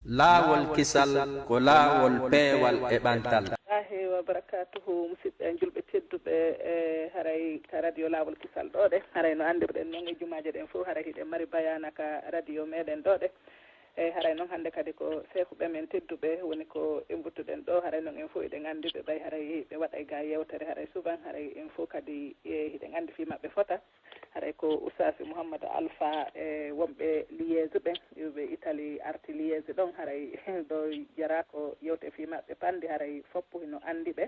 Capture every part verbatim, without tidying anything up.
Laawol kisal ko laawol peewal e ɓantal. Ahe wa barakatuhu, musidɓe en julɓe tedduɓe, e haray ka radio Laawol Kisal ɗo ɗe, haray no anndirɗen noon e jumaaje ɗen fof, haray hiɗen mari bayaana ka radio meɗen ɗo ɗe. E haray noon hannde kadi ko seekuɓe men tedduɓe woni ko imbuttuɗen ɗo, haray noon en fof eɗen anndi ɓe ɓay haray ɓe waɗay ga yewtere haray suban, haray en fof kadi e hiɗen anndi fii maɓɓe fota. Haray ko Oustaz Mouhammad Alpha e wonɓe Liège ɓen, iwɓe Italie arti Liège ɗon, haray ɗo jara ko yewte fii maɓɓe panndi, haray foppu hino anndi ɓe.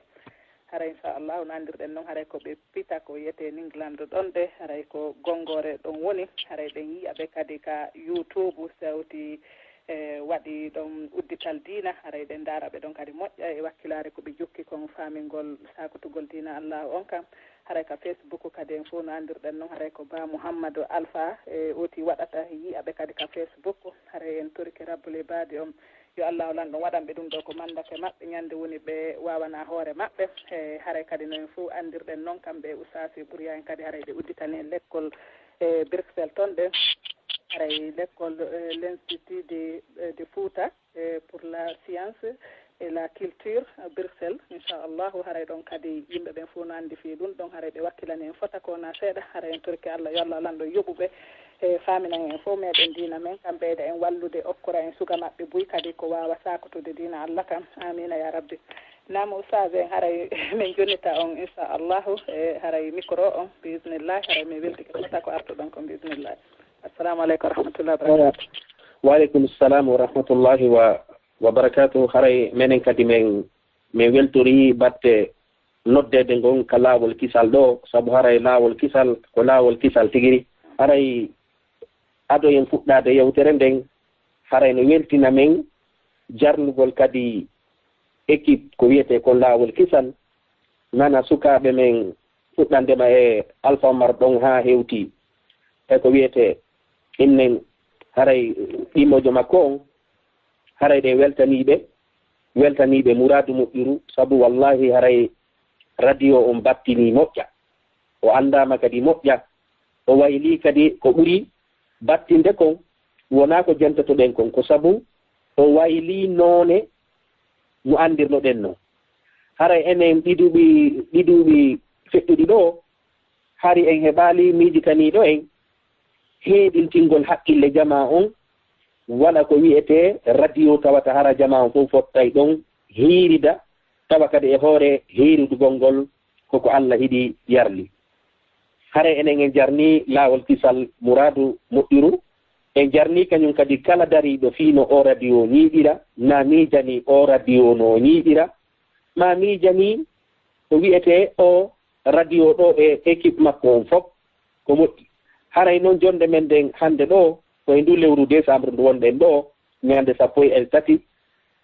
Haray inchallahu no anndirɗen noon, haray ko ɓe pita ko wiyetee England ɗon ɗe, haray ko gonngoore ɗon woni, haray ɗen yiya ɓe kadi ka YouTube sewti e waɗi ɗon uddital diina, haray ɗen ndaara ɓe ɗon kadi moƴƴa e wakkilaare ko ɓe jokki kon faamingol saakotugol diina Allahu on kan. Haray ka Facebook kadi en fof no anndirɗen noon, haray ko Ba Mouhammadou Alpha e oti waɗata yiya ɓe kadi ka Facebook. Haray en torike Rabbul Ibaadi on, yo Allahu lanɗo waɗan ɓe ɗum ɗo ko manndake maɓɓe, ñande woni ɓe waawana hoore maɓɓe. E haray kadi no en fof anndirɗen noon, kamɓe e Oustaz Ɓuriya en kadi haray ɓe udditani en lekkol e Bruxelles ton ɗe, haray lekkol e l'Institut de, de Fouta e pour la science et la culture, Bruxelles, inchallahu, haray ɗon kadi yimɓe ɓen fof no anndi fii ɗum ɗon, haray ɓe wakkilani en fota ko na seeɗa, haray en torki Allah yo Allah lanɗo yoɓu ɓe e faaminan en fof meɗen diina men, kam ɓeyda en wallude okkora en suga maɓɓe buy kadi ko waawa saakotude diina Allah kam, amina ya rabbi. Naam Oustaz en haray min jonnita on inchallahu e haray micro on, biismillahi, haray min weltike fota ko artuɗon kon, biismillahi. Assalamu aleykum wa rahmatullahi wa barakatuh. Wa aleykum salam wa rahmatullahi wa, wa barakatuh. Haray menen kadi men, men weltori batte noddeede ngon ka laawol kisal ɗo, sabu haray laawol kisal ko laawol kisal tigiri. Haray ado en fuɗɗaade yewtere nden, haray no weltina men jarnugol kadi équipe ko wiyetee kon laawol kisal, nana sukaaɓe men fuɗɗandema e Alpha Omar ɗon haa hewti e ko wiyetee innen haray ɗimmojo makko on, haray ɗe weltaniiɓe, weltaniiɓe muraadu moƴƴuru, sabu wallahi haray radio on battinii moƴƴa, o anndaama kadi moƴƴa, o waylii kadi ko ɓuri battinde kon, wonaa ko jentotoɗen kon, ko sabu o waylii noone no anndirnoɗen non. Haray enen ɗi duuɓi, ɗi duuɓi feƴƴuɗi ɗoo, hari en heɓaali miijitaniiɗo en heeɗintingol haqqille jamaa on, wala ko wiyetee radio tawata hara jamaa on fof fottay ɗon hiirida, tawa kadi e hoore hiiridugol ngol koko Alla hiɗi yarli. Haray enen en jarnii laawol kisal muraadu moƴƴuru, en jarnii kañum kadi kala dariiɗo fii no oo radio ñiiɓira, na miijanii oo radio no o ñiiɓira, maa miijanii ko wiyetee oo radio ɗoo e équipe makko on fof, ko moƴƴi. Haray non jonnde men nden hannde ɗoo, ko e nduu lewru décembre ndu wonɗen ɗoo, ñande sappo e tati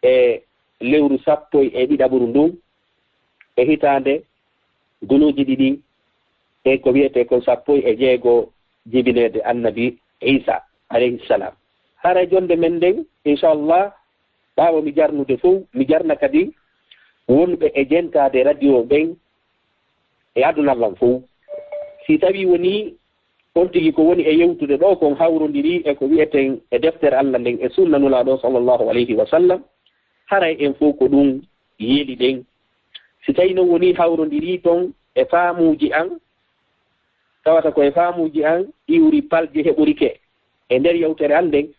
e lewru sappo e ɗiɗaɓuru ndun, e hitaande guluuji ɗiɗi e ko wiyetee kon sappo e jeego jibineede Annabi Iisa alayhi salam. Haray jonnde men nden, inchallah, ɓaawo mi jarnude fow, mi jarna kadi wonɓe e jentaade radio ɓen e aduna lan fow. Si tawii wonii on tigi ko woni e yewtude ɗoo kon hawrondirii e ko wi'eten e deftere Alla nden e sunna Nulaaɗo sallallahu alayhi wa sallam, haray en fow ko ɗun yeli ɗen. Si tawii non wonii hawrondirii ton e faamuuji an, tawata ko e faamuuji an iwri palje heɓorike e nder yewtere an nden,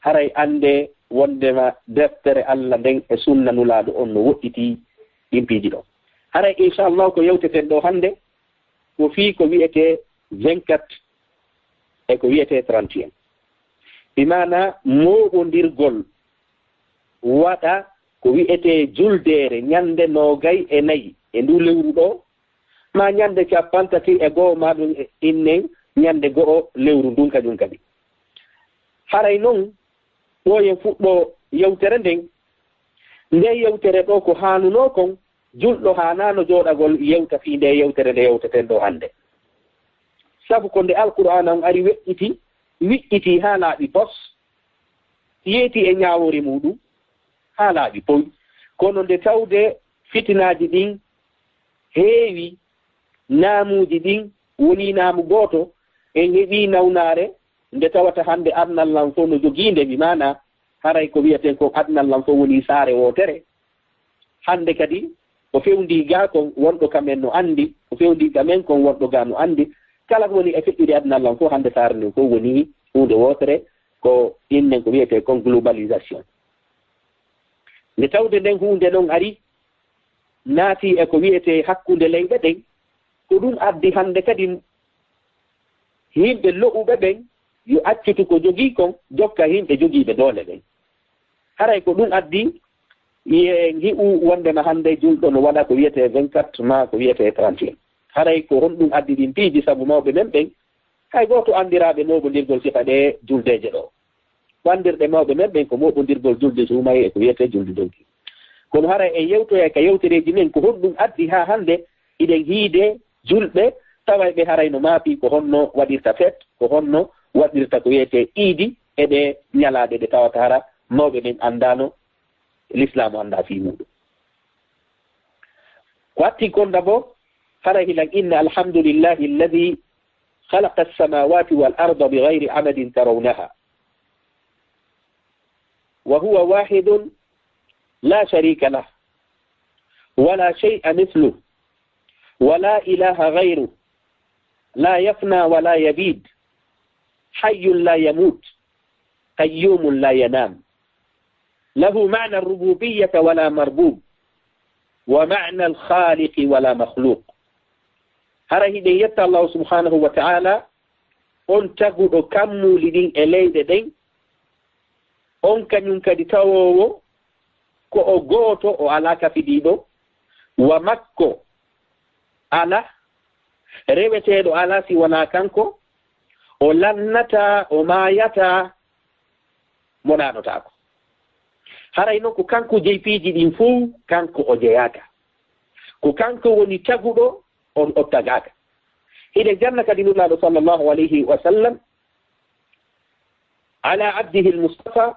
haray anndee wonndema deftere Alla nden e sunna Nulaaɗo on no woɗɗitii ɗin piiji ɗon. Haray inchallahu ko yewteten ɗoo hannde ko fii ko wi'etee vingt-quatre e ko wi'etee trente et un. Bi maanaa mooɓondirgol waɗa ko wi'etee juldeere ñannde noogay e nayi e nduu lewru ɗoo, maa ñannde cappanɗe tati e go'o maa ɗun innen ñannde go'o lewru ndun kañun kadi. Haray non ɓooyen fuɗɗoo yewtere nden. Ndee yewtere ɗoo ko haanunoo kon, julɗo haanaano jooɗagol yewta fii ndee yewtere nde yewteten ɗoo hannde. Sabu ko nde Alqur'aana on ari weƴƴiti, wiƴƴitii haa laaɓi pos, yeetii e ñaawoore muuɗun haa laaɓi poy. Kono nde tawde fitinaaji ɗin heewi, naamuuji ɗin wonii naamu gooto, en heɓii nawnaare nde tawata hannde aduna lan fow no jogii nde, bi maanaa haray ko wiyeten kon aduna lan fof woni saare wootere. Hannde kadi, ko fewndii gaa kon wonɗo ka men no anndi, ko fewndii ka men kon wonɗo gaa no anndi. Kala ko woni e feƴƴude aduna lan fof, hannde saare nden fof woni huunde wootere, ko innen ko wiyetee kon globalisation. Nde tawde nden huunde non ari, naati e ko wiyetee hakkunde leyɗe ɗen, ko ɗum addi hannde kadi yimɓe lo'uɓe ɓen yo accitu ko jogii kon, jokka yimɓe jogiiɓe doole ɓen. Haray ko ɗum addi, en hi'u wondema hannde julɗo no waɗa ko wiyetee vingt-quatre maa ko wiyetee trente et un. Haray ko honɗum addi ɗin piiji? Sabu mawɓe men ɓen, hay gooto anndiraaɓe mooɓondirgol sifa ɗee juldeeje ɗoo. Ko anndirɗe mawɓe men ɓen ko mooɓondirgol julde suumayee e ko wiyetee julde doŋki. Kono haray en yewtoyay ka yewtereeji men ko honɗum addi haa hannde hiɗen hiide julɓe, taway ɓe haray no maapii ko honno waɗirta feet, ko honno waɗirta ko wiyetee iidi e ɗee ñalaaɗe ɗe tawata hara mawɓe ɓen anndaano, Lislaamu anndaa fii muuɗum. Ko addi kon dabo, haray hilan inna alhamdulillahi alladhi khalaqa as-samawati wal arda bighayri amadin tarawnaha. وهو واحد لا شريك له ولا شيء مثله ولا إله غيره لا يفنى ولا يبيد حي لا يموت قيوم لا ينام له معنى الربوبية ولا مربوب ومعنى الخالق ولا مخلوق. Hara hiɗen yetta Allahu subhanahu wa ta'ala, on taguɗo kammuuli ɗin e leyɗe ɗen, on kañum kadi tawoowo ko o gooto, o alaa kafidiiɗo, wa makko alaa reweteeɗo alaa si wanaa kanko, o lannataa, o maayataa, mo ɗaanotaako. Haray non ko kanko jeyi piiji ɗin fow, kanko o jeyaaka. Ko kanko woni taguɗo, on o tagaaka. Hiɗen janna kadi Nulaaɗo sallallahu alayhi wa sallam, على عبده المصطفى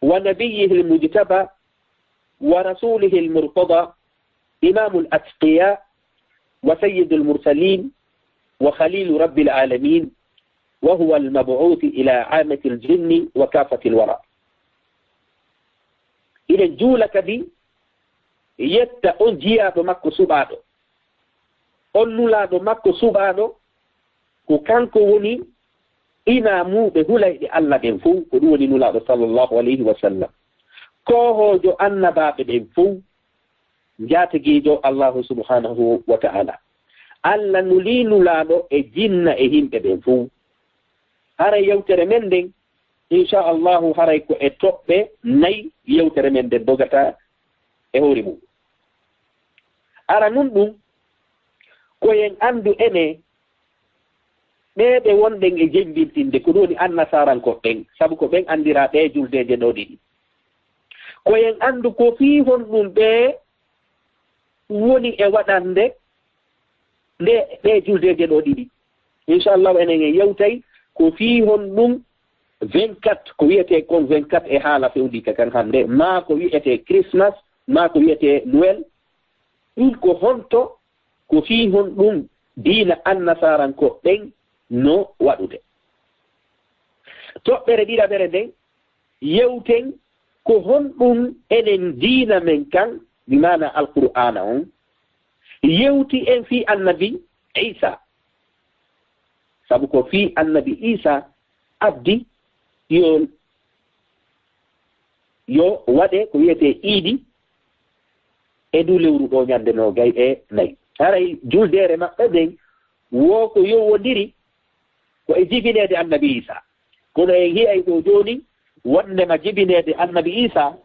ونبيه المجتبى ورسوله المرتضى إمام الأتقياء وسيد المرسلين وخليل رب العالمين وهو المبعوث إلى عامة الجن وكافة الورى. Hiɗen juula kadi yetta on jiyaaɗo makko suɓaaɗo, on nulaaɗo makko suɓaaɗo, ko kanko woni imaamuuɓe hulayɗe Alla ɗen fow, ko ɗum woni Nulaaɗo sallallahu alayhi wa sallam, koohoojo annabaaɓe ɓen fow, njaatigiijo Allahu subhanahu wa ta'ala. Alla nulii Nulaaɗo e jinna e yimɓe ɓen fow. Haray yewtere men nden, insha Allahu, haray ko e toɓɓe nayi yewtere men nden dogata e hoore mum. Ara nun ɗum, ko en anndu ene ɓee ɓe wonɗen e jembintinde, ko ɗum woni annasaarankoɓe ɓen, sabu ko ɓen anndiraa ɗee juldeeje ɗoo ɗiɗi. Ko en anndu ko fii honɗum ɓee woni e waɗande nde ɗee juldeeje ɗoo ɗiɗi. Inchallahu, enen en yewtay ko fii honɗum vingt-quatre, ko wiyetee kon vingt-quatre e haala fewndii ka kan hannde, maa ko wiyetee Christmas, maa ko wiyetee Noël. Ɗum ko honto, ko fii honɗum diina annasaaranko ɓen no waɗude. Toɓɓere ɗiɗaɓere nden, yewten ko honɗum enen diina men kan, bi maana Alqur'aana on, yewti en fii annabi Iisa. Sabu ko fii annabi Iisa addi yo, yo waɗe ko wiyetee iidi e ndu lewru ɗoo ñande noogay e nayi. Haray juldeere maɓɓe nden wo ko yowondiri ko e jibineede annabi Iisa. Kono en hi'ay ɗoo jooni wondema jibineede annabi Iisa,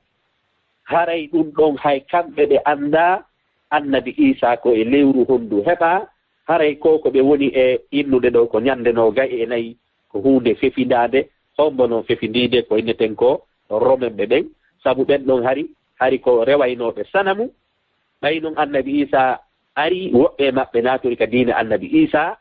haray ɗum ɗon hay kamɓe ɓe anndaa annabi Iisa ko e lewru hondu heɓaa, haray ko ko ɓe woni e innude ɗoo ko ñande noogay e nayi, ko huunde fefindaande, hombo non fefindiide ko inneten ko Romenɓe ɓen, sabu ɓen ɗon hari, hari ko rewaynooɓe sanamu. Ɓay non annabi Iisa ari, woɓɓe e maɓɓe naaturi ka diina annabi Iisa,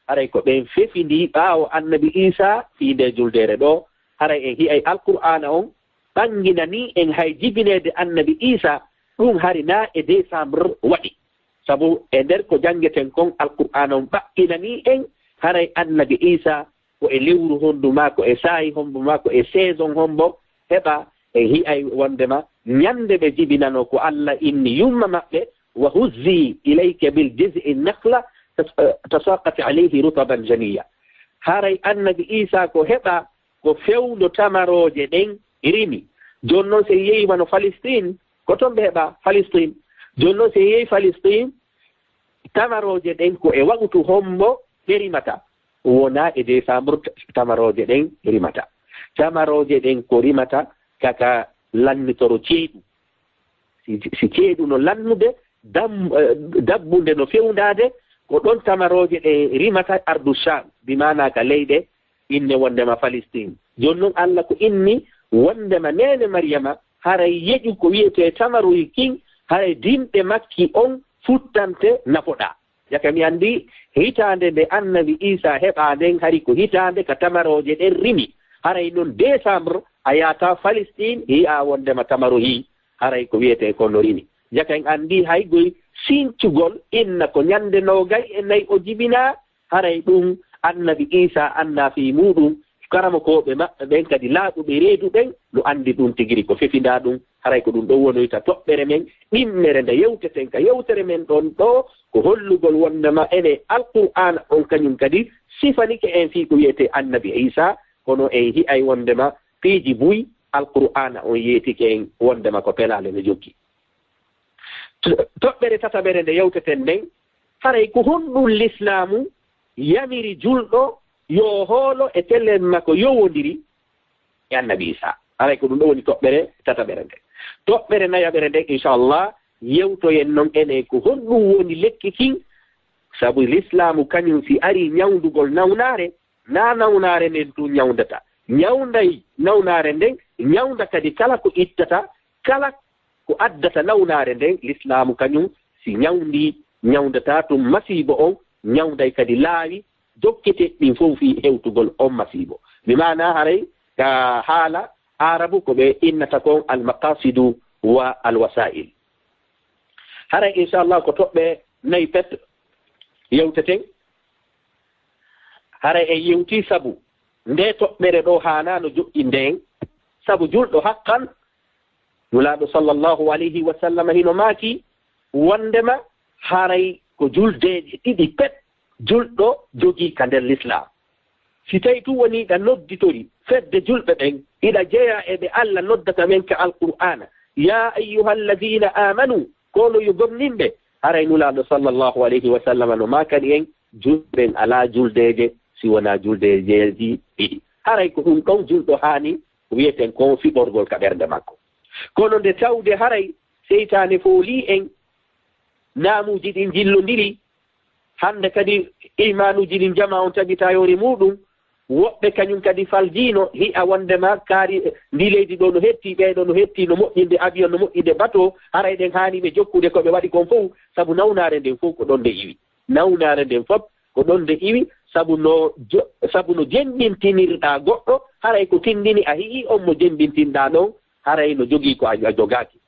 haray ko ɓen fefindii ɓaawo annabi Iisa fii ndee juldeere ɗoo. Haray en hi'ay Alqur'aana on ɓanginanii en hay jibineede annabi Iisa, ɗum hari naa e décembre waɗi. Sabu e nder ko janngeten kon, Alqur'aana on ɓanginanii en haray annabi Iisa ko e lewru hondu maa ko e saa'i hombo maa ko e saison hombo heɓa en hi'ay wondema ñande ɓe jibinano ko Allah inni yumma maɓɓe, wa huzzi ilayki bil jiz'i nakhla tas-, tasaqati alayhi rutaban janiya. Haray annabi Isa ko heɓa ko fewndo tamarooje ɗen rimi. Jooni noon, si en yeeyii wano Palestine, ko toon ɓe heɓa Palestine. Jooni noon, si en yeeyii Palestine, tamarooje ɗen ko e waqtu hombo ɗe rimata? Wonaa e décembre t-, tamarooje ɗen rimata. Tamarooje ɗen ko rimata kaka lannitoro ceeɗu. Si, si ceeɗu no lannude, dam-, eh, dabbunde no fewndaade, ko ɗon tamarooje ɗe rimata ardu Sham, bi maana ka leyɗe inne wondema Palestine. Jooni noon, Allah ko inni wondema neene Maryama haray yeƴu ko wiyetee tamaroy kin, haray dimɗe makki on futtante nafoɗaa. Jaka mi anndi hitaande nde annabi Isa heɓaa nden hari ko hitaande ka tamarooje ɗen rimi. Haray noon décembre a yaata Palestine hi'a wondema tamarohi. Haray ko wiyetee ko no rimi. Jaka en anndi hay goy sincugol inna ko ñande noogay e nay o jibinaa, haray ɗum annabi Isa annaa fii muuɗum, karamokooɓe maɓɓe ɓen kadi laaɓuɓe reedu ɓen no anndi ɗum tigiri ko fefindaa ɗum. Haray ko ɗum ɗon wonoyta toɓɓere men ɗimmere nde yewteten ka yewtere men ɗon ɗoo, ko hollugol wondema ene Alqur'aana on kañum kadi sifanike en fii ko wiyetee annabi Isa, kono en hi'ay wondema piiji buy Alqur'aana on yeetike en wondema ko pelaale no jokki. To-, toɓɓere tataɓere nde yewteten nden, haray ko honɗum lislaamu yamiri julɗo yo hoolo e telen makko yowondiri e annabi Isa? Haray ko ɗum ɗo woni toɓɓere tataɓere nden. Toɓɓere nayaɓere nden, inchallah, yewtoyen non enen ko honɗum woni lekki kin, sabu lislaamu kañum si ari ñawndugol nawnaare, na nawnaare nden tun ñawndata. Ñawnday nawnaare nden, ñawnda kadi kala ko ittata, kala ko addata nawnaare nden, lislaamu kañum si ñawndi, ñawndata tun masiibo on, ñawnday kadi laawi jokkete ɗin fow fii hewtugol on masiibo. Mi maana haray ka haala Aarabu ko ɓe innata kon al maqasidu wa al wasail. Haray inchallah ko toɓɓe nayi pet yewteten. Haray en yewtii sabu nde toɓɓere ɗo haanaano joƴƴinde en, sabu julɗo haqqan, Nulaaɗo sallallahu alayhi wa sallam hino maaki wondema haray ko juldeeje ɗiɗi pet julɗo jogii ka nder lislaam. Si tawi tun woni hiɗa nodditori fedde julɓe ɓen, hiɗa jeyaa e ɓe Alla noddata ɓen ka Alqur'aana, "Yaa ayyuhalladhiina aamanu", kono yo gomɗinɓe, haray Nulaaɗo sallallahu alayhi wa sallam no maakani en, julɓe ɓen alaa juldeeje si wonaa juldeejeeji ɗiɗi. Haray ko ɗum ɗon julɗo haani ko wiyeten kon fiɓorgol ka ɓernde makko. Kono nde tawde haray seytaane foolii en, naamuuji ɗin jillondiri, hannde kadi imaanuuji ɗin jamaa on tabitayoore muuɗum, woɓɓe kañum kadi faljiino, hi'a wondema kaari, ndi leydi ɗo no hetti, ɓee ɗo no hetti, no moƴƴinde avion, no moƴƴinde bateau, haray ɗen haani ɓe jokkude ko ɓe waɗi kon fow, sabu nawnaare nden fow ko ɗon nde iwi. Nawnaare nden fof ko ɗon nde iwi, sabu no jo-, sabu no jemmbintinirɗaa goɗɗo, haray ko tinndini a hi'i on mo jemmbintinɗaa ɗon, haray no jogii ko a, a jogaaki.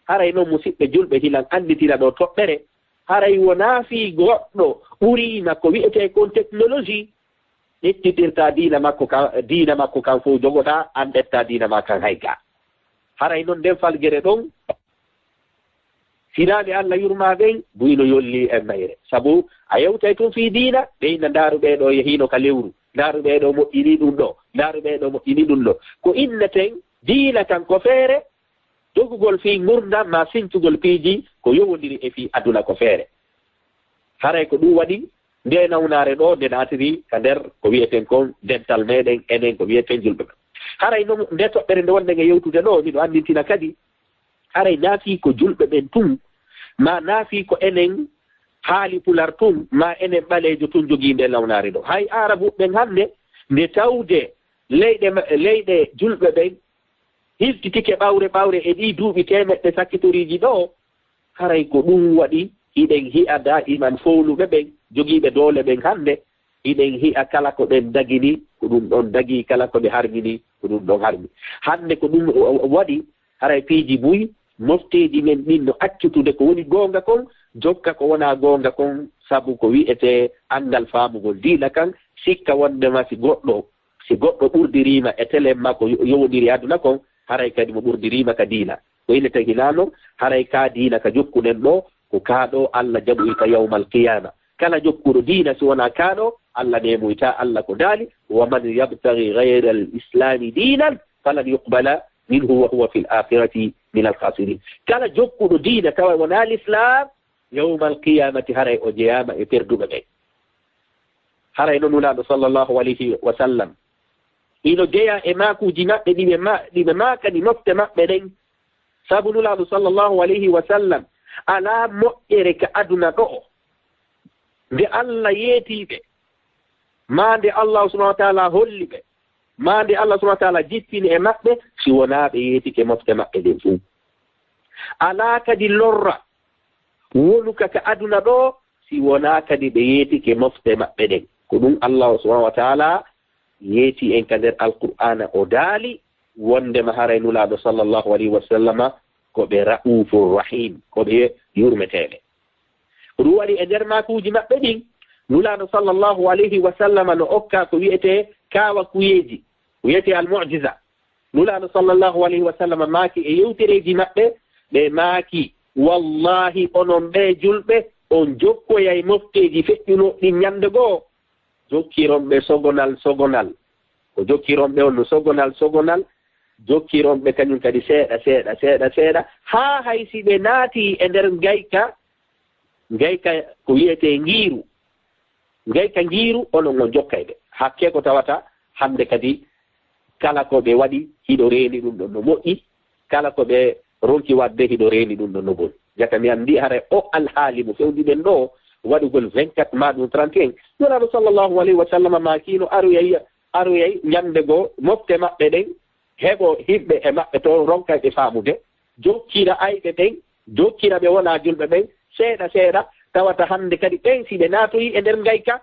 Haray noon, musiɓɓe julɓe, hilan annditira ɗo toɓɓere, haray wonaa fii goɗɗo ɓuriima ko wi'etee kon technologie, ƴettitirtaa diina makko kan, diina makko kan fof jogoɗaa, an ƴettaa diina maa kan hay gaa. Haray noon, nden faljere ɗon, sinaa ɓe Alla yurmaa ɓen, buy no yolli e mayre. Sabu a yewtay tun fii diina, ɓe inna, "Ndaaru ɓee ɗoo yehiino ka lewru, ndaaru ɓee ɗoo moƴƴini ɗum ɗoo, ndaaru ɓee ɗoo moƴƴini ɗum ɗoo." Ko inneten diina kan ko feere, dogugol fii ngurndan maa sincugol piiji ko yowondiri e fii aduna ko feere. Haray ko ɗum waɗi nde nawnaare ɗoo, nde naatiri ka nder ko wi'eten kon dental meɗen, enen ko wi'eten julɓe ɓen. Haray non nde toɓɓere nde wonɗen e yewtude ɗoo, miɗo anndintina kadi, haray naa fii ko julɓe ɓen tun, maa naa fii ko enen haali pular tun, maa enen ɓaleejo tun jogii nde nawnaare ɗoo. Hay Aarabuɓe ɓen hannde, nde tawde leyɗe ma-, leyɗe julɓe ɓen hiltitike ɓawre ɓawre e ɗii duuɓi teemeɗɗe sakkitoriiji ɗoo, haray ko ɗum waɗi hiɗen hi'a daa'iman fowluɓe ɓen, jogiiɓe doole ɓen hannde, hiɗen hi'a kala ko ɓen dagini, ko ɗum ɗon dagii, kala ko ɓe harmini, ko ɗum ɗon harmi. Hannde ko ɗum wa-, wa-, waɗi, haray piiji buy, mofteeji men ɗin no accutude ko woni goonga kon, jokka ko wonaa goonga kon, sabu ko wi'etee anngal faamugol diina kan, sikka wondema si goɗɗo, si goɗɗo ɓurdiriima e telen maa ko yo-, yowondiri e aduna kon, haray kadi mo ɓurdiriima ka diina. Ko ine tahinaa non, haray ka diina ka jokkuɗen ɗo, ko ka ɗo Allah jaɓoyta yawmal qiyaama. Kala jokkuɗo diina si wonaa ka ɗo, Allah neemoyta, Allah ko daali, "Wa man yabtaghi ghayra al-islami dinan falan yuqbala minhu wa huwa fil akhirati min al-khasirin." Kala jokkuɗo diina tawa wonaa l'islam, yawmal qiyaamati haray o jeyaama e perduɓe ɓen. Haray non Nulaaɗo sallallahu alayhi wa sallam, ino jeyaa e maakuuji maɓɓe ɗi ɓe ma-, ɗi ɓe maakani mofte maɓɓe ɗen. Sabu Nulaaɗo sallallahu alayhi wa sallam alaa moƴƴere ka aduna ɗo'o nde Allah yeetii ɓe, maa nde Allah subhanahu wa ta'ala holli ɓe, maa nde Allah subhanahu wa ta'ala jippini e maɓɓe, si wonaa ɓe yeetike mofte maɓɓe ɗen fuu. Alaa kadi lorra wonuka ka aduna ɗo, si wonaa kadi ɓe yeetike mofte maɓɓe ɗen. Ko ɗum Allah subhanahu wa ta'ala yeeti en ka nder Alqur'aana, o daali wondema haray Nulaaɗo sallallahu alayhi wa sallama ko ɓe ra'uufur rahim, ko ɓe yurmeteeɓe. Ko ɗum waɗi e nder maakuuji maɓɓe ɗin, Nulaaɗo sallallahu alayhi wa sallama no okka ko wi'etee kaawakuyeeji, ko wi'etee al-mu'jiza. Nulaaɗo sallallahu alayhi wa sallam maaki e yewtereeji maɓɓe, ɓe maaki, "Wallahi, onon ɓee julɓe, on jokkoyay mofteeji feƴƴunooɗi ɗin ñande goo. Jokkiron ɓe sogonal sogonal. Ko jokkiron ɓe on no sogonal sogonal, jokkiron ɓe kañum kadi seeɗa, seeɗa, seeɗa, seeɗa, haa hay si ɓe naatii e nder ngayka, ngayka ko wi'etee ngiiru. Ngayka ngiiru, onon on jokkay ɓe. Hakkee ko tawata hannde kadi kala ko ɓe waɗi, hiɗo reeni ɗum ɗon no moƴƴi, kala ko ɓe ronki waɗde, hiɗo reeni ɗum ɗon no boni." Jaka mi anndi haray o alhaali mo fewndi ɗen ɗo, waɗugol vingt-quatre maa ɗum trente et un. Nulaaɗo sallallahu alayhi wa sallam maakiino aroyay, aroyay ñande goo mofte maɓɓe ɗen, heɓo himɓe e maɓɓe to ronkayɓe faamude, jokkira ayɓe ɓen, jokkira ɓe wonaa julɓe ɓen, seeɗa seeɗa, tawata hannde kadi ɓen si ɓe naatoyii e nder ngayka,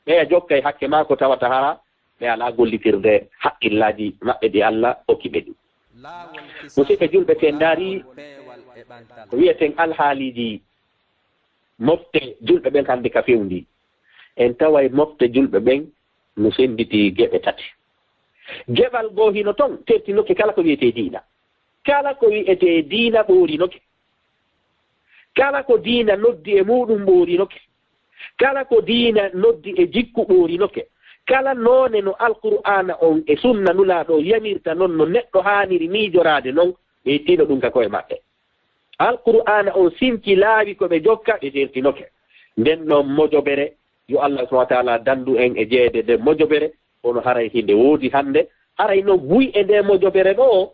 ɓeya jokkay hakke maa ko tawata hara ɓe alaa gollitirde haqqillaaji maɓɓe ɗi Allah okki ɓe ɗi. Musidɓe julɓe, si en ndaarii ko wi'eten alhaaliiji mofte julɓe ɓen hannde ka fewndi, en taway mofte julɓe ɓen no sennditi geɓe tati. Geɓal goo hino ton tertinoke kala ko wi'etee diina. Kala ko wi'etee diina ɓoorinoke. Kala ko diina noddi e muuɗum ɓoorinoke. Kala ko diina noddi e jikku ɓoorinoke. Kala noone no Alqur'aana on e sunna Nulaaɗo yamirta non, no neɗɗo haaniri miijoraade non, ɓe ittino ɗum ka ko'e maɓɓe. Alqur'aana on sinci laawi ko ɓe jokka, ɓe tertinoke. Nden non mojobere, yo Allah subhanahu wa ta'ala dandu en e jeyeede nden mojobere, kono haray hinde woodi hannde, haray non buy e nde mojobere ɗo,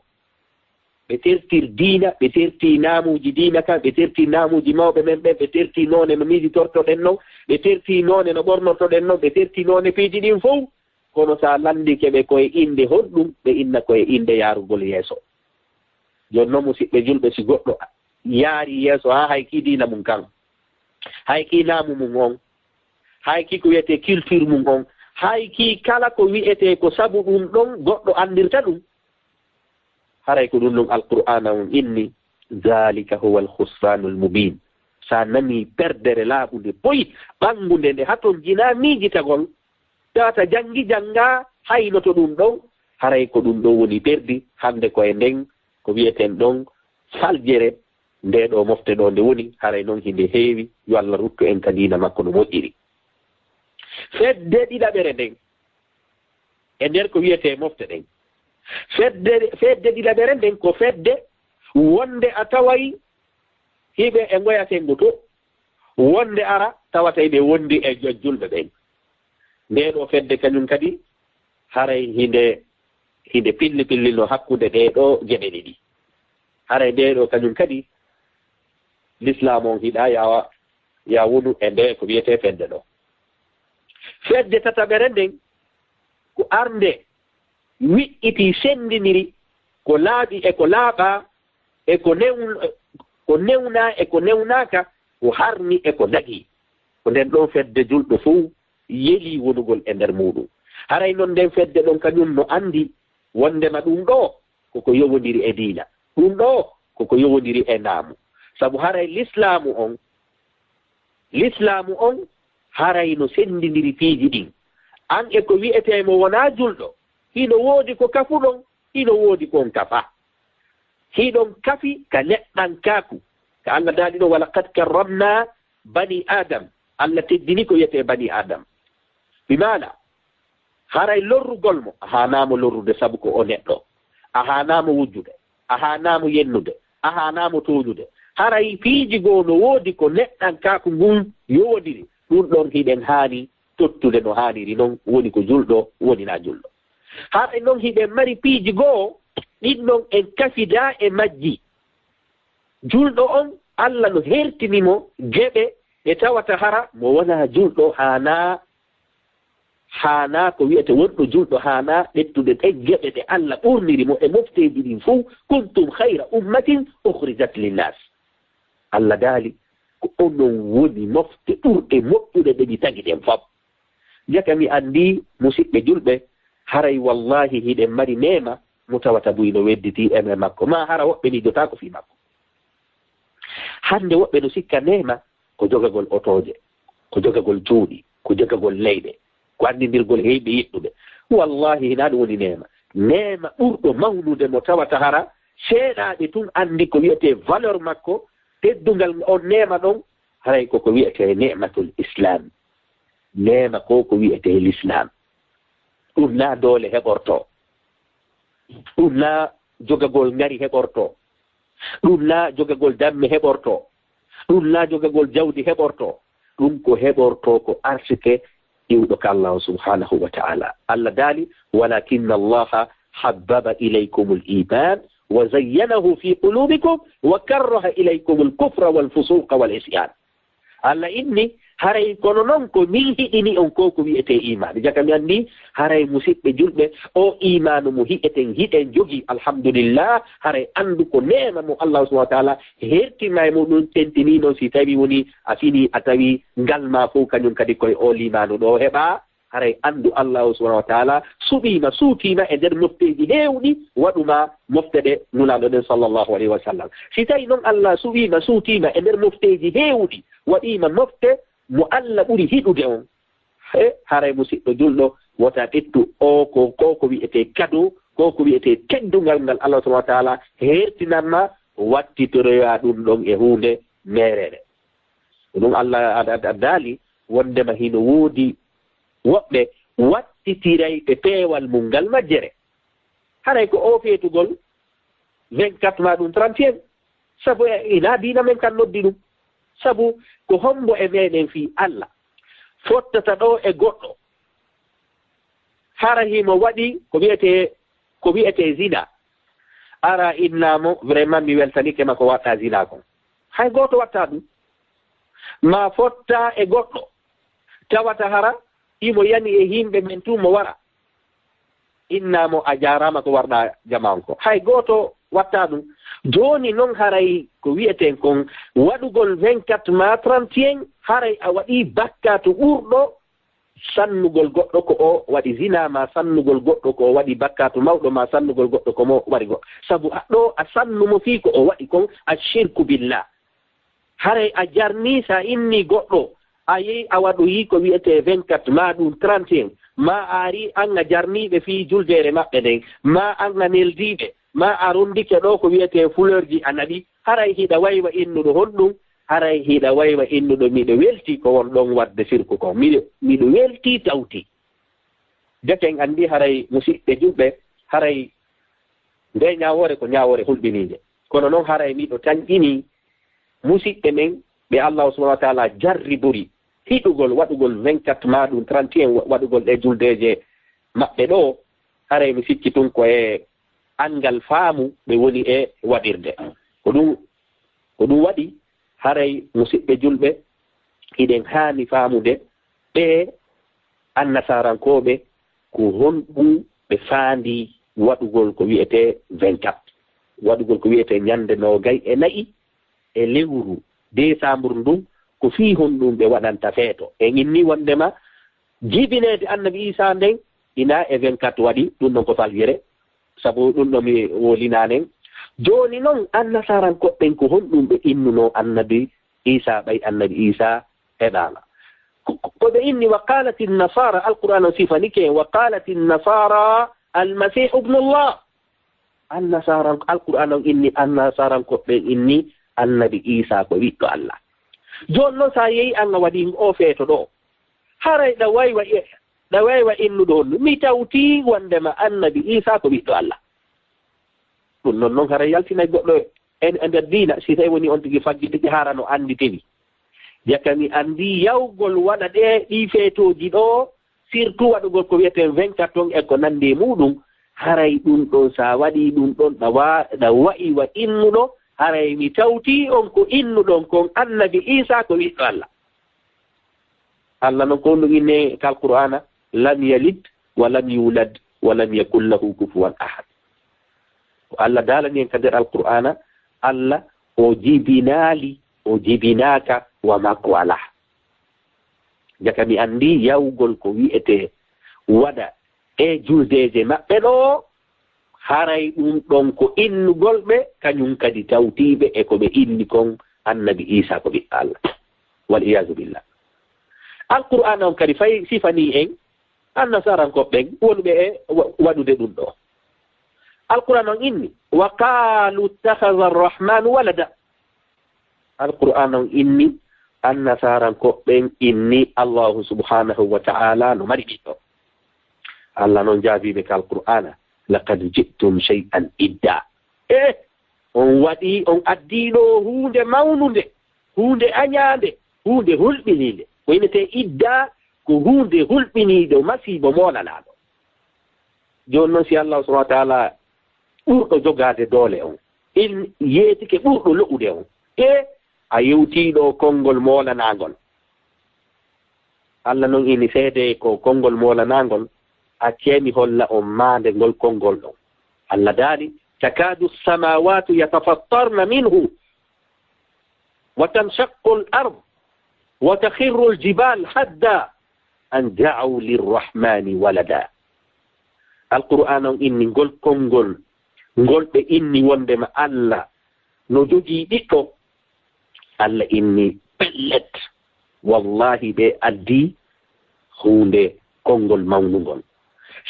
ɓe tertir diina, ɓe terti naamuuji diina kan, ɓe terti naamuuji mawɓe men ɓen, ɓe terti noone no miijitortoɗen non, ɓe terti noone no ɓornortoɗen non, ɓe terti noone piiji ɗin fow. Kono sa lanndike ɓe koye innde honɗum, ɓe inna koye innde yaarugol yeeso. Jooni non, musidɓe julɓe, si goɗɗo yaari yeeso haa hay kii diina mum kan, hay kii naamu mum on, hay kii ko wi'etee culture mum on, hay kii kala ko wi'etee ko sabu ɗum ɗon goɗɗo anndirta ɗum, haray ko ɗum ɗon Alqur'aana on inni, "Zaalika huwal khusraanul mubiin." Sa nanii perdere laaɓunde boyi, ɓanngunde, nde hatonjinaa miijitagol, tawata janngi janngaa haynoto ɗum ɗon, haray ko ɗum ɗon woni perdi. Hannde ko e nden ko wi'eten ɗon faljere, nde ɗo mofte ɗo nde woni, haray non hinde heewi, yo Allah ruttu en ka diina makko no moƴƴiri. Fedde ɗiɗaɓere nden, e nder ko wi'etee mofte ɗen, fedde, fedde ɗiɗaɓere nden ko fedde wonde a taway hiɓe e ngoya senngo to, wonde ara tawata hiɓe wondi e jo-, julɓe ɓen. Nde ɗo fedde kañum kadi haray hinde, hinde pilli pillino hakkunde ɗee ɗo geɓe ɗiɗi. Haray nde ɗo kañum kadi Lislaam on hiɗa yawa, ya wonu e nde ko wi'etee fedde ɗo. Fedde tataɓere nden ko arnde wi'iti, senndiniri ko laaɓi e ko laaɓaa, e ko newn-, ko newnaa e ko newnaaka, ko harmi e ko dagii. Ko nden ɗon fedde julɓe fow yelii wonugol e nder muuɗum. Haray non nden fedde ɗon kañum no anndi wonndema ɗum ɗo koko yowondiri e diina, ɗum ɗo koko yowondiri e naamu. Sabu haray lislaamu on, lislaamu on haray no senndindiri piiji ɗin. An e ko wi'etee mo wonaa julɗo, hino woodi ko kafuɗon, hino woodi ko on kafaa. Hiɗon kafi ka neɗɗankaaku. Ka Allah daali ɗo, "Walaqad karramna bani Adam." Allah teddini ko wiyetee bani Adam. Bi maana, haray lorrugol mo, a haanaamo lorrude sabu ko o neɗɗo. A haanaamo wujjude, a haanaamo yennude, a haanaamo tooñude. Haray piiji goo no woodi ko neɗɗankaaku ngun yowodiri. Ɗun ɗon hiɗen haani tottude no haaniri non, woni ko julɗo, woni naa julɗo. Haray non hiɗen mari piiji goo, ɗin non en kafidaa e majji. Julɗo on, Allah no hertini mo geɓe ɗe tawata hara mo wonaa julɗo haanaa, haanaa ko wiyete wonɗo julɗo haanaa ƴettude ɗen geɓe ɗe Allah ɓurniri mo e mofteeji ɗin fow. "Kuntum khayra ummatin ukhrijat linnas." Allah daali, ko onon woni mofte ɓurɗe moƴƴude ɗe mi tagi ɗen fow. Jaka mi anndi, musiɓɓe julɓe, haray wallaahi hiɗen mari neema mo tawata buy no wedditii e makko. Maa hara woɓɓe miijotaako fii makko. Hannde woɓɓe no sikka neema ko jogagol otooje, ko jogagol cuuɗi, ko jogagol leyɗe, ko anndindirgol heyɓe yiɗɗuɓe. Wallaahi, hinaa ɗum woni neema. Neema ɓurɗo mawnude mo tawata hara seeɗaaɓe tun anndi ko wiyetee valeur makko, teddungal on neema ɗon, haray ko ko wiyetee neematul Islam. Neema ko ko wiyetee Lislaam. Ɗum naa doole heɓortoo. Ɗum naa jogagol ngari heɓortoo. Ɗum naa jogagol damme heɓortoo. Ɗum naa jogagol jawdi heɓortoo. Ɗum ko heɓortoo ko arsike iwɗo ka Allaahu subhaanahu wa ta'aala. Allah daali, "Walaakinna Allaaha habbaba ilaykumul iimaan wa zayyanahu fii quluubikum wa karraha ilaykumul kufra wal fusuuqa wal isyaan." Allah inni, haray kono non ko min hiɗini on ko ko wi'etee iimaanu. Jaka mi anndi, haray musiɓɓe julɓe, o iimaanu mo hi'eten, hiɗen jogi, alhamdulillah, haray anndu ko neema mo Allah subhanahu wa ta'ala hertima e muɗum, tentini non si tawi woni a fini a tawi ngal ma fof kañum kadi koye o liimaanu ɗo heɓa, haray anndu Allaahu subhanahu wa ta'ala suɓiima, suutiima e nder mofteeji heewɗi, waɗuma mofte ɗe Nulaaɗo ɗen sallallahu alayhi wa sallam. Si tawi non Allah suɓiima, suutiima e nder mofteeji heewɗi, waɗiima mofte mo Allah ɓuri hiɗude on, he, haray musiɗɗo julɗo, wota ƴettu o ko, ko, ko wi'etee kado, ko, ko wi'etee teddungal ngal Allah subhanahu wa ta'ala hertinanma, wattitoroya ɗum ɗon e huunde meerere. Ko ɗum Allah ad-, ad-, ad-, daali, wondema hino woodi woɓɓe wattitirayɓe peewal mum ngal majjere. Haray ko o feetugol vingt-quatre ma ɗum trente et un. Sabu e, ina diina men kan noddi ɗum. Sabu ko hombo e meɗen fii Allah fottata ɗo e goɗɗo, hara himo waɗi ko wi'etee, ko wi'etee zina, ara inna mo, vraiment mi weltanike ma ko waɗɗa zina kon. Hay gooto watta ɗum. Ma fotta e goɗɗo, tawata hara himo yani e yimɓe ɓen tun mo wara. Inna mo a jaaraama ko warɗa jama on ko. Hay gooto watta ɗum. Jooni non haray ko wi'eten kon waɗugol vingt-quatre ma trente et un, haray a waɗi bakkaatu ɓurɗo sannugol goɗɗo ko o waɗi zina, ma sannugol goɗɗo ko o waɗi bakkaatu mawɗo, ma sannugol goɗɗo ko mo waɗi goɗɗo. Sabu a ɗo a sannu mo fii ko o waɗi kon a shirku billah. Haray a jarni sa inni goɗɗo, a yehi a waɗoyi ko wi'etee vingt-quatre ma ɗum trente et un, ma a ari an a jarniiɓe fii juldeere maɓɓe nden, ma an a neldiiɓe, ma a rondike ɗo ko wi'etee fleur ji a naɓi, haray hiɗa waywa innuɗo honɗum? Haray hiɗa waywa innuɗo miɗo weltii ko won ɗon waɗde sirku kon. Miɗo, miɗo weltii tawti. Deke en anndi haray musiɓɓe julɓe, haray nde ñaawoore ko ñaawoore hulɓiniinde. Kono non haray miɗo tanƴini musiɓɓe men ɓe Allahu subhanahu wa ta'ala jarribori hiɗugol waɗugol vingt-quatre ma ɗum trente et un wa-, waɗugol ɗe juldeeje maɓɓe ɗo, haray mi sikki tun ko e anngal faamu ɓe woni e waɗirde. Ko ɗum, ko ɗum waɗi haray musiɓɓe julɓe hiɗen haani faamude ɓe annasarankooɓe ko honɗum ɓe faandi waɗugol ko wi'etee vingt-quatre, waɗugol ko wi'etee ñande noogay e nayi e lewru deesambur ndun, ko fii honɗum ɓe waɗanta feeto. En inni wondema jibineede Annabi Iisaa nden ina e vingt-quatre waɗi, ɗum ɗon ko faljere, sabu ɗum ɗo mi wolinanen. Jooni non, annasarankooɓe ɓen ko honɗum ɓe innunoo Annabi Iisaa, ɓay Annabi Iisaa heɓaama? Ko, ko, ko ɓe inni, "Wa qaalati nnasaara", Alqur'aan o sifanike, "Wa qaalati nnasaara almasiihu bnullah." Annasaran, Alqur'aana on inni, Annasarankoɓe ɓen inni Annabi Iisaa ko ɓiɗɗo Alla. Jooni non, si a yehi an a waɗi o feeto ɗoo, haray ɗa waywa e-, ɗa waywa innude honɗum? Mi tawtii wonndema Annabi Iisaa ko ɓiɗɗo Alla. Ɗum non, non haray yaltinay goɗɗo e, e nder diina, si tawi woni on tigi faggitike hara no annditini. Jaka mi anndi yawgol waɗa ɗee, ɗii feetooji ɗoo, surtout waɗugol ko wi'eten vingt-quatre on e ko nanndi e muuɗum, haray ɗum ɗon, si a waɗii ɗum ɗon, ɗa wa-, ɗa wayi wa innuɗo, haray mi tawtii on ko innuɗon kon Annabi Iisaa ko ɓiɗɗo Alla. Alla non ko ɗum inni ka Alqur'aana, "Lam yalid wa lam yuulad wa lam yakun lahu kufuwan ahad." Ko Alla daalani en ka nder Alqur'aana, Alla o jibinaali, o jibinaaka, wa makko alaa. Jaka mi anndi yawgol ko wi'etee waɗa e juldeeje maɓɓe ɗoo, haray ɗum ɗon ko innugol ɓe, kañum kadi tawtii ɓe e ko ɓe inni kon Annabi Iisaa ko ɓiɗɗo Alla. Wal iyaazu billah. Alqur'aana on kadi fay sifanii en Annasarankoɓe ɓen wonuɓe e wa-, waɗude ɗum ɗoo. Alqur'aana on inni, "Wa qaalu ittakhadha arrahmaanu walada." Alqur'aana on inni, Annasarankoɓe ɓen inni Allaahu subhaanahu wa ta'aalaa no mari ɓiɗɗo. Alla non jaabii ɓe ka Alqur'aana, "Laqad ji'tum shay'an idda." Eh, on waɗii, on addii ɗoo huunde mawnunde, huunde añaande, huunde hulɓiniinde. Ko innetee idda, ko huunde hulɓiniiɗo, masiibo moolanaaɗo. Jooni non, si Allaahu subhaanahu wa ta'aalaa ɓurɗo jogaade doole on, in yeetike ɓurɗo lo'ude on, e a yewtii ɗoo konngol moolanaangol. Alla non ini seede ko konngol moolanaangol, accee mi holla on maande ngol konngol ɗon. Alla daali, "Takaadu samaawaatu yatafattarna minhu, wa tanshaqqu al-ard, wa takhirru al-jibaalu hadda, an da'aw lirrahmaani walada." Alqur'aana on inni ngol konngol, ngol ɓe inni wonndema Alla no jogii ɓiɗɗo, Alla inni pellet, wallaahi ɓe addii huunde konngol mawnungol.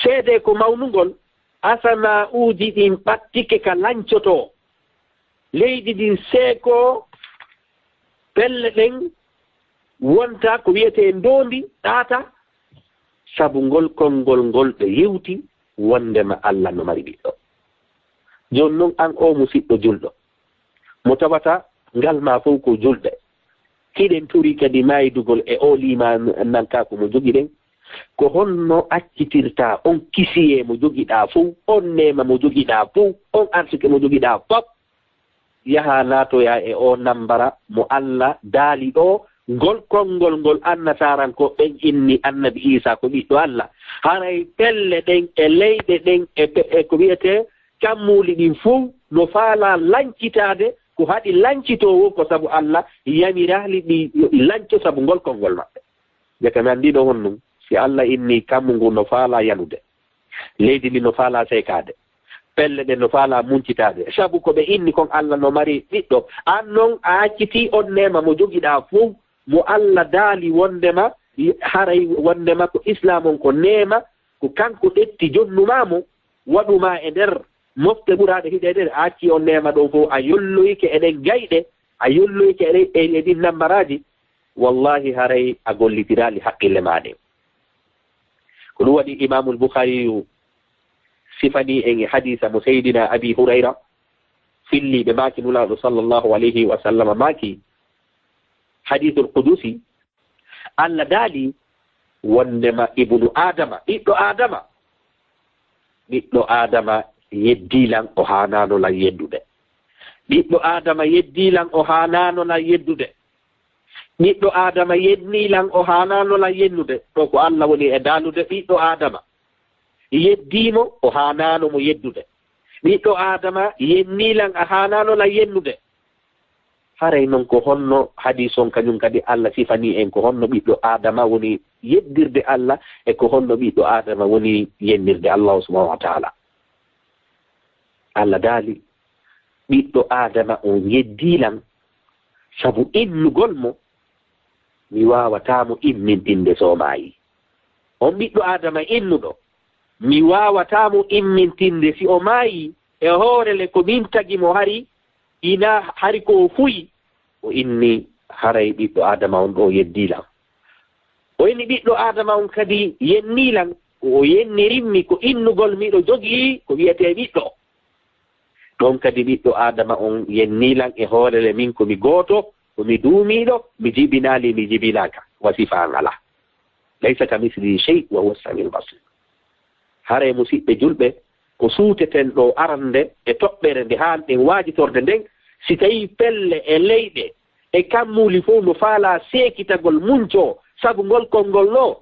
Seede ko mawnungol, asamaa'uuji ɗin ɓattike ka lancotoo, leydi ndin seekoo, pelle ɗen wonta ko wi'etee ndoondi ɗaata, sabu ngol konngol ngol ɓe yewti wonndema Alla no mari ɓiɗɗo. Jooni non, an oo musiɗɗo julɗo, mo tawata ngal maa fow ko julɓe, hiɗen torii kadi maaydugol e oo liimaanankaaku mo jogiɗen, ko honno accitirtaa on kisiyee mo jogiɗaa fow, on neema mo jogiɗaa fow, on arsike mo jogiɗaa fow, yaha naatoyaa e oo nambara mo Alla daali ɗoo, ngol konngol ngol Annasaarankooɓe ɓen inni Annabi Iisaa ko ɓiɗɗo Alla. Haray pelle ɗen e leyɗe ɗen e pe-, e ko wi'etee kammuuli ɗin fow no faalaa lancitaade, ko haɗi lancitoo woo ko sabu Alla yamiraali ɗi yo ɗi lanco sabu ngol konngol maɓɓe. Jaka mi anndii ɗoo honɗum, si Alla inni kammu ngun no faalaa yanude, leydi ndin no faalaa seekaade, pelle ɗen no faalaa muncitaade, sabu ko ɓe inni kon Alla no mari ɓiɗɗo. An non a accitii on neema mo jogiɗaa fow, mo Alla daali wonndema, haray wonndema ko Islaam on ko neema, ko kanko ƴetti jonnu maa mo, waɗu maa e nder mofte ɓuraaɗe hiɗeede, a accii on neema ɗon fow, a yolloyike e ɗen gayɗe, a yolloyike e ɗe-, e, e ɗin nambaraaji, wallaahi haray a gollitiraali haqqille maa ɗen. Ko ɗum waɗi Imaamul Bukhariyu sifanii en e hadiisa mo Seydina Abi Hurayra filli, ɓe maaki Nulaaɗo sallallahu alayhi wa sallam maaki, hadiisul qudusi, Alla daali wonndema ibnu Aadama, ɓiɗɗo Aadama, ɓiɗɗo Aadama yeddii lan, o haanaano lan yeddude. Ɓiɗɗo Aadama yeddii lan, o haanaano lan yeddude. Ɓiɗɗo Aadama yennii lan, o haanaano lan yennude. Ɗo ko Alla woni e daalude ɓiɗɗo Aadama. Yeddii mo, o haanaano mo yeddude. Ɓiɗɗo Aadama yennii lan, a haanaano lan yennude. Haray non ko honno hadiis on kañum kadi Alla sifanii en, ko honno ɓiɗɗo Aadama woni yeddirde Alla e ko honno ɓiɗɗo Aadama woni yennirde Allaahu subhaanahu wa ta'aalaa? Alla daali, ɓiɗɗo Aadama on yeddii lan sabu innugol mo, mi waawataa mo immintinde so o maayii. On ɓiɗɗo Aadama innuɗo, mi waawataa mo immintinde si o maayii. e hoore le ko min tagi mo hari, ina hari ko o fuyi, o inni haray ɓiɗɗo Aadama on ɗo yeddii lan. O inni ɓiɗɗo Aadama on kadi yennii lan, ko o yennirimmi ko innugol miɗo jogii ko wiyetee ɓiɗɗo. Ɗon kadi ɓiɗɗo Aadama on yennii lan e hoore le min ko mi gooto, ko mi duumiiɗo, mi jibinaali, mi jibilaaka, wa sifa an alaa. Laysa ka mislihi shay wa huwa samiul basir. Haray musiɓɓe julɓe, ko suuteten ɗo arande e toɓɓere nde haanɗen waajitorde nden, si tawii pelle e leyɗe e kammuuli fow no faalaa seekitagol muncoo sabu ngol konngol ɗoo,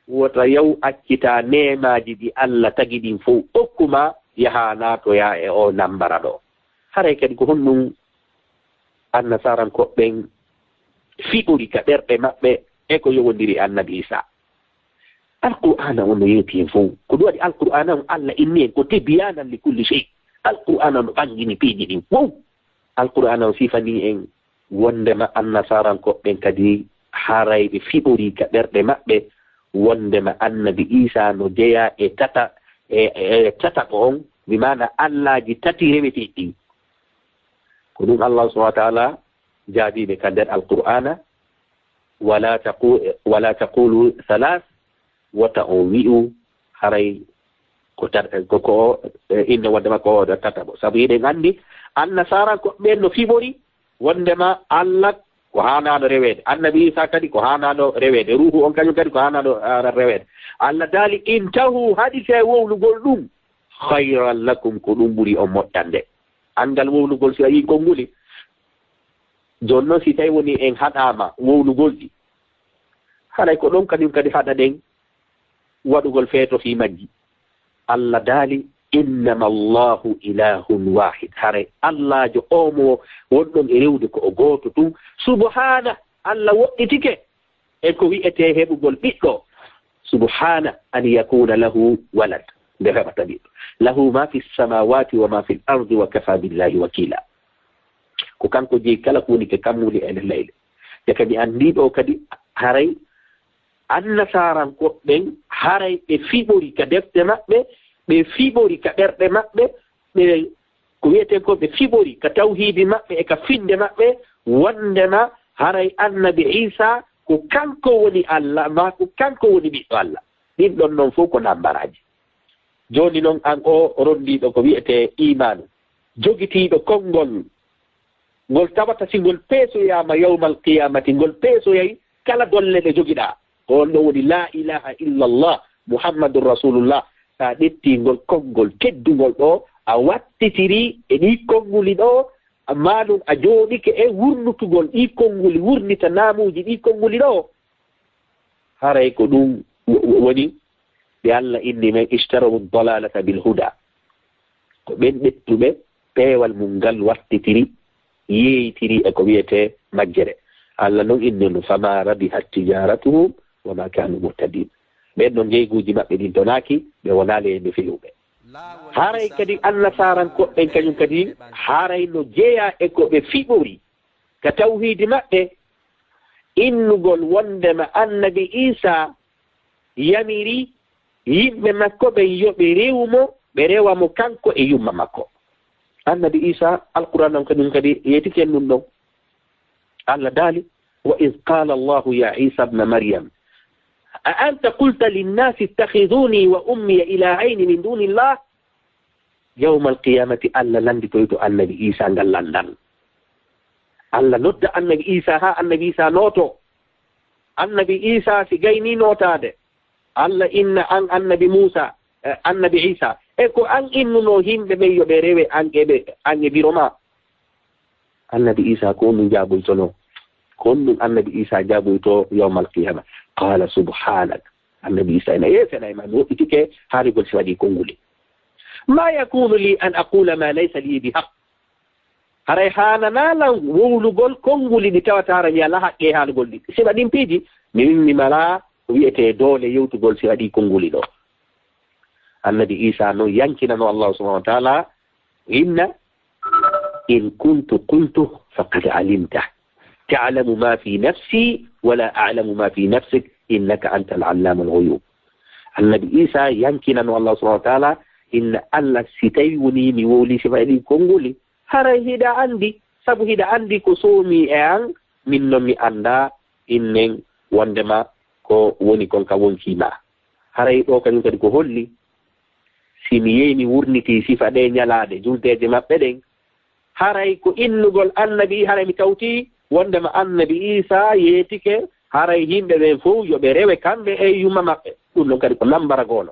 wota yaw accitaa neemaaji ɗi Alla tagi ɗin fow okku maa, yahaa naatoyaa e oo nambara ɗoo. Haray kadi ko honɗun Annasaarankooɓe ɓen fiɓori ka ɓerɗe maɓɓe e ko yowondiri e Annabi Iisaa? Alqur'aana on no yewti hen fow. Ko ɗun waɗi Alqur'aana on Alla inni en ko tibyaanan li kulli shay. Alqur'aana on no ɓanngini piiji ɗin fow. Alqur'aana on sifanii en wonndema Annasaarankooɓe ɓen kadi haray ɓe fiɓorii ka ɓerɗe maɓɓe wonndema Annabi Iisaa no jeyaa e tata-, e, e, e tataɓo on, bi maana allaaji tati reweteeɗi ɗin. Ko ɗun Allaahu subhaanahu wa ta'aalaa jaabii ɓe ka nder Alqur'aana, "Wala taqu-, wala taqulu thalath," wota on wi'u haray ko tat-, ko, ko, e, innde wonndema ko o tataɓo. Sabu hiɗen anndi Annasaarankooɓe ɓen no fiɓori wonndema Alla ko haanaaɗo reweede, Annabi Iisaa kadi ko haanaaɗo reweede, Ruuhu on kañun kadi ko haanaaɗo, a, reweede. Alla daali, "Intahu, haɗitee wowlugol ɗun, khayran lakum, ko ɗun ɓuri on moƴƴande." Anngal wowlugol si a yi'i konnguli, jooni non si tawii woni en haɗaama wowlugol ɗi, haray ko ɗon kañun kadi haɗaɗen waɗugol feeto fii majji. Alla daali, "Innama Allahu ilahun wahid." Haray Allaajo oo mo wonɗon e rewde ko o gooto tun. Subhaana, Alla woɗɗitike e ko wi'etee heɓugol ɓiɗɗo. Subhaana an yakuna lahu walad. Nde heɓata ɓiɗɗo. Lahu ma fi samawati wa ma fil ardi wa kafa billahi wakila. Ko kanko jeyi kala ko woni ke kammuuli e leyɗe. Te kadi anndii ɗoo kadi haray Annasaarankooɓe ɓen haray ɓe fiɓori ka defte maɓɓe, ɓe fiɓori ka ɓerɗe maɓɓe, ɓe, ko wi'eten ko ɓe fiɓori ka tawhiidi maɓɓe e ka finnde maɓɓe, wonndema haray Annabi Iisaa ko kanko woni Alla, maa ko kanko woni ɓiɗɗo Alla. Ɗin ɗon non fow ko nambaraaji. Jooni non, an oo ronndiiɗo ko wi'etee iimaanu, jogitiiɗo konngol, ngol tawata si ngol peesoyaama yawmal qiyaamati, ngol peesoyay kala golle ɗe jogiɗaa. Ko on ɗon woni laa ilaaha illallah, Muhammadun Rasuulullah. So a ƴettii ngol konngol teddungol ɗoo, a wattitirii e ɗii konnguli ɗoo, maa ɗun a jooɗike e wurnitugol ɗii konnguli, wurnita naamuuji ɗii konnguli ɗoo. Haray ko ɗun wo-, wo-, woni ɓe Alla inni men, "Ishtarawu dalalata bil huda." Ko ɓen ɓettuɓe peewal mun ngal wattitiri, yeeytiri e ko wi'etee majjere. Alla non inni no, "Fama rabihat tijaratuhum wa ma kanu muhtadin." Ɓen non ngeyguuji maɓɓe ɗin donaaki, ɓe wonaali e ɓe feluɓe. Haray kadi Annasaarankooɓe ɓen kañun kadi, haray no jeyaa e ko ɓe fiɓori ka tawhiidi maɓɓe, innugol wonndema Annabi Iisaa yamiri yimɓe makko ɓen yo ɓe rewu mo, ɓe rewa mo kanko e yumma makko. Annabi Iisaa, Alqur'aana on kañun kadi yeetike en ɗun ɗon. Alla daali, "Wa iz qala Allahu ya Iisa ibna Maryam, a anta qulta linnasi ittakhiduni wa ummiya ilahayni min dunillah?" Yawmal qiyaamati, Alla lannditoyto Annabi Iisaa ngal lanndal. Alla nodda Annabi Iisaa haa Annabi Iisaa nootoo. Annabi Iisaa si gaynii nootaade, Alla inna an Annabi Muusaa, eh, Annabi Iisaa, e ko an innunoo yimɓe ɓen yo ɓe rewe an e ɓe, an e biro maa? Annabi Iisaa ko honɗun jaaboytonoo? Ko honɗun Annabi Iisaa jaaboytoo yawmal qiyaama? Qaala subhaanak. Annabi Iisaa ina yeesana e maa, mi woɗɗitike haalugol si waɗii konnguli. Ma yakunu li an aqula ma laysa li bihaq. Haray haananaa lan wowlugol konnguli ɗi tawata hara mi alaa haqqee haalugol ɗi. Si waɗii piiji, mi, mi alaa ko wi'etee doole yewtugol si waɗii konnguli ɗoo. Annabi Iisaa non yankinano Allaahu subhaanahu wa ta'aalaa, inna, in kuntu qultu faqad alimta. Ta'lamu ma fi nafsi wa la a'lamu ma fi nafsik, innaka anta al-allaamu al-ghuyuub. Annabi Iisaa yankinano Allaahu subhaanahu wa ta'aalaa, inna Allah, si tawi wonii mi wowlii sifaaji ɗin konnguli, haray hiɗa anndi, sabu hiɗa anndi ko soomi e an, min non mi anndaa innen wonndema ko woni kon ka wonkii ma. Haray ɗoo kañum kadi ko holli, si mi yehi mi wurnitii sifa ɗee ñalaaɗe juldeeje maɓɓe ɗen, haray ko innugol annabi, haray mi tawti wonndema annabi Iisaa yeetike, haray yimɓe ɓen fow yo ɓe rewe kamɓe e yumma maɓɓe. Ɗum ɗon kadi ko nambara goono.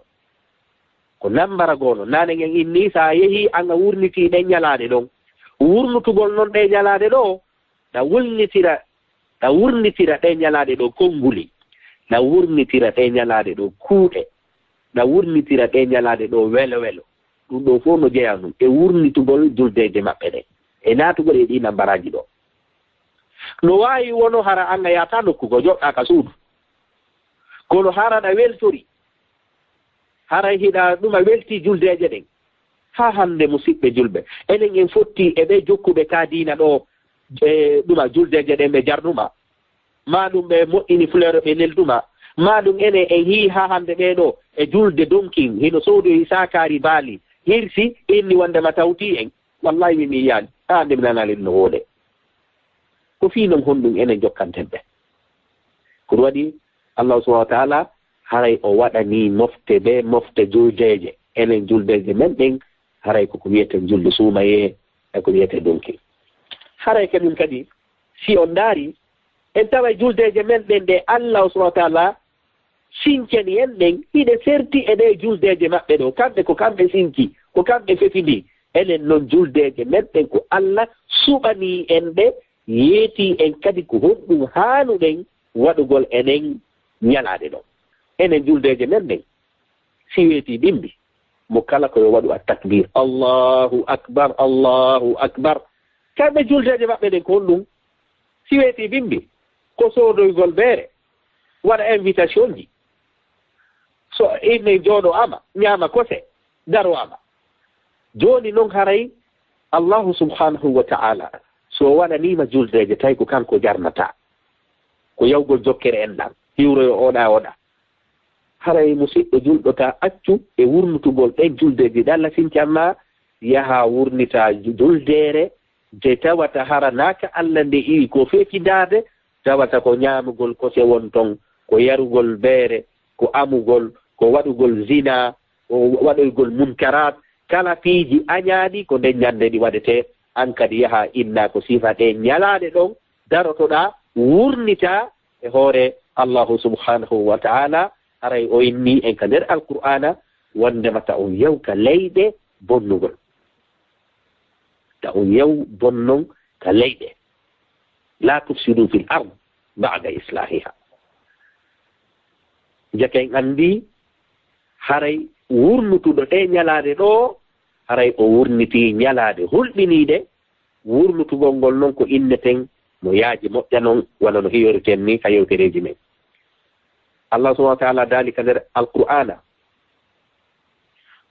Ko nambara goono. Naane ngen inni, so a yehii an a wurnitii ɗen ñalaaɗe ɗon. Wurnutugol non ɗee ñalaaɗe ɗoo, ɗa wulnitira, ɗa wurnitira ɗee ñalaaɗe ɗoo konnguli. Ɗa wurnitira ɗee ñalaaɗe ɗoo kuuɗe. Ɗa wurnitira ɗee ñalaaɗe ɗoo welo welo. Ɗum ɗoo fow no jeyaa nun e wurnitugol juldeeje maɓɓe ɗen, e naatugol e ɗii nambaraaji ɗoo. No waawi wono hara an a yahataa nokku goo, joɗɗaa ka suudu. Kono hara ɗa weltori, haray hiɗa ɗuma weltii juldeeje ɗen. Haa hannde, musiɓɓe julɓe, enen en fottii e ɓee jokkuɓe ka diina ɗoo, e ɗuma juldeeje ɗen ɓe jarnuma. Maa ɗum ɓe moƴƴini fleur ɓe nelduma. Maa ɗum enen en hii haa hannde ɓee ɗoo e julde donkin, hino soodoyi saakaari baali, hirsi, inni wonndema tawti en. Wallahi, mi, mi yiyaani. Haa hannde mi nanaali ɗum no wooɗe. Ko fii non honɗum enen jokkanten ɓe? Ko ɗum waɗi Allahu subhanahu wa ta'ala haray o waɗanii mofte ɓe, mofte juldeeje. Enen juldeeje men ɗen, haray ko ko wiyeten julde suumayee e ko wiyetee donkin. Haray kañum kadi, si on ndaari, en taway juldeeje men ɗen ɗe Allahu subhanahu wa ta'ala sincani en ɗen, hiɗe serti e ɗee juldeeje maɓɓe ɗoo. Kamɓe ko kamɓe sinci, ko kamɓe fefindi. Enen non juldeeje men ɗen ko Allah suɓanii en ɗe, yeetii en kadi ko honɗum haanuɗen waɗugol enen ñalaaɗe ɗon. Enen juldeeje men ɗen, si weetii bimbi, mo kala ko yo waɗu at-takbir. Allahu akbar, Allahu akbar. Kamɓe juldeeje maɓɓe ɗen ko honɗum? Si weetii bimbi, ko soodoygol beere, waɗa invitation ji. So inne jooɗo ama, ñaama kose, daro ama. Jooni non haray Allahu subhanahu wa ta'ala, so waɗaniima juldeeje, tawi ko kanko jarnata. Ko yawgol jokkere enɗan, hiwroyo oɗa oɗa. Haray musiɗɗo julɗo, ta accu e wurnutugol ɗen juldeeji ɗe Allah sincan ma, yaha wurnita ju-, juldeere, nde tawata hara naa ka Allah nde iwi, ko fefindaade, tawata ko ñaamugol kose won ton, ko yarugol beere, ko amugol, ko waɗugol zina, ko waɗoygol munkaraat, kala piiji añaaɗi ko nden ñannde ɗi waɗetee. An kadi yaha inna ko sifa ɗe ñalaaɗe ɗon darotoɗaa, wurnitaa e hoore Allahu subhanahu wa ta'ala. Haray o inni en ka nder Alqur'aana wondema ta on yaw ka leyɗe bonnugol. Ta on yaw bonnon ka leyɗe. La tufsidu fil ard ba'da islahiha. Jaka en anndi haray wurnutuɗo ɗe ñalaaɗe ɗo, haray o wurnitii ñalaaɗe hulɓiniiɗe. Wurnutugol ngol non ko inneten no yaaji moƴƴa non, wano no hiyoriten ni ka yewtereeji men. Allah subhanahu wa ta'ala daali ka nder Alqur'aana,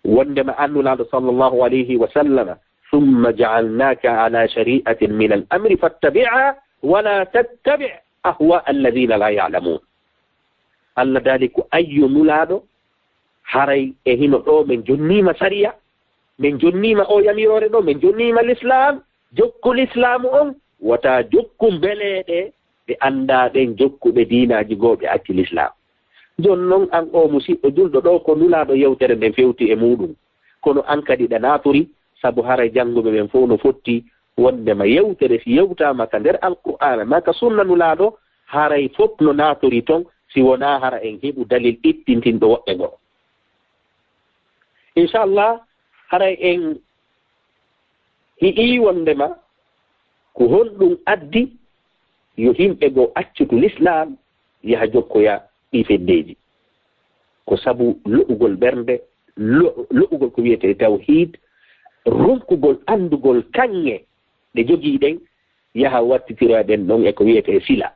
wondema an Nulaaɗo sallallahu alayhi wa sallama, "Thumma ja'alnaka ala shari'atin min al-amri fattabi'ha wa la tattabi' ahwa alladhina la ya'lamun." Allah daali ko ayyo Nulaaɗo, haray e hino ɗo men jonniima sariya, men jonniima o yamiroore ɗo, men jonniima Lislaam, jokku Lislaamu on, wota jokku mbeleeɗe ɓe anndaa ɓen, jokku ɓe diinaaji goo ɓe acci Lislaam. Jon non an o musiɗɗo julɗo ɗo ko Nulaaɗo yewtere nden fewti e muuɗum. Kono an kadi ɗa naatori, sabu haray jannguɓe ɓen fow no fotti wondema yewtere si yewtaama ka nder Alqur'aana maa ka sunna Nulaaɗo, haray fow no naatori ton si wonaa hara en heɓu dalil ittintinɗo woɓɓe goo. Inchallah, haray en hi'ii wondema ko honɗum addi yo himɓe goo accutu Lislaam yaha jokkoya ɗii feddeeji. Ko sabu lo'ugol ɓernde, lo-, lo'ugol ko wiyetee tawhiid, ronkugol anndugol kaŋŋe ɗe jogii ɗen, yaha wattitira ɗen ɗon e ko wiyetee sila.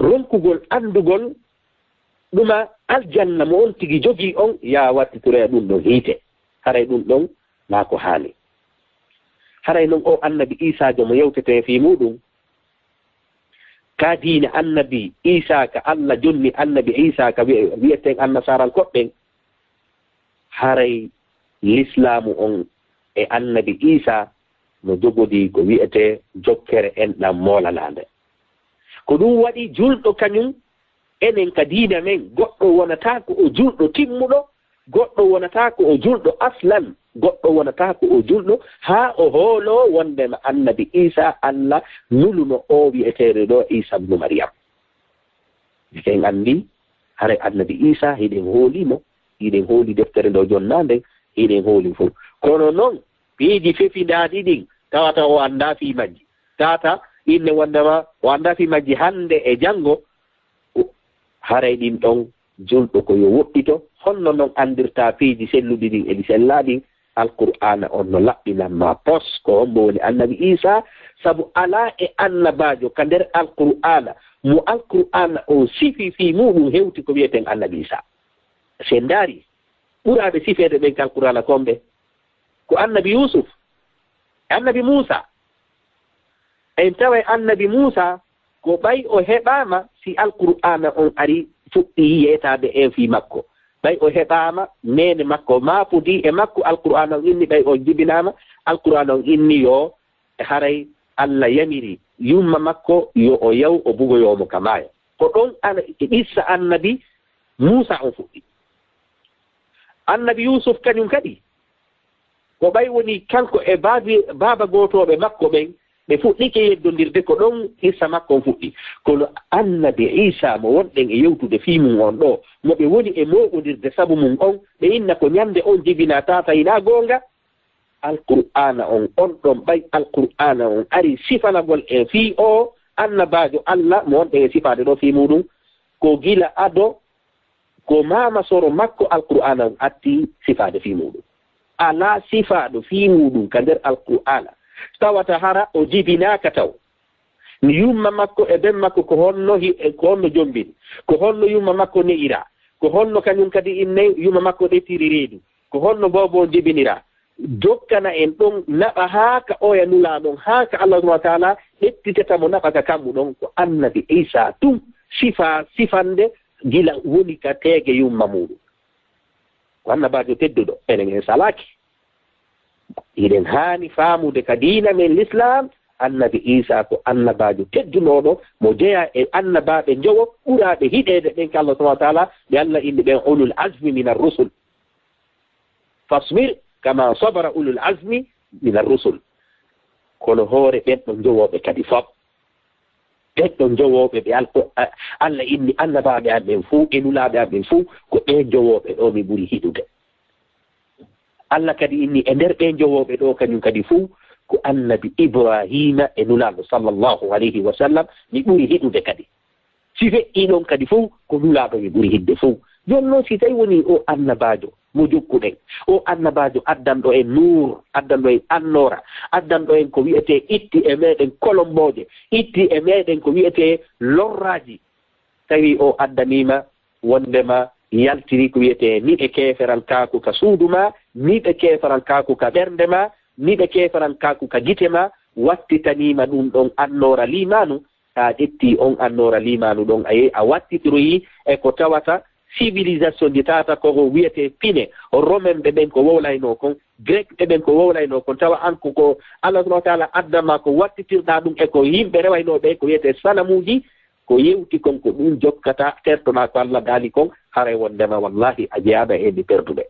Ronkugol anndugol ɗuma aljanna mo on tigi jogii on, yaha wattitira ɗum ɗon hiite. Haray ɗum ɗon naa ko haani. Haray non o annabi Iisaa jomo yewtetee fii muuɗum, ka diina annabi Iisaa, ka Allah jonni annabi Iisaa, ka wi'e-, wi'eten annasaarankoɓɓen, haray Lislaamu on e Annabi Iisaa no jogodii ko wi'etee jokkere enɗam moolanaande. Ko ɗum waɗi julɗo kañum, enen ka diina men, goɗɗo wonataa ko o julɗo timmuɗo, goɗɗo wonataa ko o julɗo aslan, goɗɗo wonataa ko o julɗo haa o hooloo wonndema Annabi Iisaa Alla nuluno o wi'eteeɗo ɗoo Iisaa bnu Maryam. En anndi haray Annabi Iisaa hiɗen hoolii mo, hiɗen hooli deftere ndo jonnaa nden, hiɗen hooli fof. Kono noon, piiji fefindaaɗi ɗin, tawata o anndaa fii majji. Tawata inne wonndema o anndaa fii majji hannde e janngo, o-, haray ɗin ɗon julɗo ko yo woɗɗito, honno noon anndirta piiji selluɗi ɗin e ɗi sellaa ɗin, Alqur'aana on no laɓɓinan ma pos, ko hombo woni Annabi Iisaa, sabu alaa e annabaajo ka nder Alqur'aana, mo Alqur'aana on sifi fii muuɗum hewti ko wi'eten Annabi Iisaa. Si en ndaari, ɓuraaɓe sifeede ɓen ka Alqur'aana ko homɓe? Ko Annabi Yuusuf, Annabi Muusaa. En taway Annabi Muusaa, ko ɓay o heɓaama si Alqur'aana on ari fuɗɗii yeetaade en fii makko. Ɓay o heɓaama, neene makko maapodii e makko, Alqur'aana on inni, ɓay o jibinaama, Alqur'aana on inni yo, e haray Alla yamiri yumma makko yo o yaw, o bugoyoo mo ka maayo. Ko ɗon ana e qissa Annabi Muusaa on fuɗɗi. Annabi Yuusuf kañum kadi, ko ɓay woni kanko e baabi-, baaba gootooɓe makko ɓen, ɓe fuɗɗike yeddondirde, ko ɗon qissa makko on fuɗɗi. Kono Annabi Iisaa mo wonɗen e yewtude fii mum on ɗoo, mo ɓe woni e mooɓondirde sabu mum on, ɓe inna ko ñande on jibinaa, tawata hinaa goonga. Alqur'aana on, on ɗon ɓay Alqur'aana on ari sifanagol en fii oo annabaajo Alla mo wonɗen e sifaade ɗoo fii muuɗum, ko gila ado ko maama soro makko Alqur'aana on atti sifaade fii muuɗum. Alaa sifaaɗo fii muuɗum ka nder Alqur'aana tawata hara o jibinaaka taw. Ni yumma makko e ben makko ko honno hi-, e ko honno jombini? Ko honno yumma makko ne'ira? Ko honno kañum kadi inne yumma makko ɗettiri reedu? Ko honno boobo on jibinira? Jokkana en ɗon naɓa haa ka oya nulaa ɗon, haa ka Allah subhanahu wa taala ɗettitata mo naɓa ka kammu ɗon. Ko Annabi Iisaa tun sifa, sifande gila woni ka teege yumma muuɗum. Ko annabaajo tedduɗo, enen en salaaki. Hiɗen haani faamude ka diina men Lislaam, Annabi Iisaa ko annabaajo teddunooɗo, mo jeyaa e annabaaɓe njowo ɓuraaɓe hiɗeede ɓen ka Allah subhanahu wa taala, ɓe Allah inni ɓen ulul azmi minar rusul. Fasbir kama sabara ulul azmi minar rusul. Kono hoore ɓen ɗon njowooɓe kadi fof. Ɓen ɗon njowooɓe ɓe Al-, a-, Allah inni annabaaɓe am ɓen fof e nulaaɓe am ɓen fof, ko ɓen njowooɓe ɗo mi ɓuri hiɗude. Allah kadi inni e nder ɓen njowooɓe ɗo kañum kadi fof, ko Annabi Ibraahiima e Nulaaɗo sallallahu alayhi wa sallam mi ɓuri hiɗude kadi. Si feƴƴii ɗon kadi fof, ko Nulaaɗo mi ɓuri hiɗde fof. Jooni noon, si tawi wonii o annabaajo mo jokkuɗen, o annabaajo addanɗo en nuur, addanɗo en annoora, addanɗo en ko wi'etee itti e meɗen kolombooje, itti e meɗen ko wi'etee lorraaji, tawi o addaniima wondema yaltiri ko wi'etee niɓe keeferankaaku ka suudu maa, niɓe keeferankaaku ka ɓernde maa, niɓe keeferankaaku ka gite maa, wattitaniima ɗum ɗon annoora liimaanu, so a ƴettii on annoora liimaanu ɗon, a yehi a wattitiroyii e ko tawata civilisation ji tawata ko ko wiyetee pine, Romain ɓe ɓen ko wowlaynoo kon, Grek ɓe ɓen ko wowlaynoo kon, tawa an ko, ko Allah subhanahu wa taala addan ma ko wattitirɗaa ɗum e ko yimɓe rewaynoo ɓe ko wiyetee sanamuuji, ko yewti kon ko ɗum jokkata, tertoɗaa ko Allah daali kon, haray wondema wallahi a jeyaama e ɓe perduɓe.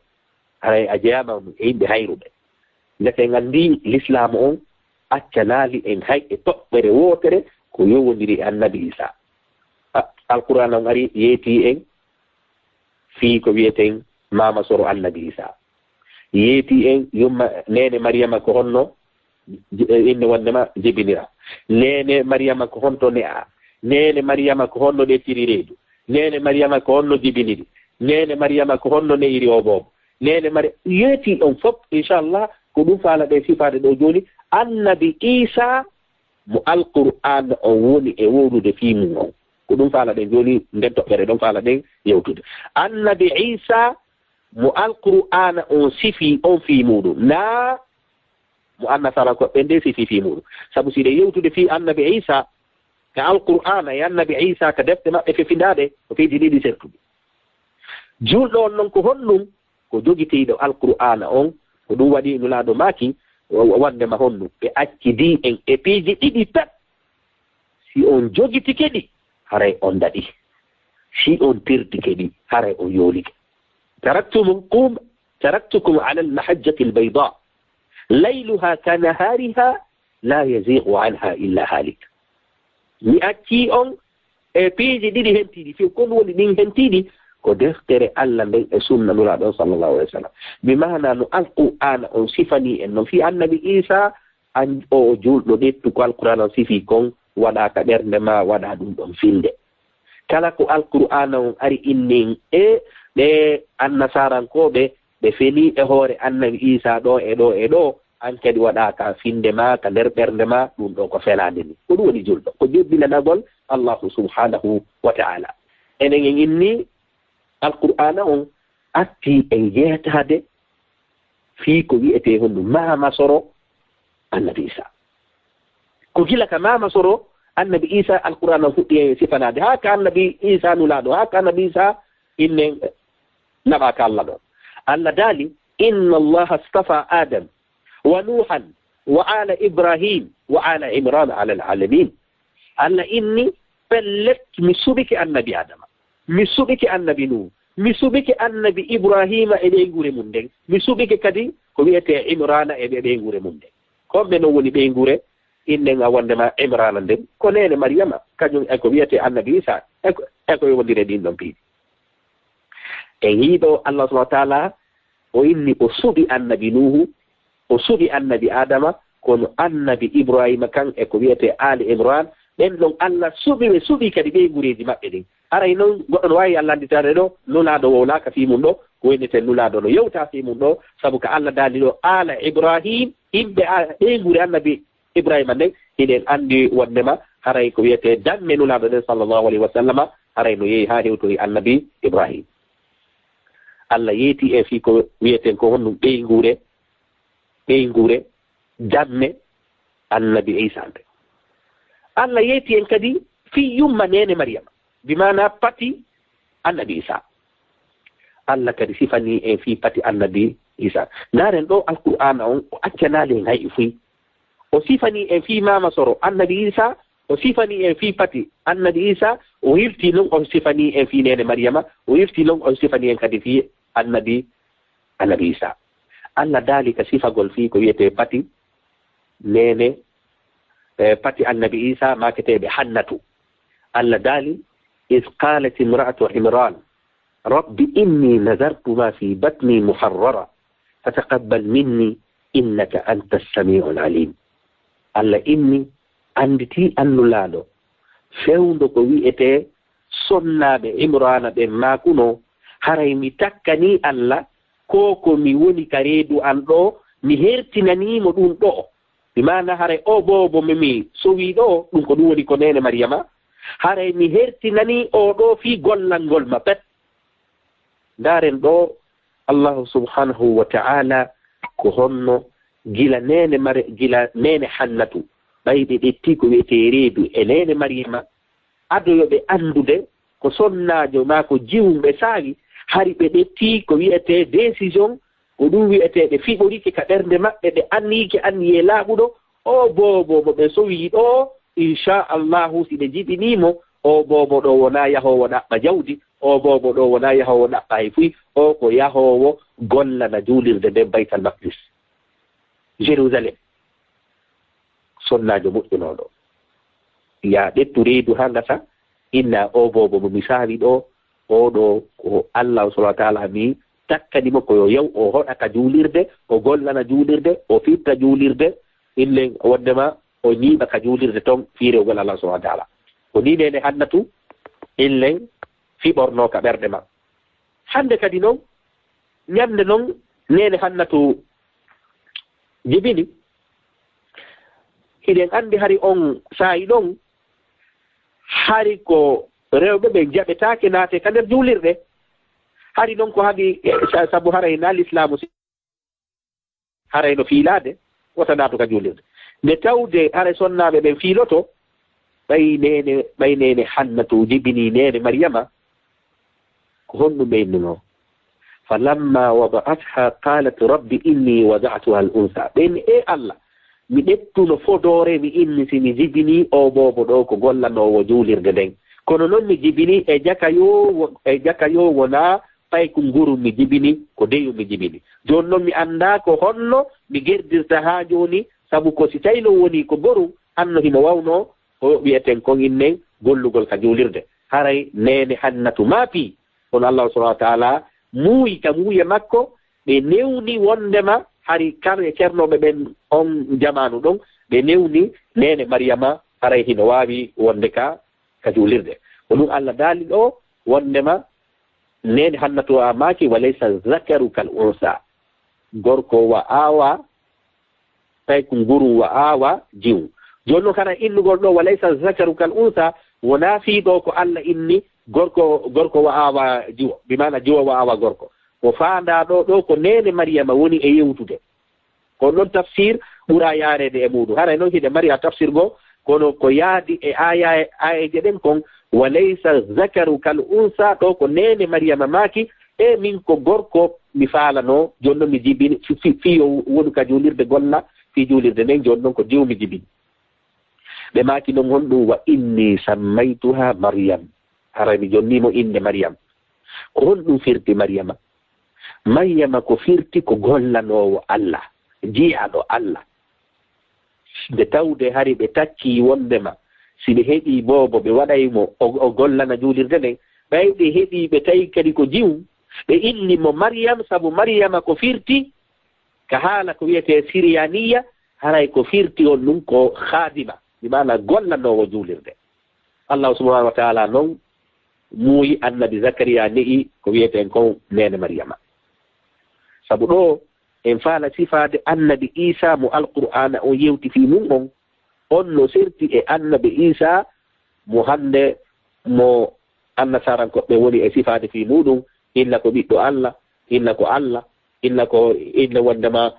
Haray a jeyaama e yimɓe hayruɓe. Ndeke en anndi Lislaamu on accanaali en hay e toɓɓere wootere ko yowondiri e Annabi Iisaa. A-, Alqur'aana on ari yeetii en fii ko wiyeten maama soro Annabi Iisaa. Yeetii en yumma neene Mariyama ko honno j-, inne wondema jibinira. Neene Mariyama ko honto ne'aa. Neene Mariyama ko honno ɗettiri reedu. Neene Mariyama ko honno jibiniri. Neene Mariyama ko honno ne'iri o boobo. Neene Mari-, yeetii on fof, inchallah, ko ɗum faalaɗen sifaade ɗo jooni, Annabi Iisaa mo Alqur'aana on woni e wowlude fii mum on. Ko ɗum faalaɗen jooni, nden toɓɓere ɗon faalaɗen yewtude. Annabi Iisaa mo Alqur'aana on sifii on fii muuɗum, naa mo annasarankoɓe ɓen nden sifii fii muuɗum. Sabu si ɗen yewtude fii Annabi Iisaa ka Alqur'aana e Annabi Iisaa ka defte maɓɓe fefindaaɗe, ko piiji ɗiɗi sertuɗi. Julɗo on non ko honɗum? Ko jogitiiɗo Alqur'aana on, Ko ɗum waɗi Nulaaɗo maaki, wa-, wa-, wonde ma honɗum? Ɓe accidi en e piiji ɗiɗi pet. Si on jogitike ɗi, haray on daɗi. Si on tirtike ɗi, haray on yoolike. تركتم، قوم، تركتكم على المحجة البيضاء ليلها كنهارها لا يزيغ عنها إلا هالك. Mi accii on e piiji ɗiɗi hentiiɗi. Fii ko ɗum woni ɗin hentiiɗi? Ko deftere Alla nden e sunna Nulaaɗo on sallallahu alayhi wa sallam. Bi maana no Alqur'aana on sifanii en non. Fii Annabi Iisaa, an o juulɗo ƴettu ko Alqur'aana on sifii kon, waɗaa ka ɓernde maa, waɗaa ɗum ɗon finnde. Kala ko Alqur'aana on ari inni en e ɓe annasaarankooɓe, ɓe fenii e hoore Annabi Iisaa ɗoo e ɗoo e ɗoo, an kadi waɗaa ka finnde maa, ka nder ɓernde maa, ɗum ɗoo ko fenaande ni. Ko ɗum woni juulɗo, ko joɗɗinanagol Allaahu subhaanahu wa ta'aalaa. Enen en inni Alqur'aana on atti en yeetaade fii ko wi'etee honɗum maamasoro Annabi Iisaa. Ko gila ka maamasoro Annabi Iisaa Alqur'aana on fuɗɗi en sifanaade, haa ka Annabi Iisaa Nulaaɗo, haa ka Annabi Iisaa innen naɓaa ka Alla ɗon. Alla daali: إن الله اصطفى آدم ونوحا وآل إبراهيم وآل عمران على العالمين. Alla inni: Pellet, mi suɓike Annabi Aadama, mi suɓike Annabi Nuuhu, mi suɓike Annabi Ibraahiima e ɓeynguure mum nden, mi suɓike kadi ko wi'etee Imraana e ɓe ɓeynguure mum nden. Ko ɓe non woni ɓeynguure innen a wonde ma Imraana nden? Ko neene Mariyama, kañum e ko wi'etee Annabi Iisaa, e ko, e ko yowondiri e ɗin ɗon piiji. En yii ɗoo Allah subhaanahu wa ta'aalaa o inni o suɓi Annabi Nuuhu, o suɓi Annabi Aadama, kono Annabi Ibraahiima kan e ko wi'etee Aali Imraan, ɓen ɗon Allah suɓi ɓe, suɓi kadi ɓeynguureeji maɓɓe ɗin. Haray non goɗɗo no waawi Allah annditaade ɗoo, Nulaaɗo wowlaaka fii mum ɗoo, ko wonetee Nulaaɗo no yewta fii mum ɗoo, sabu ka Allah daali ɗoo, Aala Ibraahiim, yimɓe a-, ɓeynguure Annabi Ibraahiima nden, hiɗen anndi wonndema haray ko wi'etee damme Nulaaɗo nden sallallahu alayhi wa sallama, haray no yehi haa hewtoyi Annabi Ibraahiim. Allah yeeti en fii ko wi'eten ko honɗum ɓeynguure, ɓeynguure damme Annabi Iisaa nden. Allah yeeti en kadi fii yumma neene Mariyama, bi maana pati Annabi Iisaa. Allah kadi sifanii en fii pati Annabi Iisaa. Ndaaren ɗoo Alqur'aana on, o accanaali en hay e fuy. O sifanii en fii maamasoro Annabi Iisaa, o sifanii en fii pati Annabi Iisaa, o hirtii non o sifanii en fii neene Mariyama, o hirtii non o sifanii en kadi fii Annabi, Annabi Iisaa. Allah daali ka sifagol fii ko wi'etee pati neene, eh, pati Annabi Iisaa maaketeeɓe Hannatu. Allah daali: إذ قالت امرأة عمران رب إني نذرت ما في بطني محررا فتقبل مني إنك أنت السميع العليم. Allah inni, annditii an Nulaaɗo, fewndo ko wi'etee sonnaaɓe Imraana ɓen maakunoo, haray mi takkanii Allah, ko ko mi woni ka reedu an ɗoo, mi hertinanii mo ɗum ɗoo. Bi maana haray oo boobo mo mi sowii ɗoo, ɗum ko ɗum woni ko neene Mariyama, haray mi hertinanii oo ɗoo fii gollal ngol ma pet. Ndaaren ɗoo, Allahu subhaanahu wa ta'aalaa ko honno gila neene Mari-, gila neene Hannatu, ɓay ɓe ƴettii ko wi'etee reedu e neene Mariyama, ado yo ɓe anndude ko sonnaajo maa ko jiwum ɓe saawi, hari ɓe ƴettii ko wi'etee décision, ko ɗum wi'etee ɓe fiɓorike ka ɓernde maɓɓe, ɓe anniyike anniyee laaɓuɗo, oo boobo mo ɓe sowii ɗoo, inchallahu, si ɓe jibinii mo, oo boobo ɗoo wonaa yahoowo ɗaɓɓa jawdi, oo boobo ɗoo wonaa yahoowo ɗaɓɓa hay fuy, oo ko yahoowo gollana juulirde nden Baytal Maqdis, Jérusalem. Sonnaajo moƴƴunooɗo. Yaa ƴettu reedu haa ngasa, inna oo boobo mo mi saawi ɗoo, oo ɗoo ko Allah subhaanahu wa ta'aalaa mi takkani mo ko yo yaw o hoɗa ka juulirde, o gollana juulirde, o firta juulirde, illen wonndema o ñiiɓa ka juulirde ton fii rewgol Allah subhaanahu wa ta'aalaa. Ko nii neene Hannatu illen fiɓornoo ka ɓerɗe makko. Hannde kadi non, ñannde non neene Hannatu jibini, hiɗen anndi hari on saa'i ɗon, hari ko rewɓe ɓen jaɓetaake naate ka nder juulirɗe. Hari non ko haɗi, eh, sa-, sabu haray na lislaamu si-, haray no fiilaade, wota naatu ka juulirde. Nde tawde haray sonnaaɓe ɓen fiiloto, ɓay neene, ɓay neene Hannatu jibinii neene Mariyama, ko honɗum ɓe innunoo? Falamma wada'atha qalat rabbi inni wada'tuha al-untha. Ɓen, e Allah, mi ƴettuno fodoore, mi inni si mi jibini o boobo ɗo ko gollanoowo juulirde nden. Kono non mi jibini e jakayo wo-, e jakayo wonaa paykun ngurun mi jibini, ko deyu mi jibini. Jooni non mi anndaa ko honno mi gerdirta haa jooni, sabu ko si tawi non woni ko gorun, hanno himo wawnoo ko wi'eten kon innen gollugol ka juulirde. Haray neene Hannatu maapii, kono Allahu subhanahu wa ta'ala muuyi ka muuye makko, ɓe newni wondema hari kar e cernooɓe ɓen on jamaanu ɗon, ɓe newni neene Mariyama haray hino waawi wonde ka, ka juulirde. Ko ɗun Allah daali ɗo wondema neene Hannatu a maaki, "Wa laysa zakaru kal unsa." Gorko wa awa, tawi ko nguru wa awa jiwu. Jooni non, hara innugol ɗo, "Wa laysa zakaru kal unsa," wonaa fii ɗo ko Allah inni gorko, gorko wa awa jiwo, bi maana jiwo wa awa gorko. Ko faandaa ɗo, ɗo ko neene Mariyama woni e yewtude. Ko non tafsir ɓura yaareede e muuɗum. Haray non hiɗe mari a tafsir goo, kono ko yaadi e aaya-, aayeeje ɗen kon, "Wa laysa zakaru kal unsa," ɗo ko neene Mariyama maaki, "E min ko gorko mi faalanoo, jooni non mi jibini fi-, fi-, fii yo wonu ka juulirde golla, fii juulirde nden, jooni non ko jiwo mi jibini." Ɓe maaki non honɗum, "Wa inni sammaytuha Maryam." Haray mi jonnii mo innde Maryam. Ko honɗum firti Maryama? Maryama ko firti ko gollanoowo Allah, jiyaaɗo Allah. Nde tawde hari ɓe takkii wondema si ɓe heɓii boobo, ɓe waɗay mo o, o gollana juulirde nden. Ɓay ɓe heɓii, ɓe tawi kadi ko jiwum, ɓe inni mo Maryam, sabu Maryama ko firti ka haala ko wiyetee Siriyaniya, haray ko firti on ɗum ko khadima, bi maana gollanoowo juulirde. Allahu subhanahu wa ta'ala non muuyi annabi Zakariya ne'i ko wi'eten kon neene Maryama. Sabu ɗo en faala sifaade annabi Isa mo Alqur'aana on yewti fii mun on, on no serti e annabi Isa mo hannde mo annasaarankoɓe woni e sifaade fii muɗum, inna ko ɓiɗɗo Allah, inna ko Allah, inna ko, inna wondema,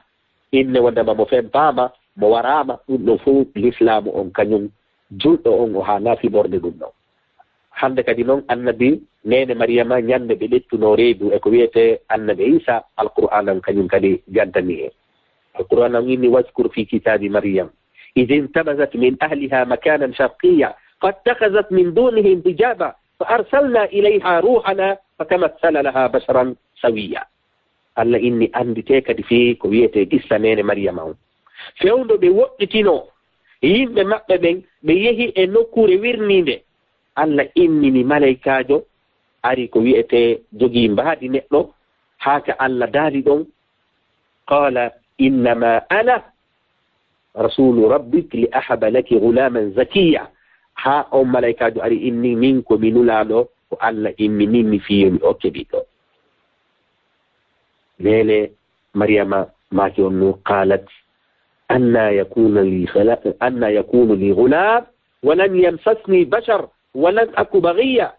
inna wondema mo fempaama, mo waraama, ɗum ɗo fof lislaamu on kañum, julɗo on o haanaa fiɓorde ɗum ɗon. Hannde kadi noon, annabi neene Mariyama, ñande ɓe ƴettunoo reedu e ko wiyetee annabi Iisa, Alqur'aana on kañum kadi jaddanii en. Alqur'aana on inni, "Wadkur fi kitaabi Maryam, idh intabazat min ahliha makanan sharqiyya, fattakhazat min dunihim hijaba, fa arsalna ilayha ruhana, fatamassala laha basharan sawiyya." Allah inni annditee kadi fii ko wiyetee qissa neene Mariyama on. Fewndo ɓe woɗɗitinoo yimɓe maɓɓe ɓen, ɓe yehi e nokkuure wirniinde. Allah innini malaykaajo ari ko wiyetee jogii mbaadi neɗɗo, haa ka Allah daali ɗon, "Qala innama ana rasulu rabbik li ahaba laki ghulaman zakiya." Haa on malaykaajo ari inni, "Min ko mi nulaaɗo ko Allah inni min mi fii yo mi okke ɓiɗɗo." Neene Mariyama maaki on nu, qalat, "Anna yakunu li ghala-, anna yakunu li ghulam wa lam yamsasni bashar wa lam aku baghiya."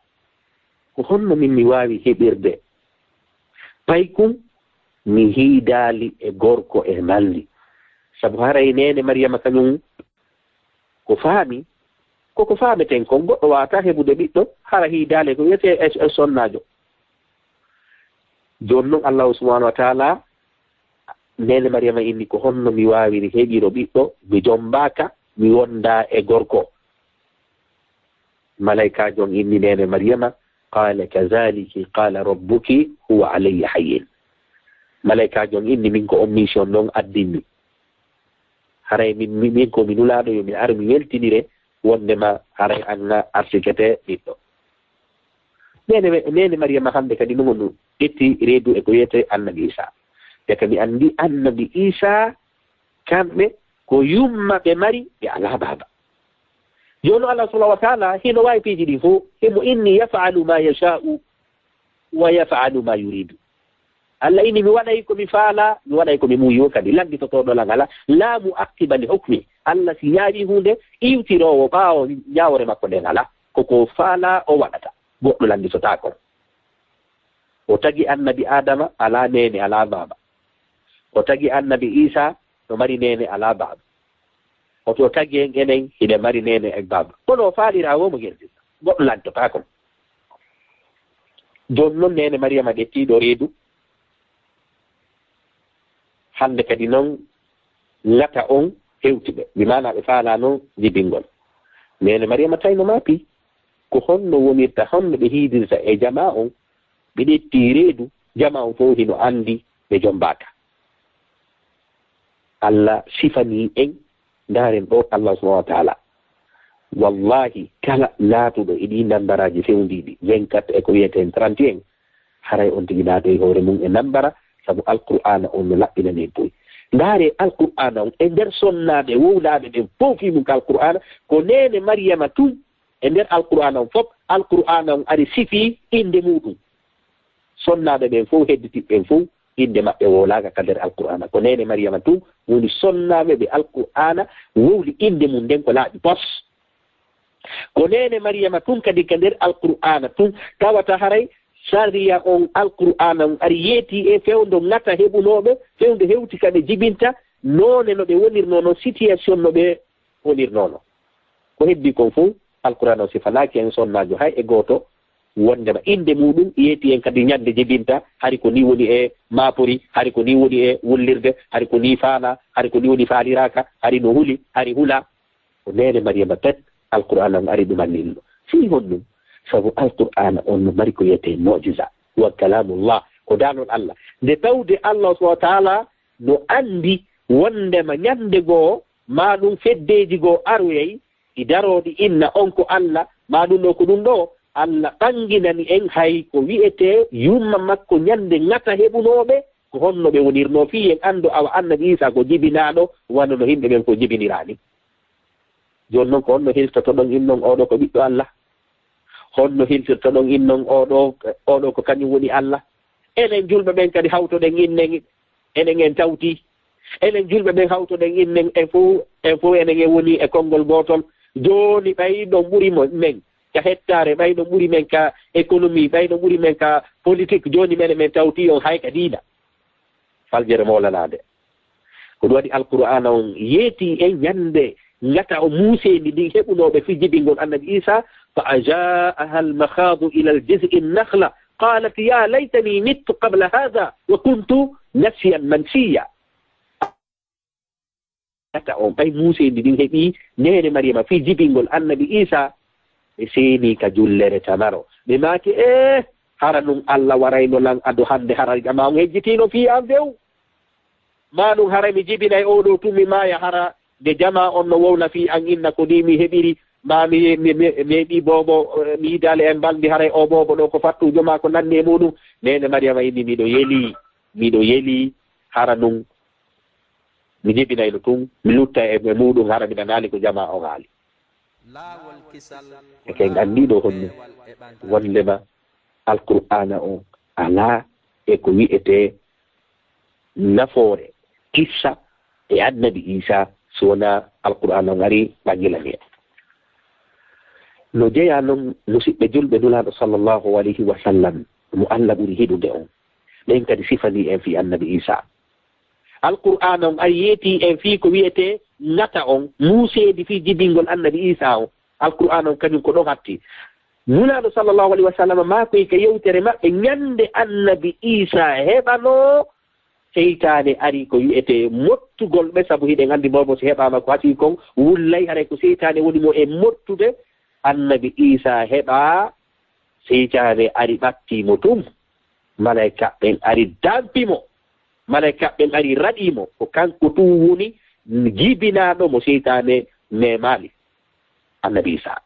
Ko honno min mi waawi heɓirde paykun mi hiidaali e gorko e malli? Sabu haray neene Mariyama kañum ko faami, koko faameten kon, goɗɗo waawataa heɓude ɓiɗɗo, hara hiidaali ko wiyetee e, e sonnaajo. Jooni non Allahu subhanahu wa taala, neene Mariyama inni, "Ko honno mi waawiri heɓiro ɓiɗɗo, mi jombaaka, mi wondaa e gorko?" Malaykaajo on inni neene Mariyama, qala kadhaliki qala rabbuki huwa alayya hayyin. Malaykaajo on inni, "Min ko on mission non addinmi. Haray min, min, min ko mi nulaaɗo, yo mi ar mi weltinire wondema haray an a arsikete ɓiɗɗo." Neene, neene Mariyama hannde kadi no ngondu ƴetti reedu e ko wiyetee annabi Iisa. Te ka mi anndi annabi Iisa, kamɓe ko yumma ɓe mari, ɓe alaa baaba. Jooni Allah subhanahu wa taala hino waawi piiji ɗin fof, himo inni, "Yaf'alu ma yasha'u wa yaf'alu ma yuridu." Allah inni, "Mi waɗay ko mi faala, mi waɗay ko mi muuyi." Wo kadi lannditotooɗo lan alaa, "La mu'aqqiba li hukmi." Allah si ñaawi huunde, iwtiroowo ɓaawo ñaawore makko nden alaa. Ko ko faala o waɗata, goɗɗo lannditotaako. O tagi annabi Adama alaa neene, alaa baaba. O tagi annabi Iisa no mari neene, alaa baaba. Oto o tagi en enen hiɗen mari neene e baaba. Kono o faalira wo mo gerdirta, goɗɗo lantotaako. Jooni non neene Mariyama ƴettii ɗo reedu, Hannde kadi noon, ngata on hewti ɓe, bi maana ɓe faalaa noon jibingol. Neene Mariyama tawi no maapi, ko honno wonirta, honno ɓe hiidirta e jamaa on, ɓe ƴetti reedu, jamaa on fof hino anndi ɓe jombaaka. Allah sifanii en, ndaaren ɗo Allah subhanahu wa taala. Wallahi, kala laatuɗo e ɗii nambaraaji fewndiiɗi, vingt-quatre e ko wiyeten trente et un, haray on tigi naatoy hoore mum e nambara, sabu Alqur'aana on no laɓɓinanii en boy. Ndaaree Alqur'aana on e nder sonnaaɓe wowlaaɓe ɓen fow fii mum ka Alqur'aana, ko neene Mariyama tun e nder Alqur'aana on fof, Alqur'aana on ari sifii innde muuɗum. Sonnaaɓe ɓen fow, hedditiiɓe ɓen fow, innde maɓɓe wowlaaka ka nder Alqur'aana. Ko neene Mariyama tun woni sonnaaɓe ɓe Alqur'aana wowli innde mum nden ko laaɓi pos. Ko neene Mariyama tun kadi ka nder Alqur'aana tun tawata haray sariya on Alqur'aana on ari yeetii e fewndo ngata heɓunooɓe, fewndo hewti ka ɓe jibinta, noone no ɓe wonirnoo non, situation no ɓe wonirnoo non. Ko heddii kon fow, Alqur'aana on sifanaaki en sonnaajo hay e gooto, wonndema innde muuɗum yeetii en kadi ñannde jibinta, hari ko nii woni e maapori, hari ko nii woni e wullirde, hari ko nii faalaa, hari ko nii woni faaliraaka, hari no huli, hari hulaa. Ko neene Mariyama pet, Alqur'aana on ari ɗumannin mo. Fii honɗum? Sabu Alqur'aana on no mari ko wiyetee mu'jiza, wa kalamullah, ko daalol Allah. Nde tawde Allah subhanahu wa taala no anndi wonndema ñannde goo, maa ɗum feddeeji goo aroyay, ɗi daroo ɗi inna on ko Allah, maa ɗum ɗoo ko ɗum ɗoo, Allah ɓannginani en hay ko wiyetee yumma makko ñannde ŋata heɓunooɓe, ko honno ɓe wonirnoo, fii en anndu awa Annabi Iisaa ko jibinaaɗo, wano no yimɓe ɓen fow jibiniraani. Jooni non, ko honno hiltotoɗon innon oo ɗoo ko ɓiɗɗo Allah? Honno hiltirtoɗon innon oo ɗoo, oo ɗoo ko kañum woni Allah? Enen julɓe ɓen kadi hawtoɗen innen, enen en tawti. Enen julɓe ɓen hawtoɗen innen, en fow, en fow enen en woni e konngol gootol. Jooni ɓay ɗon ɓuri mo, men ka hettaare, ɓay ɗon ɓuri men ka économie, ɓay ɗon ɓuri men ka politique. Jooni menen men tawti on hay ka diina. Faljere moolanaade. Ko ɗum waɗi Alqur'aana on yeetii en ñannde ngata o muuseendi ndin heɓunooɓe fii jibingol Annabi Iisaa, فأجاءها المخاض إلى جذع النخلة قالت يا ليتني مت قبل هذا وكنت نسيا منسيا. Ngata on, ɓay muuseendi ndin heɓii neene Mariyama fii jibingol Annabi Iisaa, ɓe seenii ka jullere tamaro. Ɓe maaki, ee, hara nun Alla warayno lan ado hande, hara jamaa on hejjitiino fii an few. Maa nun hara mi jibinay oo ɗoo tun mi maaya, hara nde jamaa on no wowla fii an inna ko nii mi heɓiri, maa mi, mi, mi, mi heɓii boobo, eh, mi yidaali en balndi, haray oo boobo ɗoo ko fattuujo maa ko nanni e muuɗum. Neene Mariyama inni, miɗo yelii, miɗo yelii, hara nun mi jibinayno tun, mi lutta e, e muuɗum, hara mi nanaali ko jamaa on haali. Eke en anndii ɗoo honno wondema Alqur'aana on alaa e ko wi'etee nafoore, kissa e Annabi Iisaa, si wonaa Alqur'aana on ari ɓanngilani en. No jeyaa non, musiɓɓe julɓe, Nulaaɗo sallallahu alayhi wa sallam, mo Alla ɓuri yiɗude on, ɓen kadi sifanii en fii Annabi Iisaa. Alqur'aana on ari yeetii en fii ko wi'etee ngata on, muuseedi fii jibingol Annabi Iisaa on. Alqur'aana on kañum ko ɗon hatti. Nulaaɗo sallallahu alayhi wa sallam maakoy ka yewtere maɓɓe, ñande Annabi Iisaa heɓanoo, seytaane ari ko wi'etee mottugol ɓe, sabu hiɗen anndi boobo si heɓaama ko hasii kon wullay, haray ko seytaane woni mo e mottude. Annabi Iisaa heɓaa, seytaane ari ɓattii mo tun. Malaykaaɓe ɓen ari dampi mo. Malaykaaɓe ɓen ari raɗii mo. Ko kanko tun woni jibinaaɗo mo seytaane memaali. Annabi Iisaa.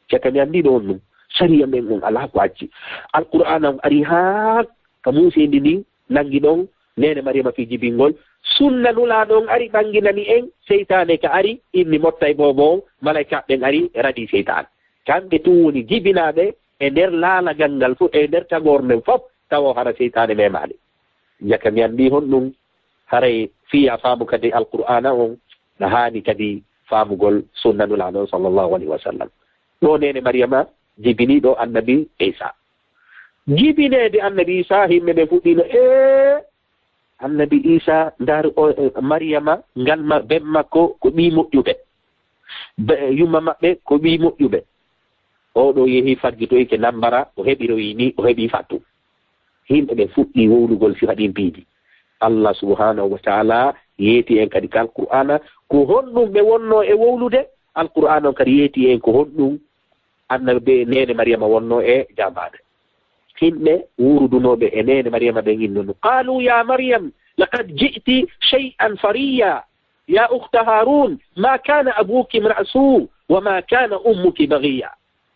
Caka mi anndi ɗon ɗum. Sariya men on alaa ko acci. Alqur'aana on ari haa ka muuseendi ndin, nanngi ɗon neene Mariyama fii jibingol. Sunna Nulaaɗo on ari ɓannginani en, seytaane ka ari, inni mottay boobo on, malaykaaɓe ɓen ari raɗii seytaane. Kamɓe tun woni jibinaaɓe e nder laalagal ngal fof, e nder tagoore nden fof, tawo hara seytaane memaali. Jaka mi anndi honɗum, haray fii a faamu kadi Alqur'aana on, na haani kadi faamugol sunna Nulaaɗo on sallallahu alayhi wa sallam. Ɗoo neene Mariyama jibinii ɗoo Annabi Iisaa. Jibineede Annabi Iisaa, yimɓe ɓen fuɗɗiino, ee, Annabi Iisaa, ndaar o, e, Mariyama, ngal ma, ben makko ko ɓii moƴƴuɓe. Be-, yumma maɓɓe ko ɓii moƴƴuɓe. Oo ɗoo yehi faggitoyke nambara, o heɓiroyi nii, o heɓii fattu. Yimɓe ɓen fuɗɗii wowlugol sifa ɗin piiji. Allah subhanahu wa ta'ala yeeti en kadi ka Alqur'aana ko honɗum ɓe wonnoo e wowlude. Alqur'aana on kadi yeeti en ko honɗum annabi, neene Mariyama wonnoo e jaamaade. Yimɓe wuurudunooɓe e neene Mariyama ɓen innu, "Qaalu ya Maryam, laqad ji'ti shay'an fariyya, ya ukhta Harun, ma kana abuki imra'a su, wa ma kana ummuki baghiya."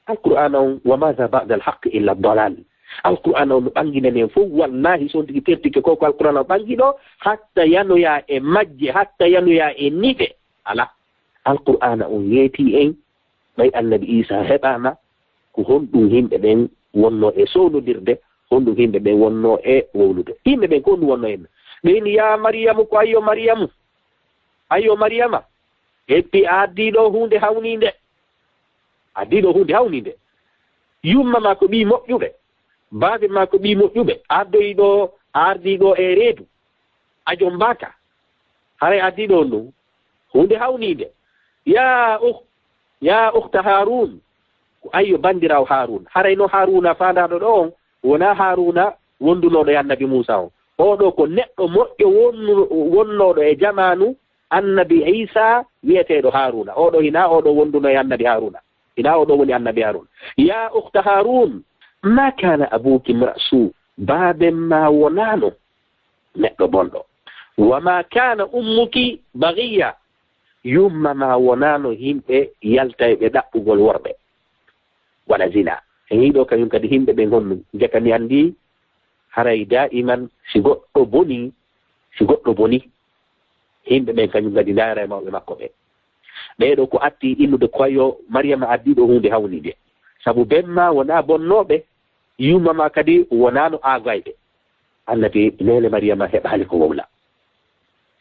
Alqur'aana on, "Wa madha ba'da al-haqqi illa ad-dalal." Alqur'aana on no ɓanginani en fof, wallahi, so on tigi tertike ko, ko Alqur'aana on ɓangi ɗo, hatta yanoya e majje, hatta yanoya e niɓe. Ala. Alqur'aana on yeeti en, ɓay annabi Iisaa heɓaama, ko honɗum yimɓe ɓen wonnoo e sowlondirde, honɗum yimɓe ɓen wonnoo e wowlude. Yimɓe ɓen ko honɗum wonnoo en? Ɓe inni, "Yaa Mariyamu, ko ayyo Mariyamu, ayyo Mariyama, eppi a addii ɗo huunde hawniinde. A addii ɗo huunde hawniinde. Yumma maa ko ɓii moƴƴuɓe, baabe maa ko ɓii moƴƴuɓe, ardoyi ɗo, a ardii ɗo e reedu. A jombaaka. Haray a addii ɗo ɗum huunde hawniinde. Yaa ukh-, yaa ukhta Haaruun, ko ayyo banndiraawo Haaruun." Haray no Haaruuna faandaaɗo ɗo on, wonaa Haaruuna wondunooɗo e annabi Muusaa on. Oo ɗoo ko neɗɗo moƴƴo wonnu-, wonnooɗo e jamaanu annabi Iisaa wi'eteeɗo Haaruuna. Oo ɗoo hinaa oo ɗoo wondunoo e annabi Haaruuna. Hinaa oo ɗoo woni annabi Haaruuna. "Yaa ukhta Haaruun, maa kaana abuuki imra'a suu." Baaben maa wonaano neɗɗo bonɗo. "Wa maa kaana ummuki baghiya." Yumma maa wonaano yimɓe yaltayɓe ɗaɓɓugol worɓe, waɗa zina. En yiɗo kañum kadi yimɓe ɓen honɗum. Jaka mi anndi haray daa'iman si goɗɗo boni, si goɗɗo boni, yimɓe ɓen kañum kadi ndaara e mawɓe makko ɓe. Ɓee ɗoo ko atti innude ko ayyo Mariyama addii ɗo huunde hawniinde. Sabu ben maa wonaa bonnooɓe, yumma maa kadi wonaano aagayɓe. Annabi neene Mariyama heɓaali ko wowla.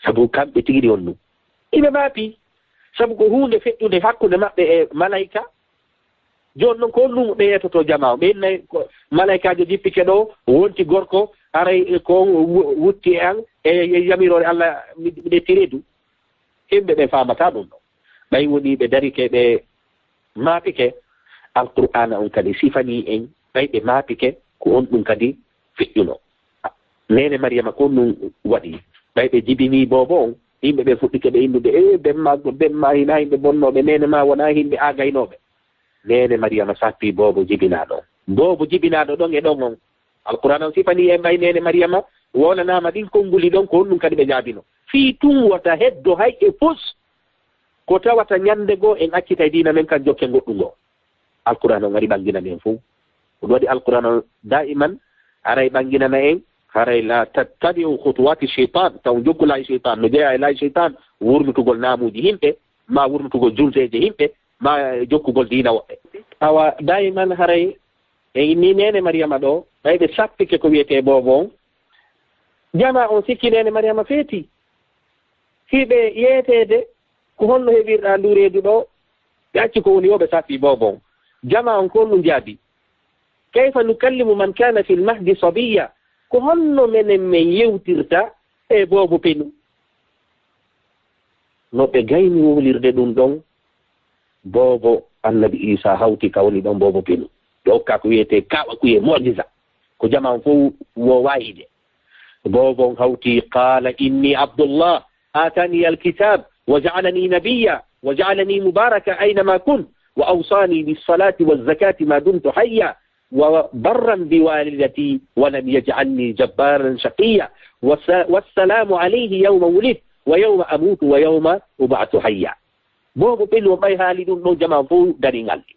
Sabu kamɓe tigi ɗi honɗum. Iɓe maapi. Sabu ko huunde feƴƴunde hakkunde maɓɓe e malayka. Jooni non, ko honɗum ɓe yeetotoo jamaa o? Ɓe innay ko malaykaajo jippike ɗo, wonti gorko, haray ko on wu-, wutti e an, e, e yamiroore Allah, mi, miɗo etti reedu. Yimɓe ɓe faamataa ɗum ɗo. Ɓay wonii ɓe darike, ɓe maapike, Alqur'aana on kadi sifanii en, ɓay ɓe maapike, ko honɗum kadi feƴƴunoo. Neene Mariyama ko honɗum waɗi? Ɓay ɓe jibinii boobo on, yimɓe ɓe fuɗɗike ɓe innude, "Ee, ben maa, ben maa hinaa yimɓe bonnooɓe, neene maa wonaa yimɓe aagaynooɓe." Neene Mariyama sappii boobo jibinaaɗo on. Boobo jibinaaɗo ɗon e ɗon on. Alqur'aana on sifanii en ɓay neene Mariyama wowlanaama ɗin konnguli ɗon, ko honɗum kadi ɓe jaabinoo. Fii tun wota heddo hay e fus ko tawata ñannde goo en accitay diina men kan jokken goɗɗum goo. Alqur'aana on ari ɓanginani en fow. Ko ɗum waɗi Alqur'aana on daa'iman aray ɓanginana en, haray "laa tattabi'u khutuwaati shaytaan", taw jokku laayi shaytaan, no jeyaa e laayi shaytaan, wurnutugol naamuuji yimɓe, maa wurnutugol juldeeje yimɓe, maa jokkugol diina woɓɓe. Awa, daa'iman haray en inni neene Mariyama ɗo, ɓay ɓe sappike ko wi'etee boobo on. Jamaa on sikki neene Mariyama feeti. Fii ɓe yeeteede, "Ko honno heɓirɗaa nduu reedu ɗo?" Ɓe acci ko woni yo ɓe sappii boobo on. Jamaa on ko honɗum jaabi? "Kayfa nukallimu man kaana fil mahdi sabiyya?" Ko honno menen men yewtirta e boobo penu? No ɓe gayni wowlirde ɗum ɗon, boobo annabi Iisaa hawti ka woni ɗon boobo penu. Ɓe okkaa ko wi'etee kaawa kuye, mu'jiza. Ko jamaa on fow woowaa yiide. Boobo on hawti, "Qaala inni Abdullah, aatani al-kitaab, wa ja'alani nabiyya, wa ja'alani mubaarakan aynama kunt, wa awsaani bis-salaati waz-zakaati maa dumtu hayya, wa barran bi waalidatii, wa lam yaj'alni jabbaaran shaqiyya, wa sa-, wassalaamu alayya yawma wulidtu, wa yawma amuutu, wa yawma ub'athu hayya." Boobo penu on ɓay haali ɗum ɗon, jamaa fow darii ngalɗi.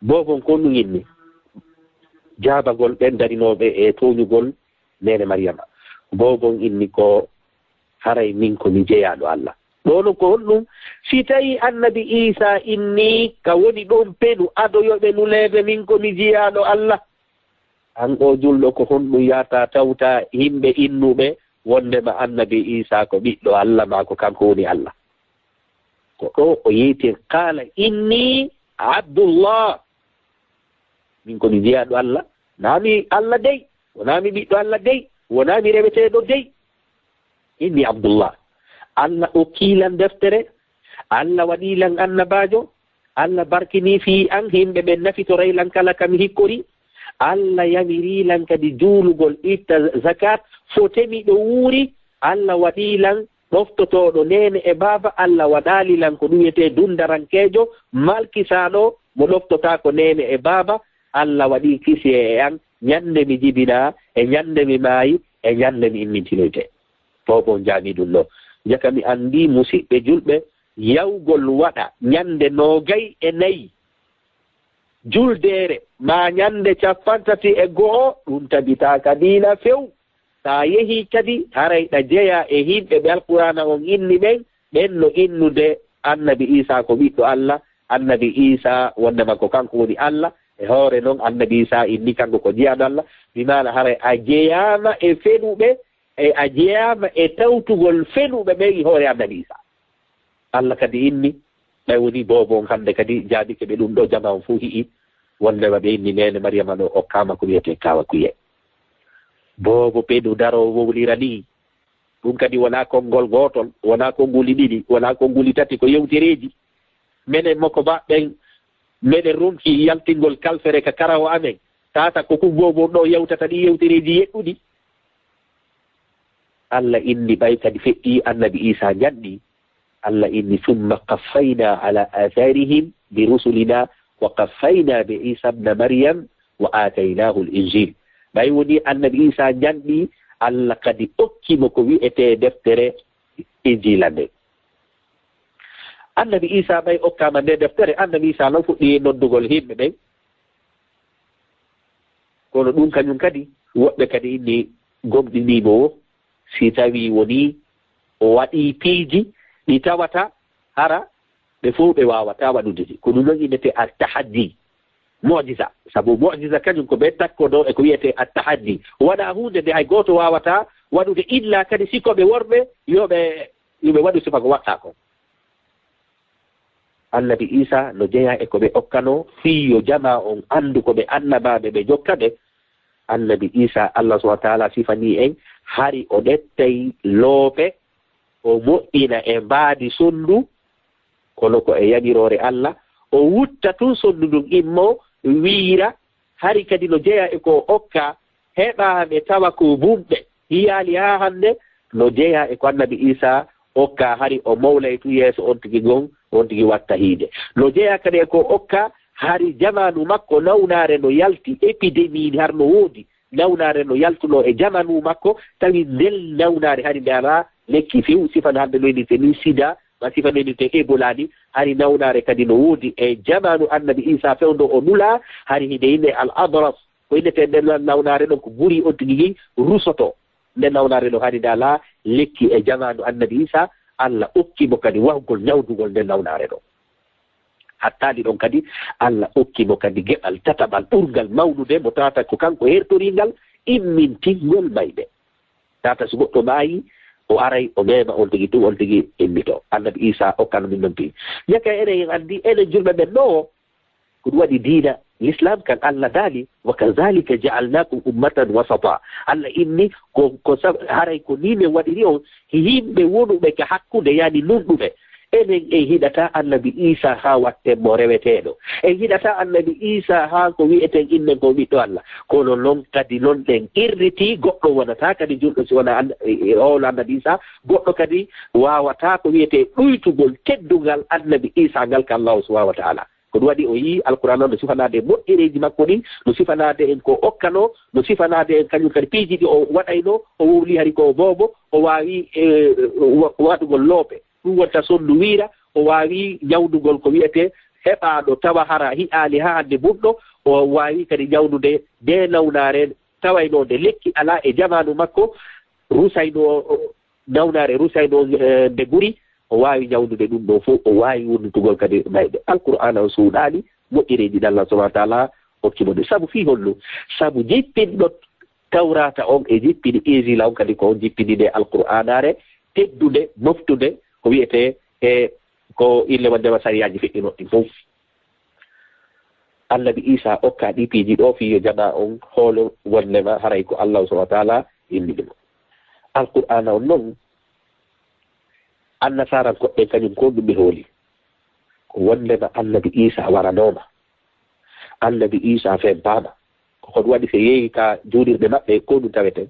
Boobo on ko honɗum inni? Jaabagol ɓen darinooɓe e tooñugol neene Mariyama. Boobo on inni ko, "Haray min ko mi jeyaaɗo Allah." Ɗoo non ko honɗum? Si tawii annabi Iisaa inni ka woni ɗon penu, ado yo ɓe nuleede min ko mi jeyaaɗo Allah. An oo julɗo, ko honɗum yaata tawta yimɓe innuɓe wondema annabi Iisaa ko ɓiɗɗo Allah maa ko kanko woni Allah? Ko ɗoo o yeeti, "Qaala inni Abdullah." Min ko mi jeyaaɗo Allah. Naa mi Allah dey, wonaa mi ɓiɗɗo Allah dey, wonaa mi reweteeɗo dey. "Inni Abdullah." Allah okkii lan deftere, Allah waɗii lan annabaajo, Allah barkinii fii an, yimɓe ɓen nafitoray lan kala ka mi hikkori. Allah yamirii lan kadi juulugol, itta zakat, fotemi ɗo wuuri. Allah waɗii lan ɗoftotooɗo neene e baaba. Allah waɗaali lan ko ɗum wiyetee dundarankeejo, malkisaaɗo, mo ɗoftotaako neene e baaba. Allah waɗii kisiyee e an, ñande mi jibinaa, e ñande mi maayi, e ñande mi immintinoyte. Boobo on jaami ɗum ɗo. Jaka mi anndi, musiɓɓe julɓe, yawgol waɗa ñande noogay e nayi juldeere, maa ñande cappanɗe tati e go'o, ɗum tabitaaka diina few. Taa yehii kadi, haray ɗa jeyaa e yimɓe ɓe Alqur'aana on inni ɓen, ɓen no innude Annabi Iisaa ko ɓiɗɗo Allah, Annabi Iisaa wondema ko kanko woni Allah. E hoore non, Annabi Iisaa inni kanko ko jiyaaɗo Allah. Bi maana haray a jeyaama e fenuɓe, e a jeyaama e tawtugol fenuɓe ɓen e hoore Annabi Iisaa. Allah kadi inni, ɓay woni boobo on hannde kadi jaabike ɓe ɗum ɗo, jamaa on fow hi'i wondema ɓe inni neene Mariyama no okkaama ko wiyetee kaawa kuye. Boobo ɓe ɗo daroo wowlira nii. Ɗum kadi wonaa konngol gootol, wonaa konnguli ɗiɗi, wonaa konnguli tati, ko yewtereeji. Menen moko ba ɓen, menen ronki yaltingol kalfere ka karawo amen. Tata ko kun boobo ɗo yewtata ɗi yewtereeji yeɗɗuɗi. Allah inni ɓay kadi feƴƴi Annabi Iisaa janɗi. Allah inni, "Summa qaffayna ala atharihim bi rusulina wa qaffayna bi Iisa ibna Maryam wa aataynahu al-injil." Ɓay woni Annabi Iisaa janɗi, Allah kadi okki mo ko wi'etee deftere Injiila nden. Annabi Iisaa ɓay okkaama nde deftere, Annabi Iisaa non fuɗɗi noddugol yimɓe ɓen. Kono ɗum kañum kadi, woɓɓe kadi inni gomɗinii mo wo, si tawii wonii o waɗii piiji ɗi tawata hara ɓe fow ɓe waawataa waɗude ɗi. Ko ɗum noon innetee al-tahaddi, mu'jiza. Sabu mu'jiza kañum ko ɓe takkodoo e ko wiyetee al-tahaddi. Wonaa huunde nde hay gooto waawataa waɗude, illa kadi si ko ɓe worɓe, yo ɓe, yo ɓe waɗu sifa ko waɗtaa kon. Annabi Iisaa no jeyaa e ko ɓe okkanoo, fii yo jamaa on anndu ko ɓe annabaaɓe, ɓe jokka ɓe. Annabi Iisaa, Allah subhaanahu wa ta'aalaa sifanii en, hari o ƴettay loope, o moƴƴina e mbaadi sonndu, kono ko e yamiroore Allah, o wutta tun sonndu ndun immoo, wiira, hari kadi no jeyaa e ko o okka, heɓaande tawa ko bumɓe, hiyaali haa hannde, no jeyaa e ko Annabi Iisaa okka, hari o mawlay tun yeeso on tigi ngon, on tigi watta hiide. No jeyaa kadi e ko okka, hari jamaanu makko nawnaare no yalti, epidemie har no woodi, nawnaare no yaltunoo e jamaanu makko, tawi ndel nawnaare hari nde alaa lekki few, sifana hannde no innirtee nii sida, ma sifana no innirtee Ebola ni, hari nawnaare kadi no woodi e jamaanu Annabi Iisaa fewndo o nulaa, hari hinde innee al-abras, ko innetee nden nawnaare ɗon ko buri on tigi gin rusotoo. Nden nawnaare ɗon hari nde alaa lekki e jamaanu Annabi Iisaa, Allah okki mo kadi wahgol ñawndugol nden nawnaare ɗon. Hattaali ɗon kadi, Allah okki mo kadi geɓal tataɓal ɓurngal mawnude mo tawata ko kanko hertoringal immintingol mayɓe. Tata so goɗɗo maayi, o aray, o meema on tigi tun, on tigi immito. Annabi Iisaa okkano min non piiji. Jaka enen en anndi, enen julɓe ɓen ɗoo, ko ɗum waɗi diina Lislaam kan Allah daali, "Wa kazaalika ja'alnaakum ummatan wasata." Allah inni, ko, ko sab-, haray ko nii min waɗiri on, yimɓe wonuɓe ka hakkunde, yani nunɗuɓe. Enen en hiɗataa Annabi Iisaa haa watten mo reweteeɗo. En hiɗataa Annabi Iisaa haa ko wi'eten innen ko ɓiɗɗo Allah. Kono non kadi non ɗen qirritii, goɗɗo wonataa kadi julɗo si wonaa an-, e, e, oolo Annabi Iisaa. Goɗɗo kadi waawataa ko wi'etee ɗuytugol teddungal Annabi Iisaa ngal ka Allaahu subhaanahu wa ta'aalaa. Ko ɗum waɗi o yi'i Alqur'aana no sifanaade moƴƴereeji makko ɗin, no sifanaade en ko okkanoo, no sifanaade en kañum kadi piiji ɗi o waɗaynoo, o wowli hari ko o boobo, o waawi, e, wa-, waɗugol loope. Ɗum wonta sonndu wiira, o waawi ñawndugol ko wiyetee heɓaaɗo tawa hara hi'aali haa hannde bunɗo, o waawi kadi ñawnude nde nawnaare tawaynoonde lekki alaa e jamaanu makko, rusaynoo nawnaare rusaynoo, eh, nde ɓuri, o waawi ñawnude ɗum ɗoo fof, o waawi wurnitugol kadi mayɓe. Alqur'aana o suuɗaali moƴƴereeji ɗi Allah subhaanahu wa ta'aalaa okki mo ɗi. Sabu fii hollu? Sabu jippinɗo Tawraata on e jippini Injiila on kadi ko on jippini nde Alqur'aanaare teddunde, moftunde, ko wiyetee e ko ille wonndema sariyaaji feƴƴunooɗi ɗin fof. Annabi Iisaa okka ɗii piiji ɗoo fii yo jamaa on hoolo wonndema haray ko Allaahu subhaanahu wa ta'aalaa innini mo. Alqur'aana on non, annasaarankoɓe ɓen kañum ko ɗum ɓe hooli. Ko wonndema Annabi Iisaa waranooma. Annabi Iisaa fempaama. Ko Ko ɗum waɗi so yeeyi ka juulirɗe maɓɓe, ko ɗum tawete.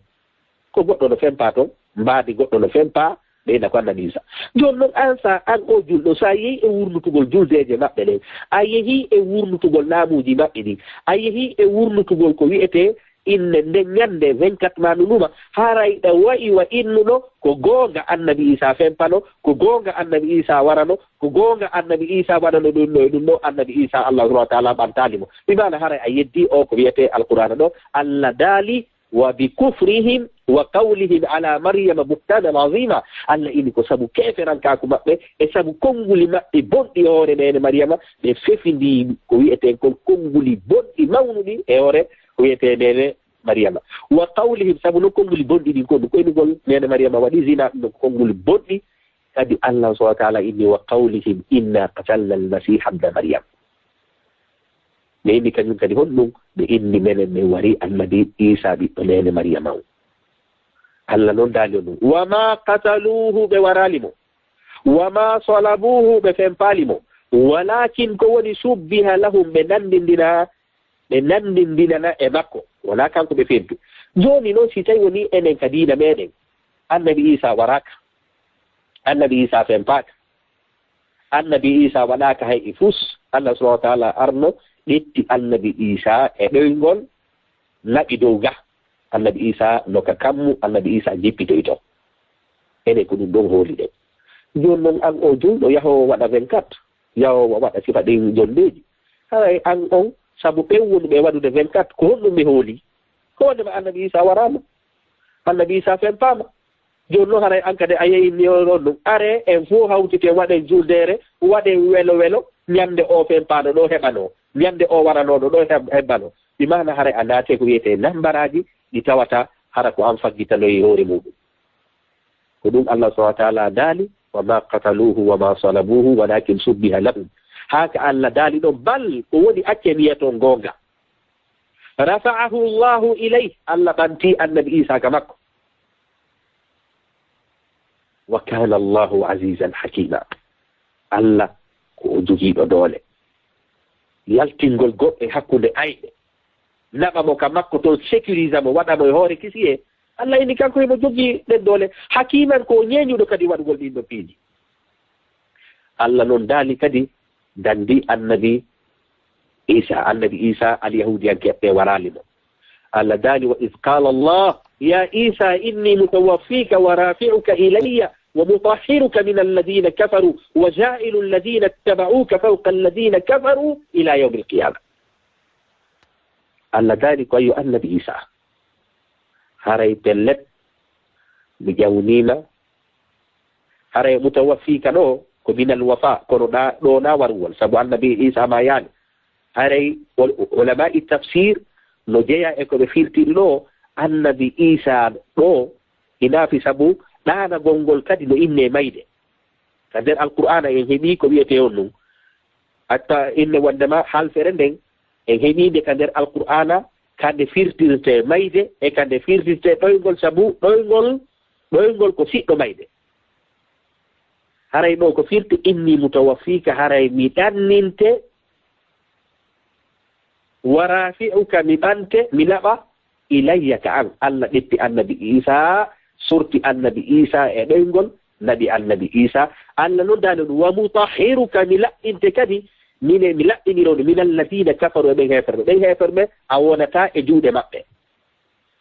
Ko goɗɗo no fempa toon, mbaadi goɗɗo no fempa, ɓeyda ko Annabi Iisa. Jooni noon, aan sa, aan o juulɗo, sa yeeyi e wurnutugol juldeeje maɓɓe ɗen, a yeehi e wurnutugol laamuuji maɓɓe ɗin, a yeehi e wurnutugol ko wiyetee inne nden ñannde vingt-quatre ma nunuma, haray ɗa wayi wa innuɗo ko goonga Annabi Iisa fempano, ko goonga Annabi Iisa warano, ko goonga Annabi Iisa waɗano ɗum ɗo e ɗum ɗo, Annabi Iisa Allah subhanahu wa taala ɓantaali mo. Bi maana haray a yeddii o ko wiyetee Alqur'aana ɗo, Allah daali, "Wa bi kufrihim wa qawlihim ala Maryama buhtanan azima." Allah ini ko sabu keeferankaaku maɓɓe e sabu konnguli maɓɓe bonɗi e hoore neene Maryama, ɓe fefindii ko wiyetee kon konnguli bonɗi mawnuɗi e hoore ko wiyetee neene Maryama. Wa qawlihim, sabu no konnguli bonɗi ɗin kon, ko inugol neene Maryama waɗi zina, ɗum ɗon ko konnguli bonɗi. Kadi Allah subhanahu wa taala inni, "Wa qawlihim inna qatalna al-Masiha ibna Maryam." Ɓe inni kañum kadi honɗum? Ɓe inni menen min wari Annabi Iisa ɓiɗɗo neene Maryama on. Allah non daali on ɗum, "Wa ma qataluhu," ɓe waraali mo. "Wa ma salabuhu," ɓe fempaali mo. "Walakin," ko woni, "shubbiha lahum," ɓe nanndindina, ɓe nanndindinana e makko. Wonaa kanko ɓe fenti. Jooni noon, si tawi woni enen ka diina meɗen, Annabi Iisa waraaka, Annabi Iisa fempaaka, Annabi Iisa waɗaaka hay e fus, Allah subhanahu wa taala arno ƴetti Annabi Iisa e ɗoyngol, naɓi dow ga. Annabi Iisa no ka kammu, Annabi Iisa jippitoyto. Enen ko ɗum ɗon hooliɗen. Jooni noon, aan o juulɗo, yahoowo waɗa vingt-quatre, yahoowo waɗa sifa ɗin jonndeeji. Haray aan on, sabu ɓen woni ɓe waɗude vingt-quatre, ko honɗum ɓe hooli? Ko wonde ma Annabi Iisa waraama, Annabi Iisa fempaama. Jooni noon, haray aan kadi a yeeyinii on ɗum. Aree en fof hawtiten, waɗen juuldeere, waɗen welo welo, ñande o fempaaɗo ɗo heɓanoo, ñande o waranooɗo ɗo heɓ-, heɓanoo. Bi maana haray a naatee ko wiyetee nambaraaji ɗi tawata hara ko aan faggitanoyi hoore muuɗum. Ko ɗum Allah subhanahu wa taala daali, "Wa ma qataluhu wa ma salabuhu walakin shubbiha lahum." Haa ka Allah daali ɗon, "Bal," ko woni, accen wiya toon goonga. "Rafa'ahu Allahu ilayh," Allah ɓanti Annabi Iisa ka makko. "Wa kana Allahu azizan hakima." Allah ko o jogiiɗo doole. Yaltingol goɗɗo e hakkunde ayɓe, naɓa mo ka makko toon, sécurisa mo, waɗa mo e hoore kisiyee. Allah ini kanko himo jogii ɗen doole. Hakiman, ko o ñeeñuɗo kadi waɗugol ɗin ɗon piiji. Allah non daali kadi, dandi Annabi Iisa. Annabi Iisa, Alyahuudiyankeeɓe ɓe waraali mo. Allah daali, "Wa iz qala Allah, ya Isa, inni mutawaffika wa rafi'uka ilayya wa mutahhiruka min alladhina kafaru wa ja'ilu alladhina ittaba'uka fawqa alladhina kafaru ila yawmi alqiyama." Allah daali ko, yo Annabi Isa, haray pellet, mi ƴawnima. Haray mutawaffika ɗo ko minal wafa, kono ɗa, ɗo na warugol, sabu Annabi Isa ma yaani. Haray ul-, ulama'i tafsir no jeya e ko ɓe firtiri ɗo, Annabi Isa ɗo ina fi sabu ɗaanagol ngol kadi no inne mayde. Ka nder Alqur'aana en heɓi ko wiyetee on ɗum. Hatta inne wondema halfere nden en heɓi nde ka nder Alqur'aana, ka nde firtirte mayde e ka nde firtirte ɗoyngol, sabu ɗoyngol, ɗoyngol ko siɗɗo mayde. Haray ɗo ko firti inni mutawaffika, haray mi ɗanninte, wa rafi'uka, mi ɓante, mi naɓa, ilayya, ka an. Allah ƴetti Annabi Isa, sorti Annabi Isa e ɗoyngol, naɓi Annabi Isa. Allah noddaani ɗum, wa mutahhiruka, mi laɓɓinte kadi, mine mi laɓɓiniro ɗum, min alladhina kafaru, e ɓen heeferɓe. Ɓen heeferɓe a wonata e juuɗe maɓɓe.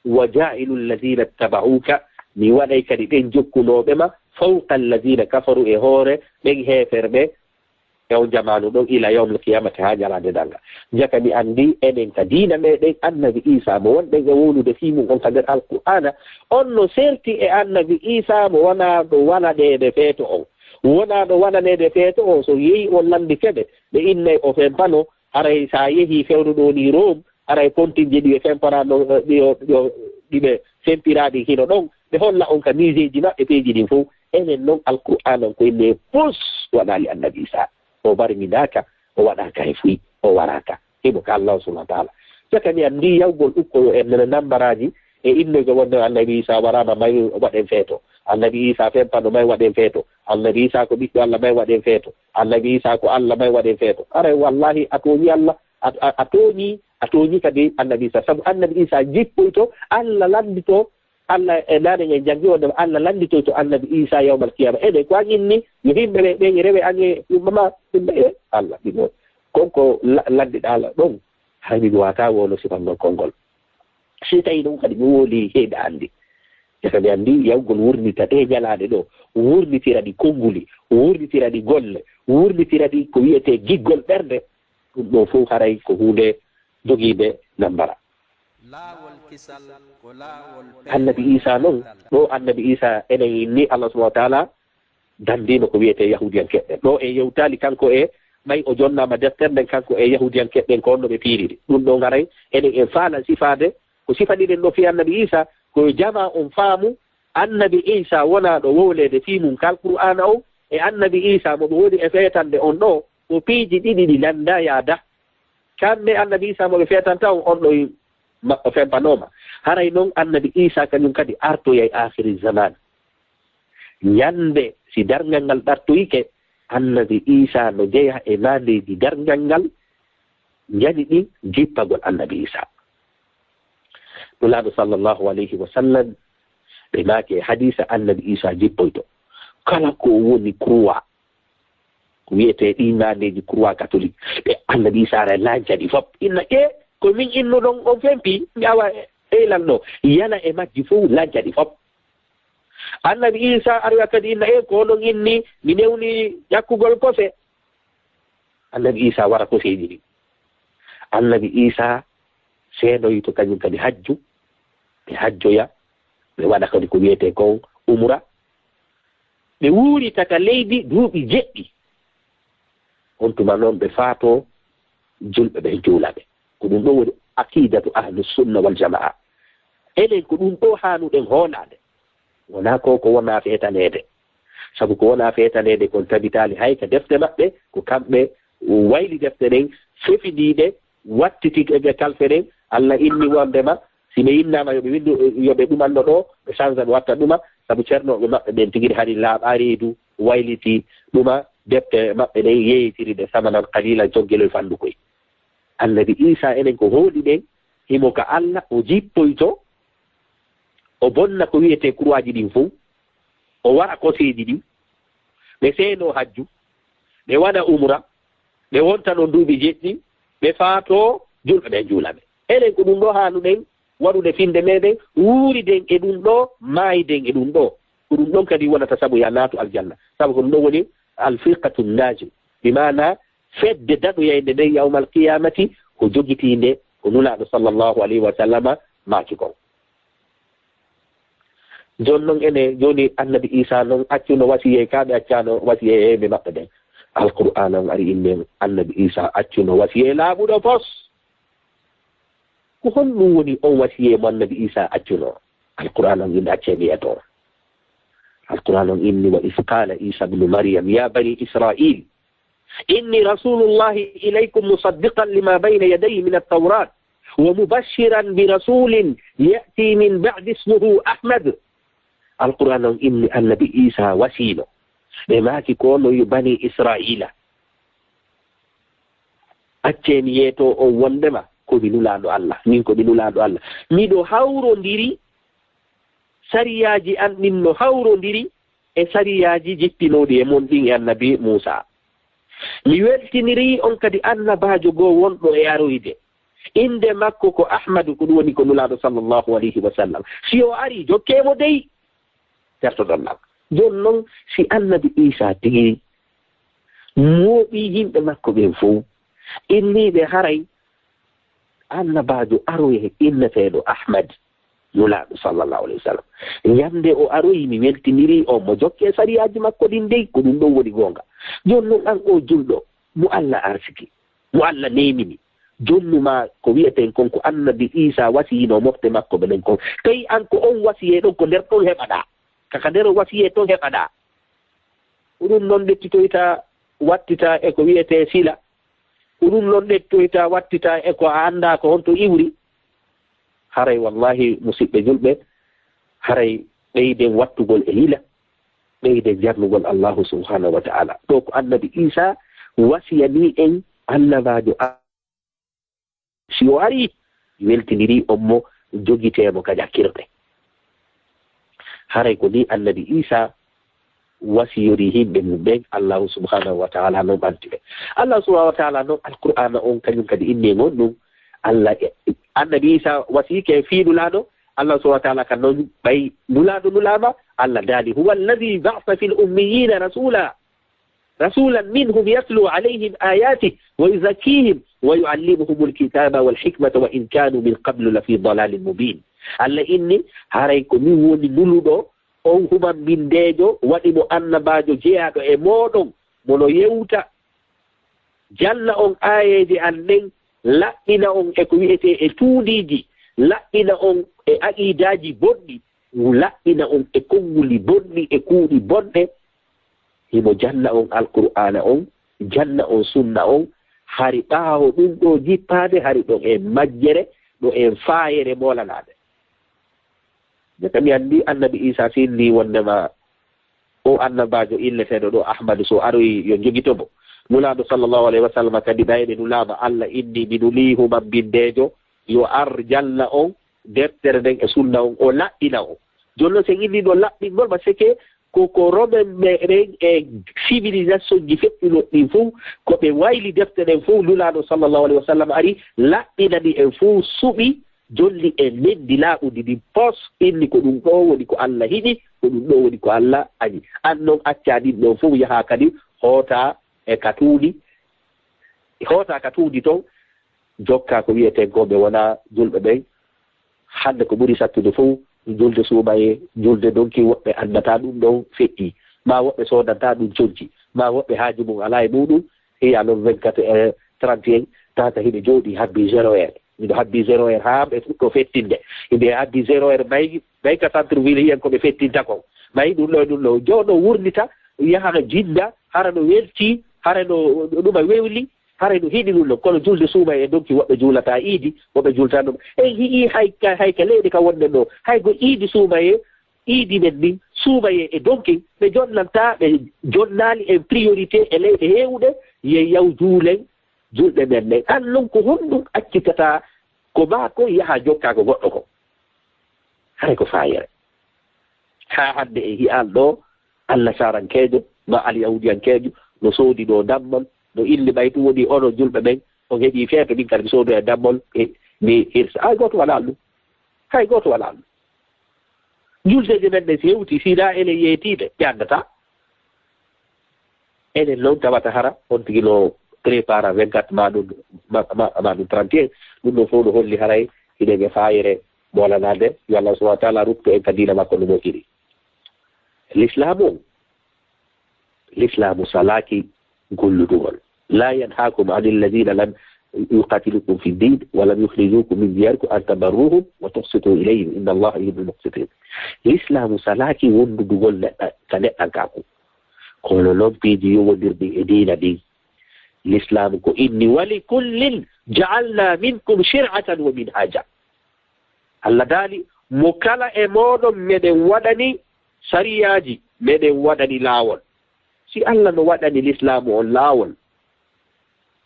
Wa ja'ilu alladhina ittaba'uka, mi waɗay kadi ɓen jokkunooɓe ma, fawqa alladhina kafaru, e hoore ɓen heeferɓe, e on jamaanu ɗon, ila yawmil qiyamati, haa ñalaande darnga. Jaka mi anndi enen ka diina meɗen, Annabi Isa mo wonɗen e wowlude fii mum on ka nder Alqur'aana, on no serti e Annabi Isa mo wonaa ɗo wananeede feeto on. Wonaa ɗo wananeede feeto on, so yehi on lanndike ɓe, ɓe innay o fempano, haray sa yehi fewndo ɗo ni Rome, haray kontinje ɗi ɓe fempanano, ɗi, ɗi, ɗi ɓe fempiraɗi hino ɗon, ɓe holla on ka miseeji maɓɓe, peeji ɗin fow. Enen non Alqur'aana on ko inne pus waɗaali Annabi Isa. O barminaaka, o waɗaaka e fuy, o waraaka. Himo ka Allah subhanahu wa ta'ala. Jaka mi anndi yawgol ukkoyo en nana nambaraaji e innoygo wonde Annabi Isa waraama may waɗen feeto. Annabi Isa fempano may waɗen feeto. Annabi Isa ko ɓiɗɗo Allah may waɗen feeto. Annabi Isa ko Allah may waɗen feeto. Haray wallahi a tooñi Allah, a, a, a tooñi A tooñi kadi annabi Isa, sabu annabi Isa jippoyto, Allah lanndito, Allah e naane en janngi wonde Allah lannditoyto annabi Isa yawmal qiyama. Ene ko an inni, yo himɓe ɓe, ɓe rewe an e umma ma, ɗum ɓe, e Allah, ɗiɗo. Kon ko la-, lanndiɗaa Allah ɗon, hay mi wata wolo sifan non konngol. Si tawi ɗum kadi mi woli heeda anndi. E kadi anndi, yawgol wurnita ɗe ñalaande ɗo, wurnitira ɗi konnguli, wurnitira ɗi golle, wurnitira ɗi ko wiyetee giggol ɓernde, ɗum ɗo fof haray ko huunde jogiinde nambara. Laawol kisal ko laawol annabi Isa noon, ɗo annabi Isa enen inni Allah subhanahu wa taala danndino ko wiyetee yahudiyankeɓe. Ɗo en yewtaali kanko e, ɓay o jonnaama deftere nden kanko e yahudiyankeɓe ɓen ko honno ɓe piiriri. Ɗum ɗo haray enen en faalan sifaade, ko sifaniɗen ɗo fii annabi Isa, ko yo jamaa on faamu, annabi Isa wonaa ɗo wowleede fii mum kal Qur'aana on, e annabi Isa mo ɓe woni e feetande on ɗo, ko piiji ɗiɗi ɗi lannda yaada. Kamɓe annabi Isa mo ɓe feetanta on, on ɗo maɓɓe fempanooma. Haray non annabi Isa kañum kadi artoyay aakhiri zaman. Ñande si darngal ngal ɗartoyike, annabi Isa no jeya e nandeeji darngal ngal, ñani ɗin jippagol annabi Isa. Nulaaɗo sallallahu alayhi wa sallam, ɓe maaki e hadiisa annabi Isa jippoyto. Kala ko woni croix, ko wiyetee ɗi nandeeji croix catholique, ɓe annabi Isa ara lanca ɗi fop. Inna e ko min innuɗon on fempi, mi awa e lan ɗo. Yana e majji fof lanca ɗi fop. Annabi Isa aroya kadi inna e ko onon inni, mi newni ƴakkugol kose. Annabi Isa wara koseeji ɗi. Annabi Isa seenoyto kañum kadi hajju, ɓe hajjoya, ɓe waɗa kadi ko wiyetee kon umra. Ɓe wuuri taka leydi duuɓi jeɗɗi. On tuma noon ɓe faato julɓe ɓe juula ɓe. Ko ɗum ɗo woni aqidatu ahlu sunna wal jamaa. Enen ko ɗum ɗo haanuɗen hoolaade. Wonaa ko, ko wonaa feetaneede. Sabu ko wonaa feetaneede kon tabitaali hay ka defte maɓɓe, ko kamɓe wayli defte ɗen, fefindiiɗe, wattiti e kalfe ɗen. Allah inni wondema, si ɓe innaama yo ɓe winndu, yo ɓe ɗumanno ɗo, ɓe sansa ɓe watta ɗuma, sabu cernooɓe maɓɓe ɓen tigi hari laaɓa reedu, wayliti ɗuma, defte maɓɓe ɗen yeeytiri ɗe samanan qalilan, coggelol fandukoy. Annabi Isa enen ko hooli ɗen, himo ka Allah, o jippoyto, o bonna ko wiyetee kuruwaaji ɗin fow, o wara koseeji ɗin, ɓe seeno hajju, ɓe waɗa umra, ɓe wonta ɗon duuɓi jeɗɗi, ɓe faato julɓe ɓen juula ɓe. Enen ko ɗum ɗo haanuɗen waɗude finde meɗen, wuuriden e ɗum ɗo, maayiden e ɗum ɗo. Ko ɗum ɗon kadi wonata sabu ya naatu aljanna. Sabu ko ɗum ɗon woni alfirqatu naji. Bi maana fedde daɗoyaynde nden yawmal qiyamati ko jogitiinde ko Nulaaɗo sallallahu alayhi wa sallama maaki kon. Jooni non ene, jooni Annabi Iisaa non accuno wasiyee, kaa ɓe accaano wasiyee e ɓe maɓɓe ɓen? Alqur'aana on ari inni en Annabi Iisaa accuno wasiyee laaɓuɗo pos. Ko honɗum woni on wasiyee mo Annabi Iisaa accuno? Alqur'aana on inni, accee mi yeeto. Alqur'aana on inni, وإذ قال عيسى ابن مريم يا بني إسرائيل إني رسول الله إليكم مصدقا لما بين يدي من التوراة ومبشرا برسول يأتي من بعدي اسمه أحمد. Alqur'aana on inni Annabi Iisaa wasiino. Ɓe maaki ko no yo Banii Israa'iila. Accee mi yeeto on wondema ko mi Nulaaɗo Allah. Min ko mi Nulaaɗo Allah. Miɗo hawrondiri sariyaaji an ɗin no hawrondiri e sariyaaji jippinooɗi e mon ɗin e Annabi Muusaa. Mi weltinirii on kadi annabaajo goo wonɗo e aroyde. Innde makko ko Ahmadu, ko ɗum woni ko Nulaaɗo sallallahu alayhi wa sallam. Si o arii, jokkee mo dey, tertoɗon lan. Jooni non, si Annabi Iisaa tigi mooɓii yimɓe makko ɓen fow, innii ɓe haray annabaajo aroyee inneteeɗo Ahmad, Nulaaɗo sallallahu alayhi wa sallam. Ñande o aroyi, mi weltinirii on mo jokkee sariyaaji makko ɗin dey, ko ɗum ɗon woni goonga. Jooni non, an oo julɗo, mo Allah arsiki, mo Allah neemini, jonnu maa ko wi'eten kon ko Annabi Iisaa wasiyinoo mofte makko ɓe ɗen kon. Tawi an ko on wasiyee ɗon, ko nder ɗon heɓaɗaa. Ka, ka nder wasiyee ton heɓaɗaa. Ko ɗum non ɗettitoyta, wattita e ko wi'etee sila. Ko ɗum non ɗettitoyta, wattita e ko a anndaa ko honto iwri. Haray wallaahi, musiɓɓe julɓe, haray ɓeyden wattugol e yila, ɓeyden jarnugol Allaahu subhaanahu wa ta'aala. Ɗoo ko Annabi Iisaa wasiyanii en annabaajo a-, Si o arii, weltinirii on mo, jogitee mo ka ƴakkirde. Haray ko nii Annabi Iisaa wasiyori yimɓe mum ɓen, Allaahu subhaanahu wa ta'aalaa non ɓanti ɓe. Allaahu subhaanahu wa ta'aalaa non, Alqur'aana on kañum kadi inni e ngon ɗum. Alla, Annabi Iisaa wasiyike fii Nulaaɗo, Allaahu subhaanahu wa ta'aalaa ka non ɓay Nulaaɗo nulaama, Alla daali: "هو الذي بعث في الأميين رسولا، رسولا منهم يتلو عليهم آياته ويزكيهم ويعلمهم الكتاب والحكمة وإن كانوا من قبل لفي ضلال مبين." Alla inni, haray ko min woni nuluɗo on humambindeejo, waɗi mo annabaajo jeyaaɗo e mooɗon, mo no yewta, janna on aayeeje an ɗen, laɓɓina on e ko wi'etee e tuundiiji, laɓɓina on e aqiidaaji bonɗi, laɓɓina on e konnguli bonɗi e kuuɗi bonɗe. Himo janna on Alqur'aana on, janna on Sunna on, hari ɓaawo ɗum ɗoo jippaade, hari ɗon en majjere, ɗo en faayere moolanaade. Jotta mi anndi Annabi Iisaa si inni wonndema o annabaajo inneteeɗo ɗoo Ahmadu, so aroyi yo jogito mo. Nulaaɗo sallallahu alayhi wa sallam kadi ɓayde nulaama, Alla inni mi nulii humambindeejo yo ar janna on deftere nden e sunna on, o laɓɓina on. Jooni non si en inni ɗoo laɓɓingol, parce que ko, ko Romen ɓe, ɓen e civilisation ji feƴƴuno ɗin fow, ko ɓe wayli defte ɗen fow, Nulaaɗo sallallahu alayhi wa sallam ari laɓɓinani en fow, suɓi jolli e menndi laaɓundi ndin pos, inni ko ɗum ɗoo woni ko Alla hiɗi, ko ɗum ɗoo woni ko Alla añi. An non accaa ɗin ɗoo fow, yahaa kadi hootaa e ka tuundi, hootaa ka tuundi ton, jokkaa ko wi'etee ko ɓe wonaa julɓe ɓen. Hannde ko ɓuri sattude fow, julde suumayee, julde donki, woɓɓe anndataa ɗum ɗon feƴƴii, maa woɓɓe soodantaa ɗum conci, maa woɓɓe haaju mum alaa e muɗum, hiya non vingt-quatre heures, trente et un, tata hiɓe jooɗii habbii zéro heure. Miɗo habbii zéro heure haa ɓe fuɗɗoo fettinde. Hiɓe habbii zéro heure, may, may ka centre ville hiyen ko ɓe fettinta kon. May ɗum ɗoo, ɗum ɗoo. Jooɗoo wurnita, yaha jinda, hara no weltii, hara no, no ɗuma wewli, hara no hiɗi ɗum ɗoo. Kono julde suumayee donki woɓɓe juulataa iidi, woɓɓe juulataa ɗum. En hi'ii hay ka, hay ka leyɗe ka wonɗen ɗoo. Hay go iidi suumayee, iidi men ndin, suumayee e donki, ɓe jonnantaa, ɓe jonnaali en priorité e leyɗe heewuɗe, ye yaw juulen, julɓe men ɓen. An non ko honɗum accitataa ko maa kon yaha jokkaa ko goɗɗo kon? Haray ko faayere. Haa hannde en hi'aali ɗoo Annasarankeejo maa Alyahuudiyankeejo no soodi ɗoo dammol, no inni ɓay ɗum woni onon julɓe ɓen, on heɓii feeto, min kadi mi soodoya dammol, e mi hirsa. Hay gooto waɗaali ɗum. Hay gooto waɗaali ɗum. Juldeeji men ɗen si hewtii, si hinaa enen yeetiiɓe, ɓe anndataa. Enen non tawata hara on tigi no prépara vingt-quatre maa ɗum, ma, ma, maa ɗum trente et un. Ɗum ɗoo fow no holli haray hiɗen e faayere moolanaade, yo Allah subhanahu wa taala ruttu en ka diina makko no moƴƴiri. Lislaamu on, lislaamu salaaki golludugol. لا ينهاكم عن الذين لم يقاتلوكم في الدين ولم يخرجوكم من دياركم أن تبروهم وتقسطوا إليهم إن الله يحب المقسطين. Lislaamu salaaki wondudugol neɗɗa-, ka neɗɗankaaku. Kono non piiji yowondirɗi e diina ɗin, lislaamu ko inni: ولكل جعلنا منكم شرعة ومنهاجا. Allah daali, mo kala e mooɗon meɗen waɗani sariyaaji, meɗen waɗani laawol. Si Allah no waɗani lislaamu on laawol,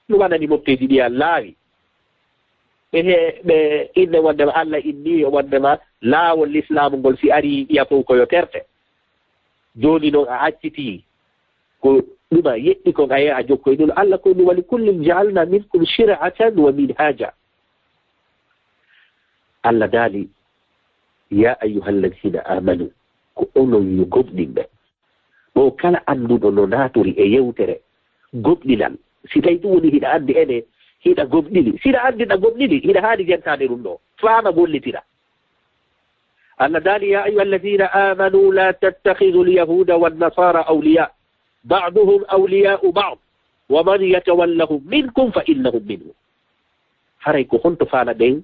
no waɗani mofteeji ɗi a laawi. Ɓe he-, ɓe inne wondema Allah inni wondema laawol lislaamu ngol si arii ɗiya fow ko yo terte. Jooni non a accitii ko ɗuma yeɗɗi kon a yehi a jokkoy ɗum. Allah ko inni: ولكل جعلنا منكم شرعة ومنهاجا. Allah daali, يا أيها الذين آمنوا, ko onon yo gomɗinɓe. Ɗo kala annduɗo no naaturi e yewtere gomɗinal, si tawi ɗum woni hiɗa anndi ene, hiɗa gomɗini. Si hiɗa anndi hiɗa gomɗini, hiɗa haani jentaade ɗum ɗo. Faama gollitira. Allah daali: يا أيها الذين آمنوا لا تتخذوا اليهود والنصارى أولياء بعضهم أولياء بعض ومن يتولهم منكم فإنه منهم. Haray ko honto faalaɗen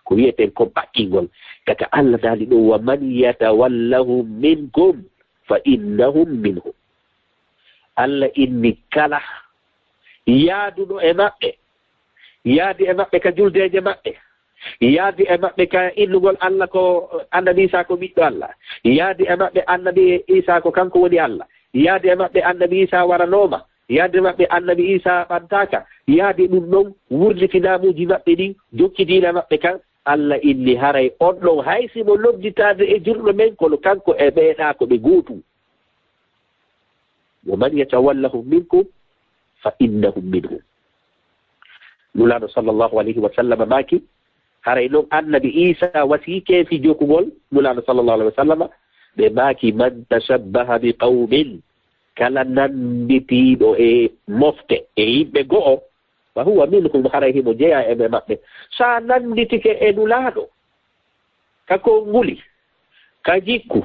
ko wi'eten ko ɓaɗɗingol? Kaka Allah daali ɗo: ومن يتولهم منكم فإنهم منهم. Allah inni kala yaaduɗo e maɓɓe, yaadi e maɓɓe ka juldeeje maɓɓe, yaadi e maɓɓe ka innugol Allah ko Annabi Isa ko ɓiɗɗo Allah, yaadi e maɓɓe Annabi Isa ko kanko woni Allah, yaadi e maɓɓe Annabi Isa waranooma, yaadi e maɓɓe Annabi Isa ɓantaaka, yaade ɗum ɗon, wurnitinaamuuji maɓɓe ɗin, jokki diina maɓɓe kan, Allah inni haray on ɗon hay si mo nodditaade e julɓe ɓen, kono kanko e ɓeeɗa ko ɓe gootum. Wa man yatawallahum minkum fa innahum minhum. Nulaaɗo sallallahu alayhi wa sallam maaki, haray non Annabi Iisa wasiyike fii jokugol Nulaaɗo sallallahu alayhi wa sallam, ɓe maaki, "Man tashabbaha bi qawmin," kala nannditiiɗo e mofte e yimɓe go'o, "fa huwa minhum," haray himo jeyaa e ɓe maɓɓe. So a nannditike e Nulaaɗo ka konnguli, ka jikku,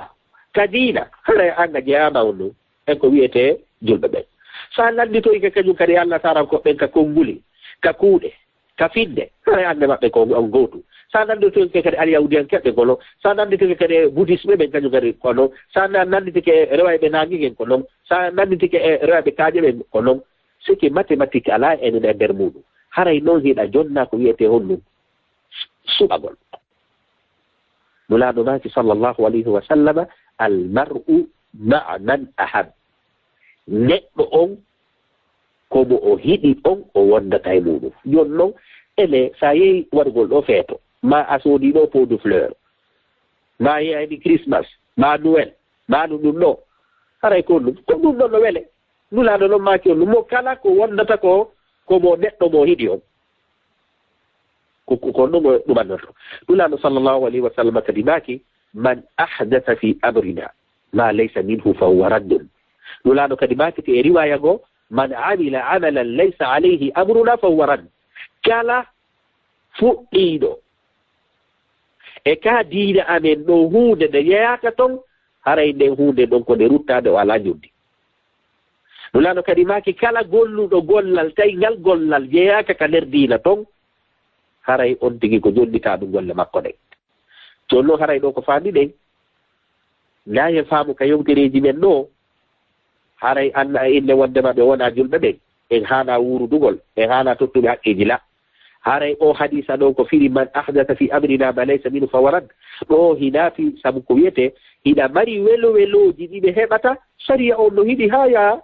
ka diina, haray an a jeyaama on ɗon. En ko wi'etee julɓe ɓen. So a nannditoyike kañum kadi e Alla Saarankoɓe ɓen ka konnguli, ka kuuɗe, ka finnde, haray an e maɓɓe ko on gootum. So a nannditoyike kadi e Alyahuudiyankeeɓe ɓen ko non. So a nannditoyike kadi e Budisɓe ɓen kañum kadi ko non. So a na-, nannditike e rewayɓe naange ɓen ko non. So a nannditike e rewayɓe kaaƴe ɓen ko non. Sike matematik alaa e nder muuɗum. Haray non hiɗa jonnaa ko wi'etee honɗum? Suɓagol. Nulaaɗo maaki sallallahu alayhi wa sallam, "Al mar'u ma'a man ahab." Neɗɗo on ko mo o hiɗi on o wondata e muuɗum. Jooni non, ele, so a yehi waɗugol ɗoo feeto, maa a soodii ɗoo pot de fleur, maa a yehayni Christmas, maa Noël, maa ɗum ɗum ɗoo, haray ko ɗum, ko ɗum ɗon no wele. Nulaaɗo non maaki on ɗum, mo kala ko wondata ko, ko mo neɗɗo mo hiɗi on. Ko, ko, ko ɗum o ɗumannorto. Nulaaɗo sallallahu alayhi wa sallam kadi maaki, "Man ahdatha fi amrina ma laysa minhu fa huwa raddun." Nulaaɗo kadi maaki te e riwaaya goo, "Man amila amalan laysa alayhi amruna fa huwa radd." Kala fuɗɗiiɗo e ka diina amen ɗoo huunde nde yeyaaka ton, haray nden huunde ɗon ko nde ruttaande o alaa njoɓdi. Nulaaɗo kadi maaki, kala golluɗo gollal, tawi ngal gollal jeyaaka ka nder diina ton, haray on tigi ko jonnitaaɗo golle makko ɗen. Jooni non haray ɗoo ko faamiɗen, naa en faamu ka yewtereeji men ɗoo, haray anna e inne wondema ɓe wonaa julɓe ɓen, en haanaa wuurudugol, en haanaa tottuɓe haqqeeji la. Haray oo hadiisa ɗoo ko firi, "Man ahdatha fi amrina ma laysa minhu fa huwa radd." Ɗoo hinaa fii sabu ko wi'etee, hiɗa mari welo-welooji ɗi ɓe heɓata, sariya on no hiɗi haa yaa,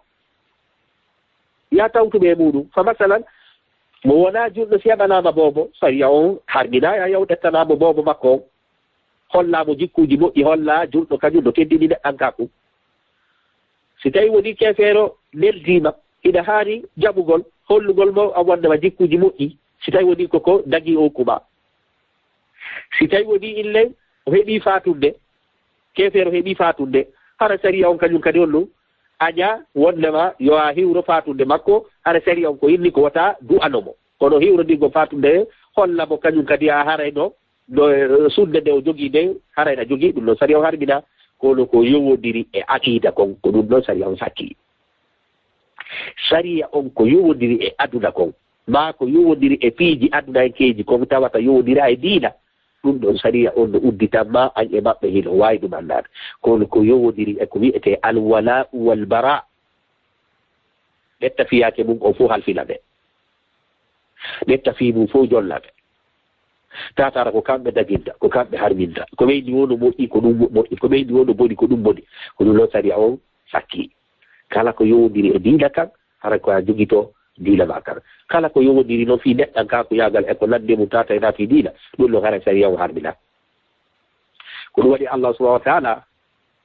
yaa tawtuɓe e muuɗum. Fa masalan, mo wonaa julɗo si heɓanaama boobo, sariya on harminaa yaa yahu ƴettanaa mo boobo makko on. Hollaa mo jikkuuji moƴƴi, hollaa julɗo kañum no teddini neɗɗankaaku. Si tawi wonii keefeero neldiima, hiɗa haani jaɓugol, hollugol mo a wondema jikkuuji moƴƴi, si tawi wonii ko ko dagii on kuɓaa. Si tawi wonii illen o heɓii faatunde, keefeero heɓii faatunde, hara sariya on kañum kadi on ɗum añaa wondema yo a hiwro faatunde makko, hara sariya on ko inni ko wota du'ano mo. Kono hiwrondirgol faatunde, holla mo kañum kadi a haray no no, eh, sunde nde o jogii nden, haray na jogii ɗum, no sariya on harmina, kono ko yowondiri e aqiida kon, ko ɗum ɗon sariya on sakki. Sariya on ko yowondiri e aduna kon, maa ko yowondiri e piiji adunayankeeji kon tawata yowondira e diina, ɗum ɗon sariya on no udditan ma an e maɓɓe, hino waawi ɗum annaade. Kono ko yowondiri e ko wi'etee alwala'u wal bara, ɓetta fiyaake mum on fof halfina ɓe. Ɓetta fii mum fof jolla ɓe. Taataara ko kamɓe daginta, ko kamɓe harminta. Ko ɓeydi woo no moƴƴi, ko ɗum mo-, moƴƴi. Ko ɓeydi woo no boni, ko ɗum boni. Ko ɗum ɗon sariya on sakki. Kala ko yowondiri e diina kan, hara ko a jogito diina ma kan. Kala ko yowondiri noon fii neɗɗankaaku yaagal e ko nanndi mum taata ena fii diina, ɗum ɗon hara sariya on harmina. Ko ɗum waɗi Allah subhanahu wa ta'ala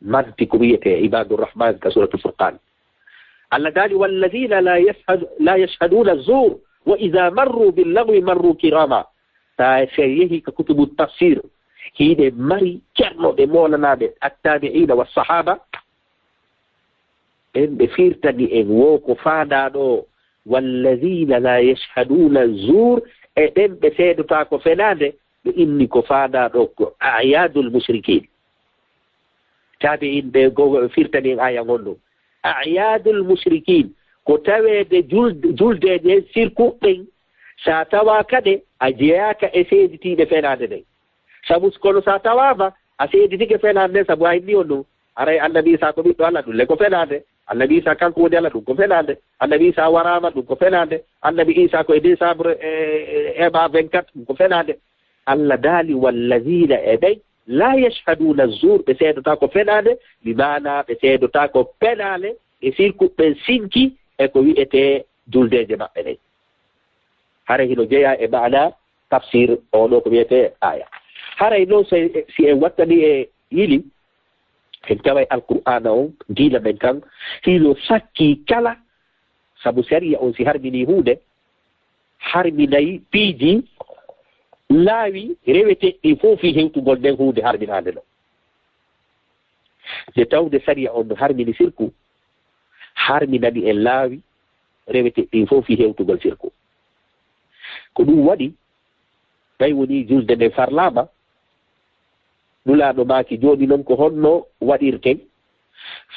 manti ko wi'etee Ibadur Rahman ka Suratul Furqan. Allah daali, "Walladhina la yashhadu-, la yashhaduna zur, wa idha marru bil lagwi marru kirama." Taa se yehi ka kutubu tafsir, hiɗe mari cernoɓe moolanaaɓe attabi'ina wa sahaba, ɓen ɓe firtani en woo ko faandaa ɗoo, "Walladhina la yashhaduna zur," e ɓen ɓe seedotaako fenaande, ɓe inni ko faandaa ɗoo ko a'yadul mushrikin. Tabi'in ɓe go-, firtani en aaya ngon ɗoo. A'yadul mushrikin, ko taweede jul-, juldeeje sirku ɓen, sa tawaaka ɗe, a jeyaaka e seeditiiɓe fenaande nden. Sabu s-, kono sa tawaama, a seeditike fenaande nden, sabu a inni on ɗum. Haray Annabi Isa ko ɓiɗɗo Alla, ɗum le ko fenaande. Annabi Isa kanko woni Alla, ɗum ko fenaande. Annabi Isa waraama, ɗum ko fenaande. Annabi Isa ko e décembre, e, e, e ma vingt-quatre, ɗum ko fenaande. Allah daali, "Wallazina," e ɓen, "la yashhaduna zur," ɓe seedotaako fenaande, bi maana ɓe seedotaako penaale, ɓe sirku, ɓe sinki e ko wi'etee juldeeje maɓɓe ɗen. Haray hino jeyaa e maana tafsir o ɗo ko wiyetee aya. Haray noon so, si en wattani e yili, en taway Alqur'aana on, diina men kan, hino sakkii kala, sabu sariya on si harminii huunde, harminay piiji laawi reweteeɗi ɗin fof fii hewtugol nden huunde harminaande ɗon. Nde tawde sariya on no harmini sirku, harminani en laawi reweteeɗi ɗin fof fii hewtugol sirku. Ko ɗum waɗi, tawi wonii julde nden farlaama, Nulaaɗo maaki, jooni non ko honno waɗirten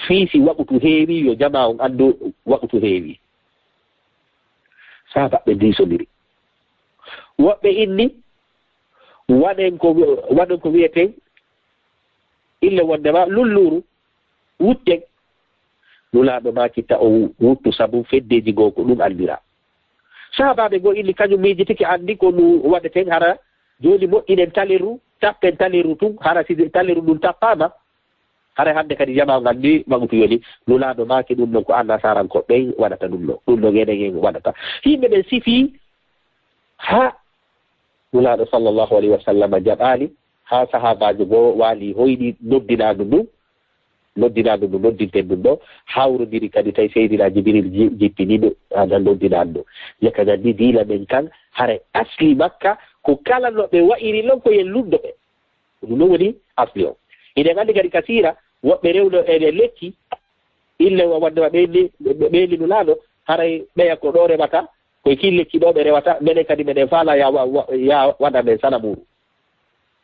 fii si waqutu heewii, yo jamaa on anndu waqutu heewii? Sahaabaaɓe ndiisondiri. Woɓɓe inni, waɗen ko, waɗen ko wiyeten ille wonndema lulluuru, wutten. Nulaaɗo maaki, ta o wuttu, sabu feddeeji goo ko ɗum anndiraa. Sahaabaaɓe goo inni, kañum miijitike anndi ko ɗum waɗeten, hara jooni moƴƴinen taleru, tappen taleru tun, hara si taleru ndun tappaama, hara hannde kadi jamaa on anndi waqutu yoni. Nulaaɗo maaki, ɗum ɗon ko annasaarankooɓe ɓen waɗata ɗum ɗon, ɗum ɗon enen en waɗata. Yimɓe ɓen sifii, haa Nulaaɗo sallallahu alayhi wa sallam jaɓaali, haa sahaabaajo goo waali hoyɗi noddinaandu ndun, noddinaandu ndu noddinten ɗum ɗo, hawrondiri kadi tawi Seydina Jibril ji-, jippini ɗo, ana noddinaandu. Jaka gandi diina men kan, haray asli makka, ko kala no ɓe wa'iri non ko yen lunndo ɓe. Ko ɗum ɗon woni asli on. Hiɗen anndi kadi ka siira, woɓɓe rewno e lekki, ille wa-, wonndema ɓeyni, ɓe-, ɓeyni Nulaaɗo, haray ɓeya ko ɗo rewata, ko e kin lekki ɗo ɓe rewata, menen kadi meɗen faala ya wa-, wa-, ya waɗa men sanamuuru.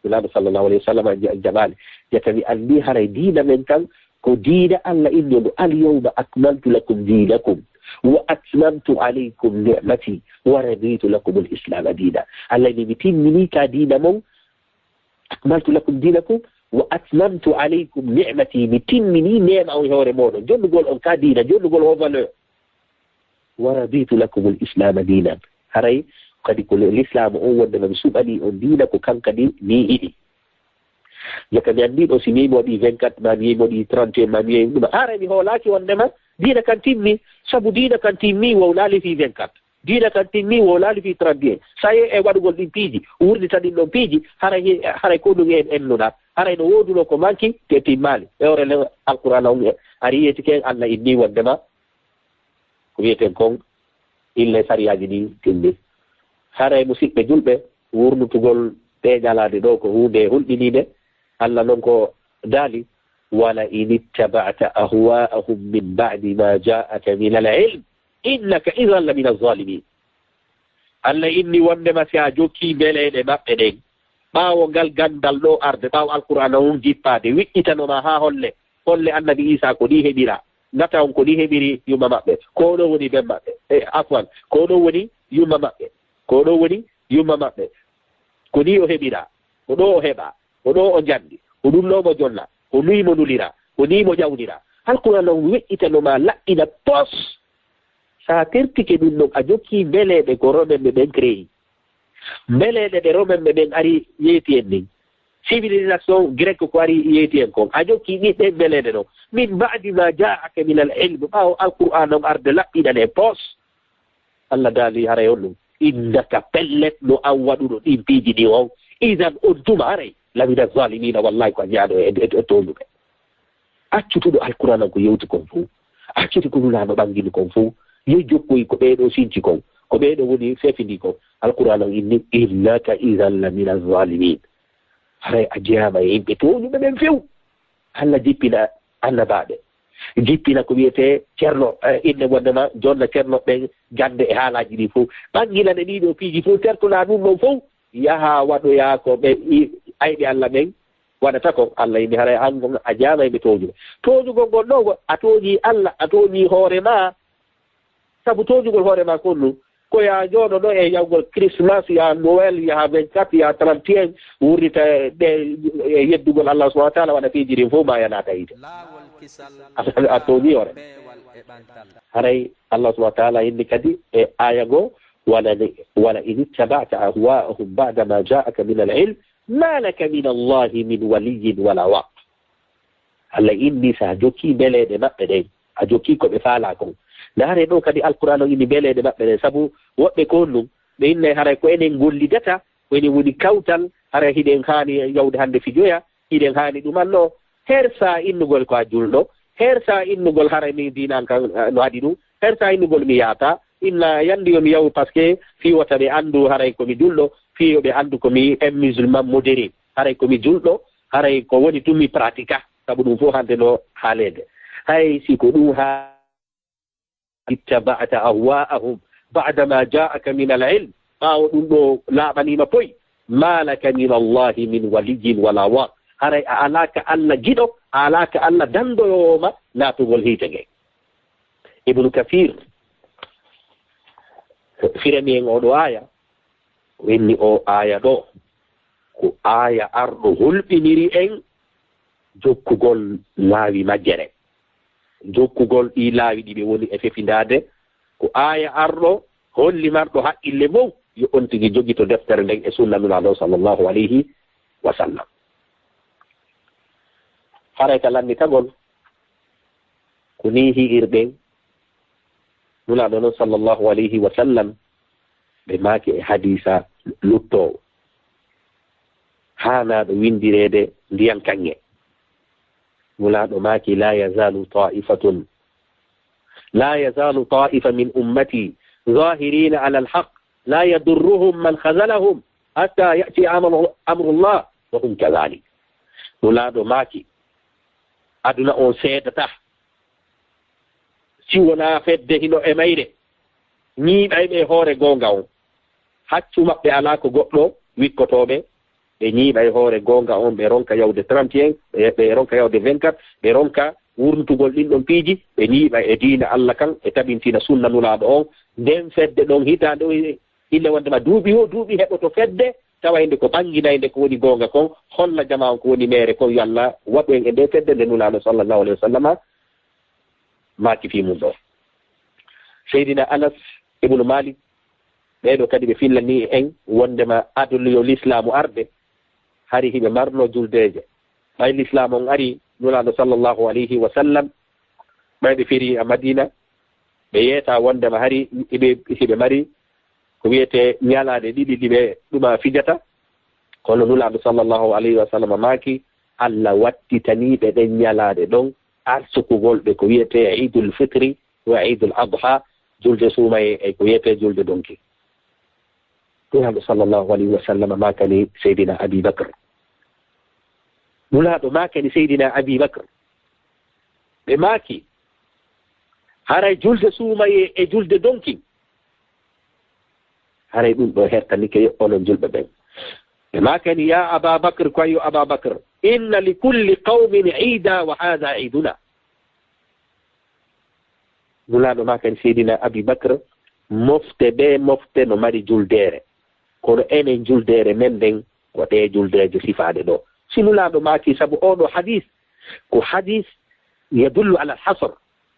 Nulaaɗo sallallahu alayhi wa sallam ja-, jaɓaali. Jaka mi anndi haray diina men kan ko diina Allah inni on, "Al yawma akmaltu lakum dinakum wa atmamtu alaykum ni'mati wa raditu lakum al islama diina." Allah inni mi timmini ka diina mon, "Akmaltu lakum dinakum wa atmamtu alaykum ni'mati", mi timmini neema on e hoore mooɗon, jonnugol on ka diina, jonnugol on valeur. "Wa raditu lakum al islama diinan." Haray kadi ko le-, l'islam on wonde no mi suɓani on diina, ko kan kadi mi yiɗi. Jaka mi anndi ɗo si mi mo ɗi vingt-quatre, ma mi mo ɗi trente et un, ma mi ɗum. Haray mi hoolaaki wondema diina kan timmi, sabu diina kan timmi wowlaali fii vingt-quatre. Diina kan timmi wowlaali fii trente et un. Saye e waɗugol ɗin piiji, wurdita ɗin ɗon piiji, haray he-, haray ko ɗum en ennuɗa. Haray no woodunoo ko manki, te timmaali. E hoore le Alqur'aana on e, ari yeetike en, Allah inni wondema ko wiyeten kon, ille sariyaaji ɗin timmi. Haray, musiɓɓe julɓe, wurnutugol ɗee ñalaande ɗoo ko huunde hulɓiniinde. Allah non ko daali, "Wala in ittaba'ta ahwa'ahum min ba'di ma ja'aka min al-ilm, innaka idhan la min az-zalimin." Allah inni wondema si a jokkii mbeleeɗe maɓɓe ɗen, ɓaawo ngal ganndal ɗoo arde, ɓaawo Alqur'aana on jippaade, wiɗɗitanomaa haa holle, holle Annabi Iisaa ko ɗi heɓiraa, ngata on ko ɗi heɓiri yumma maɓɓe, ko ɗo woni ben maɓɓe, e, afwan, ko ɗo woni yumma maɓɓe, ko ɗo woni yumma maɓɓe, ko ni o heɓiraa, ko ɗo o heɓaa, ko ɗo o njanndi, ko ɗum ɗo mo jonna, ko ni mo nulira, ko ni mo ƴawniraa. Alqur'aana on weƴƴitanomaa laɓɓina pos. Sa tertike ɗum ɗon, a jokkii mbeleeɗe ko Romen ɓe ɓen créé. Mbeleeɗe ɗe Romen ɓe ɓen ari yeeti en nin. Civilisation grecque ko ari yeeti en kon. A jokkii ɗi ɗen mbeleeɗe ɗon. Min ba'di ma ja'aka min al ilm. Ɓaawo Alqur'aana on arde laɓɓinane pos. Allah daali haray on ɗum. Innaka pellet no an waɗuɗo ɗin piiji ɗin on. Idan on tuma haray. Lamina zalimina wallahi ko a ñaaɗo e, e, e tooñuɓe. Accutuɗo Alqur'aana ko yewti kon fow. Accude ko Nulaaɗo ɓangini kon fow. Yo jokkoy ko ɓee ɗoo sinci kon. Ko ɓee ɗoo woni fefindi kon. Alqur'aana on inni, innaka idan lamina zalimin. Haray a jeyaama e yimɓe tooñuɓe ɓen few. Allah jippina annabaaɓe. Jippina ko wiyetee cerno, eh, innde wondema jonna cerno ɓen gannde e haalaaji ɗi fow. Ɓangilane ɗii ɗoo piiji fow, tertolaa ɗum ɗon fow. Yaha waɗoyaa ko ɓe i-, ayɓe Allah ɓen waɗata kon. Allah inni haray an kon a jeyaama e ɓe tooñuɓe. Tooñugol ngol ɗoo, a tooñii Allah, a tooñii hoore maa. Sabu tooñugol hoore maa kon ɗum, ko yaa jooɗo ɗoo e yawgol Christmas, yaa Noël, yaa vingt-quatre, yaa trente et un, wurnita ɗe e yeddugol Allah subhanahu wa ta'ala, waɗa piiji ɗin fow maa yanaata yiite. A, a tooñii hoore. Haray Allah subhanahu wa ta'ala inni kadi e aaya goo, "Wala ni, wala in ittaba'ta ahwa'ahum ba'da ma ja'aka min al-ilm, ma laka min Allahi min waliyyin wala waq." Allah inni, sa jokkii mbeleeɗe maɓɓe ɗen, a jokkii ko ɓe faalaa kon. Ndaaree ɗoo kadi Alqur'aana on inni mbeleeɗe maɓɓe ɗen, sabu woɓɓe ko on ɗum, ɓe innay haray ko enen gollidata, ko enen woni kawtal, haray hiɗen haani yawde hannde fijoya, hiɗen haani ɗumanno. Hersa innugol ko a julɗo, hersa innugol haray min diinan kan, eh, no haɗi ɗum, hersa innugol mi yaata, inna yandi yo mi yawu parce que fii wota ɓe anndu haray ko mi julɗo, fii yo ɓe anndu ko mi un musulman modéré, haray ko mi julɗo, haray ko woni tun mi pratika, sabu ɗum fof hannde no haaleede. Hay si ko ɗum haa ittaba'ta ahwa'ahum ba'da ma ja'aka min al-ilm, ɓaawo ɗum ɗo laaɓaniima poy, ma laka min Allahi min waliyyin wala waq, haray a alaa ka Allah giɗo, a alaa ka Allah dandoyoowo ma naatugol hiite nge. Ibnu Kathir firani en oɗo aya, o inni o aya ɗo, ko aya arɗo hulɓiniri en jokkugol laawi majjere. Jokkugol ɗi laawi ɗi ɓe woni e fefindaade, ko aya arɗo holli marɗo haqqille mum, yo on tigi jogito deftere nden e sunna Nulaaɗo sallallahu alayhi wa sallam. Haray ka lannitagol, ko nii hi'irɗen Nulaaɗo non sallallahu alayhi wa sallam, ɓe maaki e hadiisa luttoowo. Haanaaɗo winndireede ndiyan kaŋŋe. Nulaaɗo maaki, "La yazaalu taa'ifatun, la yazaalu taa'ifa min ummati zaahiriina alal haqq, la yadurruhum man khazalahum, hatta ya'tiya amru, amrullah, wa hum kadhalik." Nulaaɗo maaki, aduna on seedataa, si wonaa fedde hino e mayre, ñiiɓayɓe e hoore goonga on. Haccu maɓɓe alaa ko goɗɗo wikkotooɓe, ɓe ñiiɓa e hoore goonga on, ɓe ronka yawde trente et un, ɓe, ɓe ronka yawde vingt-quatre, ɓe ronka wurntugol ɗin ɗon piiji, ɓe ñiiɓa e diina Allah kan, e tabintina sunna Nulaaɗo on. Nden fedde ɗon hitaande o, ille wonde ma duuɓi o duuɓi heɓoto fedde, tawa inde ko ɓannginaynde ko woni goonga kon, holla jamaa on ko woni meere kon, yo Allah waɗu en e nde fedde nde Nulaaɗo sallallahu alayhi wa sallama maaki fii mum ɗo. Seydina Anas ibnu Malik, ɓee ɗo kadi ɓe fillanii en wondema adoluyo Lislaamu arde, hari hiɓe marno juldeeje. Ɓay Lislaamu on ari, Nulaaɗo sallallahu alayhi wa sallam, ɓay ɓe firi a Madina, ɓe yeeta wondema hari hiɓe, hiɓe mari ko wiyetee ñalaaɗe ɗiɗi ɗi ɓe ɗuma fijata. Kono Nulaaɗo sallallahu alayhi wa sallam maaki, Allah wattitanii ɓe ɗen ñalaaɗe ɗon arsukugol ɓe ko wiyetee Iidul Fitri wa Iidul Adha, julde suumayee e ko wiyetee julde donki. Nulaaɗo sallallahu alayhi wa sallam maakani Seydina Abi Bakr. Nulaaɗo maakani Seydina Abi Bakr. Ɓe maaki, haray julde suumayee e julde donki, haray ɗum ɗo hertanike onon julɓe ɓen. Ɓe maakani, ya Aba Bakr, ko yo Aba Bakr, inna li kulli qawmin iida wa haadha iiduna. Nulaaɗo maakani Seydina Abi Bakr, mofte bee mofte no mari juldeere, kono enen juldeere men nden ko ɗee juldeeje sifaaɗe ɗo. Si Nulaaɗo maaki, sabu oo ɗoo hadiis ko hadiis yadullu alal hasr,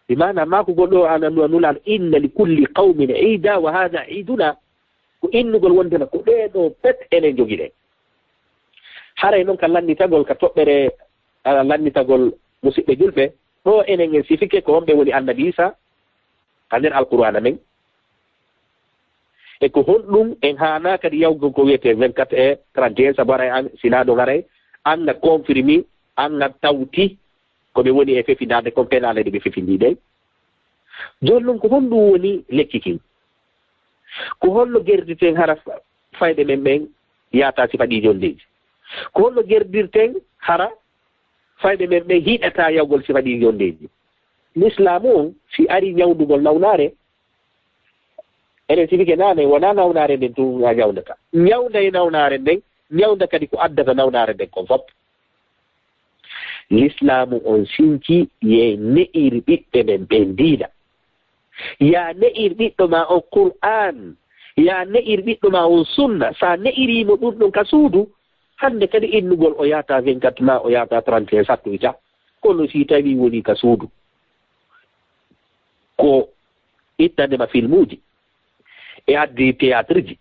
bi maana maakugol ɗo ana Nulaaɗo, inna li kulli qawmin iida wa haadha iiduna, ko innugol wondema ko ɗee ɗoo pet enen jogiɗen. Haray non ka lannitagol, ka toɓɓere, ah, lannitagol musiɓɓe julɓe, ɗo enen en sifike ko homɓe woni Annabi Iisa ka nder Alqur'aana men. E ko honɗum en haanaa kadi yawgol ko wiyetee vingt-quatre e trente et un, sabu haray an, sinaa ɗon haray, an na confirmi, an na tawti ko ɓe woni e fefindaade kon penaale ɗe ɓe fefindii ɗen. Jooni non ko honɗum woni lekki kin? Ko holno gerdirten hara fa-, fayɓe men ɓen yaata sifa ɗi jondeeji? Ko holno gerdirten hara fayɓe men ɓen hiɗata yawgol sifa ɗi jondeeji? Lislaamu on, si ari ñawndugol nawnaare, enen sifike naane, wonaa nawnaare nden tun a ñawndata. Ñawnda e nawnaare nden, ñawnda kadi ko addata nawnaare nden kon fop. Lislaamu on sinci ye ne'ir ɓiɓɓe men ɓen diina. Ya ne'ir ɓiɗɗo ma on Qur'aan. Ya ne'ir ɓiɗɗo ma on sunna. Sa ne'iri mo ɗum ɗon ka suudu, hannde kadi innugol o yaata vingt-quatre ma o yaata trente et un sattoyta. Kono si tawi woni ka suudu, ko ittande ma filmuuji, e addi théâtre ji,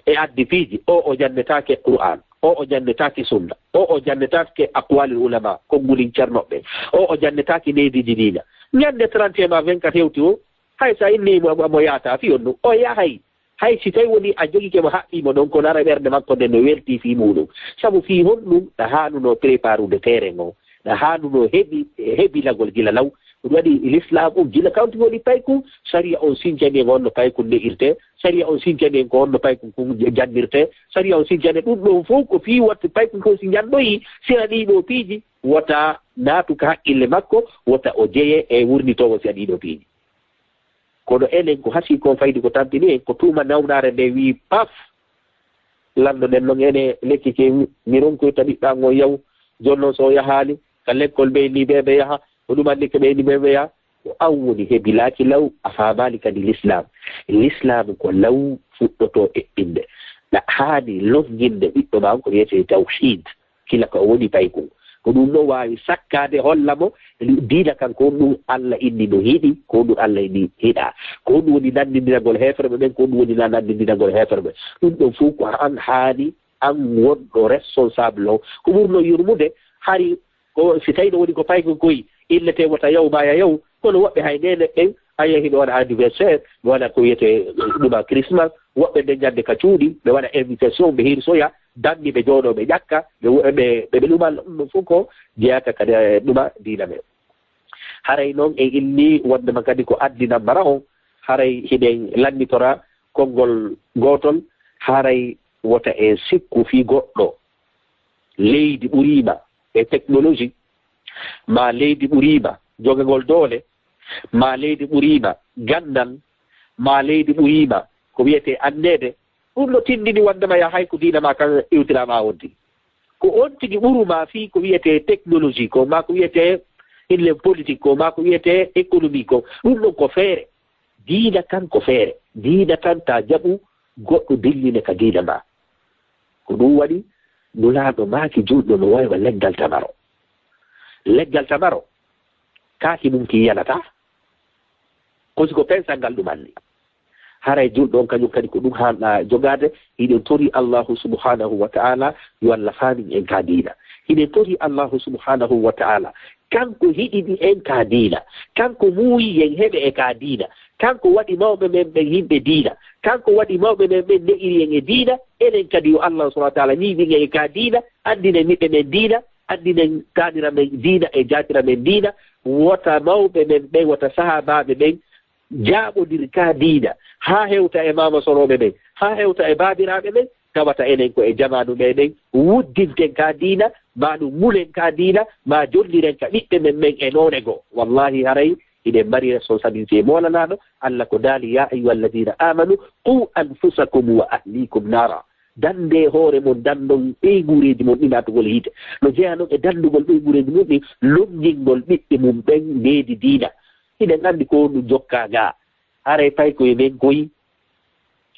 e addi piiji, o, o jannetaake Qur'aan, o, o jannetaake sunna, o, o jannetaake aqwalil ulama, konngulin cernoɓe, o, o jannetaake neediiji diina. Ñande trente et un ma vingt-quatre hewti o, hay sa inni mo, mo, mo yaata, fi on ɗum, o yahay. Hay si tawi woni a jogike mo, haɓɓii mo ɗon, kono ara ɓernde makko nden no weltii fii muuɗum. Sabu fii honɗum? Ɗa haanuno préparude terrain o, ɗa haanuno heɓi-, hebilagol gila law. Ko ɗum waɗi l'islam on gila kawti woni paykun, sariya on sincani en on no paykun ne'irte, sariya on sincani en ko on no paykun kun jannirte, sariya on sincani ɗum ɗon fof ko fii watta paykun kun si njanɗoyi, si a ɗii ɗoo piiji, wota naatu ka haqqille makko, wota o jeye e wurnitoowo si a ɗii ɗoo piiji. Kono enen ko hasii kon faydi ko tampini en, ko tuuma nawnaare nde wii paf. Lanndo nden non ene lekki ke mi ronkoyta ɓiɓɓe an on yaw. Jooni non so o yahaali ka lekkol ɓe ni ɓe ɓe yaha, o ɗuman ni ko ɓe ni ɓe ɓe yaha. Ko an woni hebilaaki law, a faamaali kadi l'islam. L'islam ko law fuɗɗotoo eɓɓinde. Ɗa haani lonnginde ɓiɗɗo ma on ko wiyetee tawhid. Kila ko o woni paykun. Ko ɗum no waawi sakkaade holla mo diina kan ko ɗum Allah inni no hiɗi, ko ɗum Allah inni hiɗa. Ko ɗum woni nanndindiragol heeferɓe ɓen, ko ɗum woni na nanndindiragol heeferɓe. Ɗum ɗon fof ko an haani, an wonɗo responsable o. Ko ɓurno yurmude, hari ko si tawi no woni ko paykun koy, innete wota yaw ma ya yaw, kono woɓɓe hay nene ɓen, a yahi ɓe waɗa anniversaire, ɓe waɗa ko wiyetee ɗuma Christmas, woɓɓe nden ñande ka cuuɗi, ɓe waɗa invitation, ɓe hirsoya, danni ɓe jooɗoo, ɓe ƴakka, ɓe, ɓe, ɓe, ɓe ɗuma ɗum ɗum fof ko jeyata kadi e ɗuma diina men. Haray noon en inni wondema kadi ko addinan mara on, haray hiɗen lannitora konngol gootol, haray wota en sikku fii goɗɗo, leydi ɓuriima e technologie, maa leydi ɓuriima jogagol doole, maa leydi ɓuriima ganndal, maa leydi ɓuriima ko wiyetee anndeede, ɗum no tinndini wondema ya hay ko diina maa kan iwtiraama on tigi. Ko on tigi ɓuru maa fii ko wiyetee technologie ko, maa ko wiyetee inlen politique ko, maa ko wiyetee économie ko, ɗum ɗon ko feere. Diina kan ko feere. Diina kan ta jaɓu goɗɗo dilline ka diina maa. Ko ɗum waɗi Nulaaɗo maaki julɗo no waywa leggal tamaro. Leggal tamaro, kaaki mum ki yanataa. Ko si ko pensal ngal ɗum anni. Haray julɗo on kañum kadi ko ɗum haanɗa jogaade. Hiɗen tori Allahu subhanahu wa ta'ala yo Allah faamin en ka diina. Hiɗen tori Allahu subhanahu wa ta'ala, kanko hiɗini en ka diina, kanko muuyi en heɓe e ka diina, kanko waɗi mawɓe men ɓen yimɓe diina, kanko waɗi mawɓe men ɓen ne'iri en e diina. Enen kadi yo Allah subhanahu wa ta'ala ñiiɓin en e ka diina, anndinen ɓiɓɓe men diina, anndinen taanira men diina e jaatira men diina. Wota mawɓe men ɓen, wota sahaabaaɓe ɓen jaaɓondir ka diina, haa hewta e maama sorooɓe ɓen, haa hewta e baabiraaɓe ɓen, tawata enen ko e jamaanu meɗen wuddinten ka diina, maa ɗum mulen ka diina, maa jolliren ka ɓiɓɓe men ɓen e noone goo. Wallahi haray hiɗen mari responsabilité moolanaaɗo. Allah ko daali, "Ya ayyuha alladina amanu, qu anfusakum wa ahlikum nara." Dande hoore mon, dandon ɓeynguureeji mon ɗi naatugol yiite. No jeyaa non e dandugol ɓeynguureeji mun ɗi, lonngingol ɓiɓɓe mum ɓen needi diina. Hiɗen anndi ko honɗum jokkaa gaa. Haray pay ko e men koy,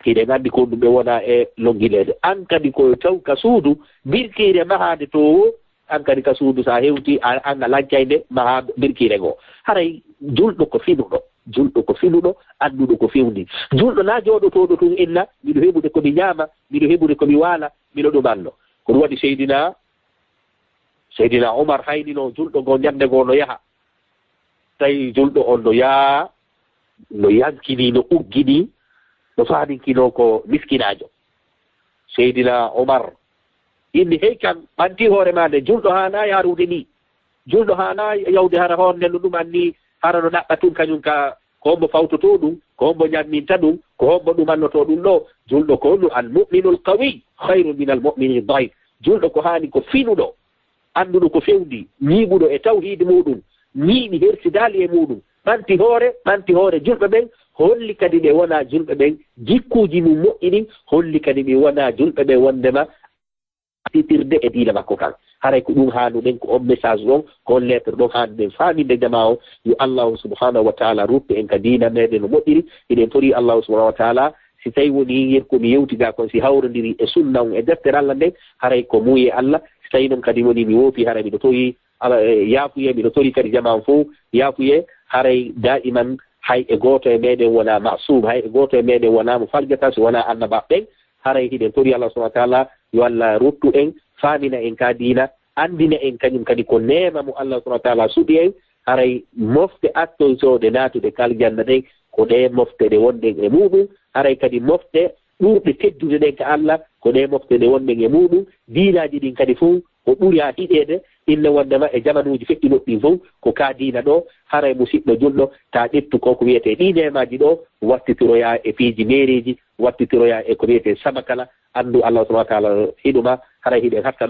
hiɗen anndi ko honɗum ɓe wona e lonngineede. An kadi ko taw ka suudu, birkiire mahaande to wo, an kadi ka suudu, so a hewti, a, an a lancay nde mahaa birkiire goo. Haray julɗo ko finuɗo, julɗo ko finuɗo, annduɗo ko fewndi. Julɗo na jooɗotooɗo tun inna, miɗo heɓude ko mi ñaama, miɗo heɓude ko mi waala, miɗo ɗumanno. Ko ɗum waɗi Seydina, Seydina Umar haynino julɗo goo ñande goo no yaha. Tawi julɗo on no yaa, no yankini, no uggini, no faaminkino ko miskinaajo. Seydina Umar inni, "Hey kan, ɓanti hoore maa nde, julɗo haanaa yaarude nii. Julɗo haanaa yawde hara hoore nden no ɗum anni, hara no ɗaɓɓa tun kañum ka, ko hombo fawtotoo ɗum, ko hombo ñamminta ɗum, ko hombo ɗumannotoo ɗum ɗoo." Julɗo ko no al mu'minul qawi khayrun min al mu'minid da'if. Julɗo ko haani ko finuɗo, annduɗo ko fewndi, ñiiɓuɗo e tawhiid muuɗum, ñiiɓi hersidaali e muuɗum, ɓanti hoore, ɓanti hoore julɓe ɓen, holli kadi ɓe wonaa julɓe ɓen, jikkuuji mum moƴƴi ɗin, holli kadi ɓe wonaa julɓe ɓen wonndema titirde e diina makko kan. Haray ko ɗum haanuɗen, ko on message ɗon, ko on lettre ɗon haanuɗen faaminde jamaa o, yo Allahu subhanahu wa ta'ala ruttu en ka diina meɗen no moƴƴiri. Hiɗen tori Allahu subhanahu wa ta'ala, si tawi woni yer ko mi yewti ga kon, si hawrondiri e sunna on e deftere Allah nden, haray ko muuye Allah. Si tawi non kadi woni mi woopi, haray miɗo tori Ala, eh, yaafuye, miɗo tori kadi jamaa on fof yaafuye, haray daiman hay e gooto e meɗen wona ma'sum, hay e gooto e meɗen wona mo faljata si wona annabaaɓe ɓen. Haray hiɗen tori Allah subhanahu wa ta'ala yo Allah ruttu en, faamina en ka diina, anndina en kañum kadi ko neema mo Allah subhanahu wa ta'ala suɓi en. Haray mofte attoytooɗe naatude ka aljanna ɗen, ko ɗee mofte ɗe wonɗen e muuɗum, haray kadi mofte ɓurɗe teddude ɗen ka Allah, ko ɗee mofte ɗe wonɗen e muuɗum, diinaaji ɗin kadi fof ko ɓuri haa hiɗeede, inne wonndema e jamanuuji feƴƴunoɗi ɗin fof, ko ka diina ɗo, haray musiɗɗo julɗo, ta ƴettu ko ko wiyetee ɗii neemaaji ɗo, wattitiroyaa e piiji meereeji, wattitiroyaa e ko wiyetee sabakala, anndu Allah subhanahu wa taala hiɗuma, haray hiɗen hatta ɗo.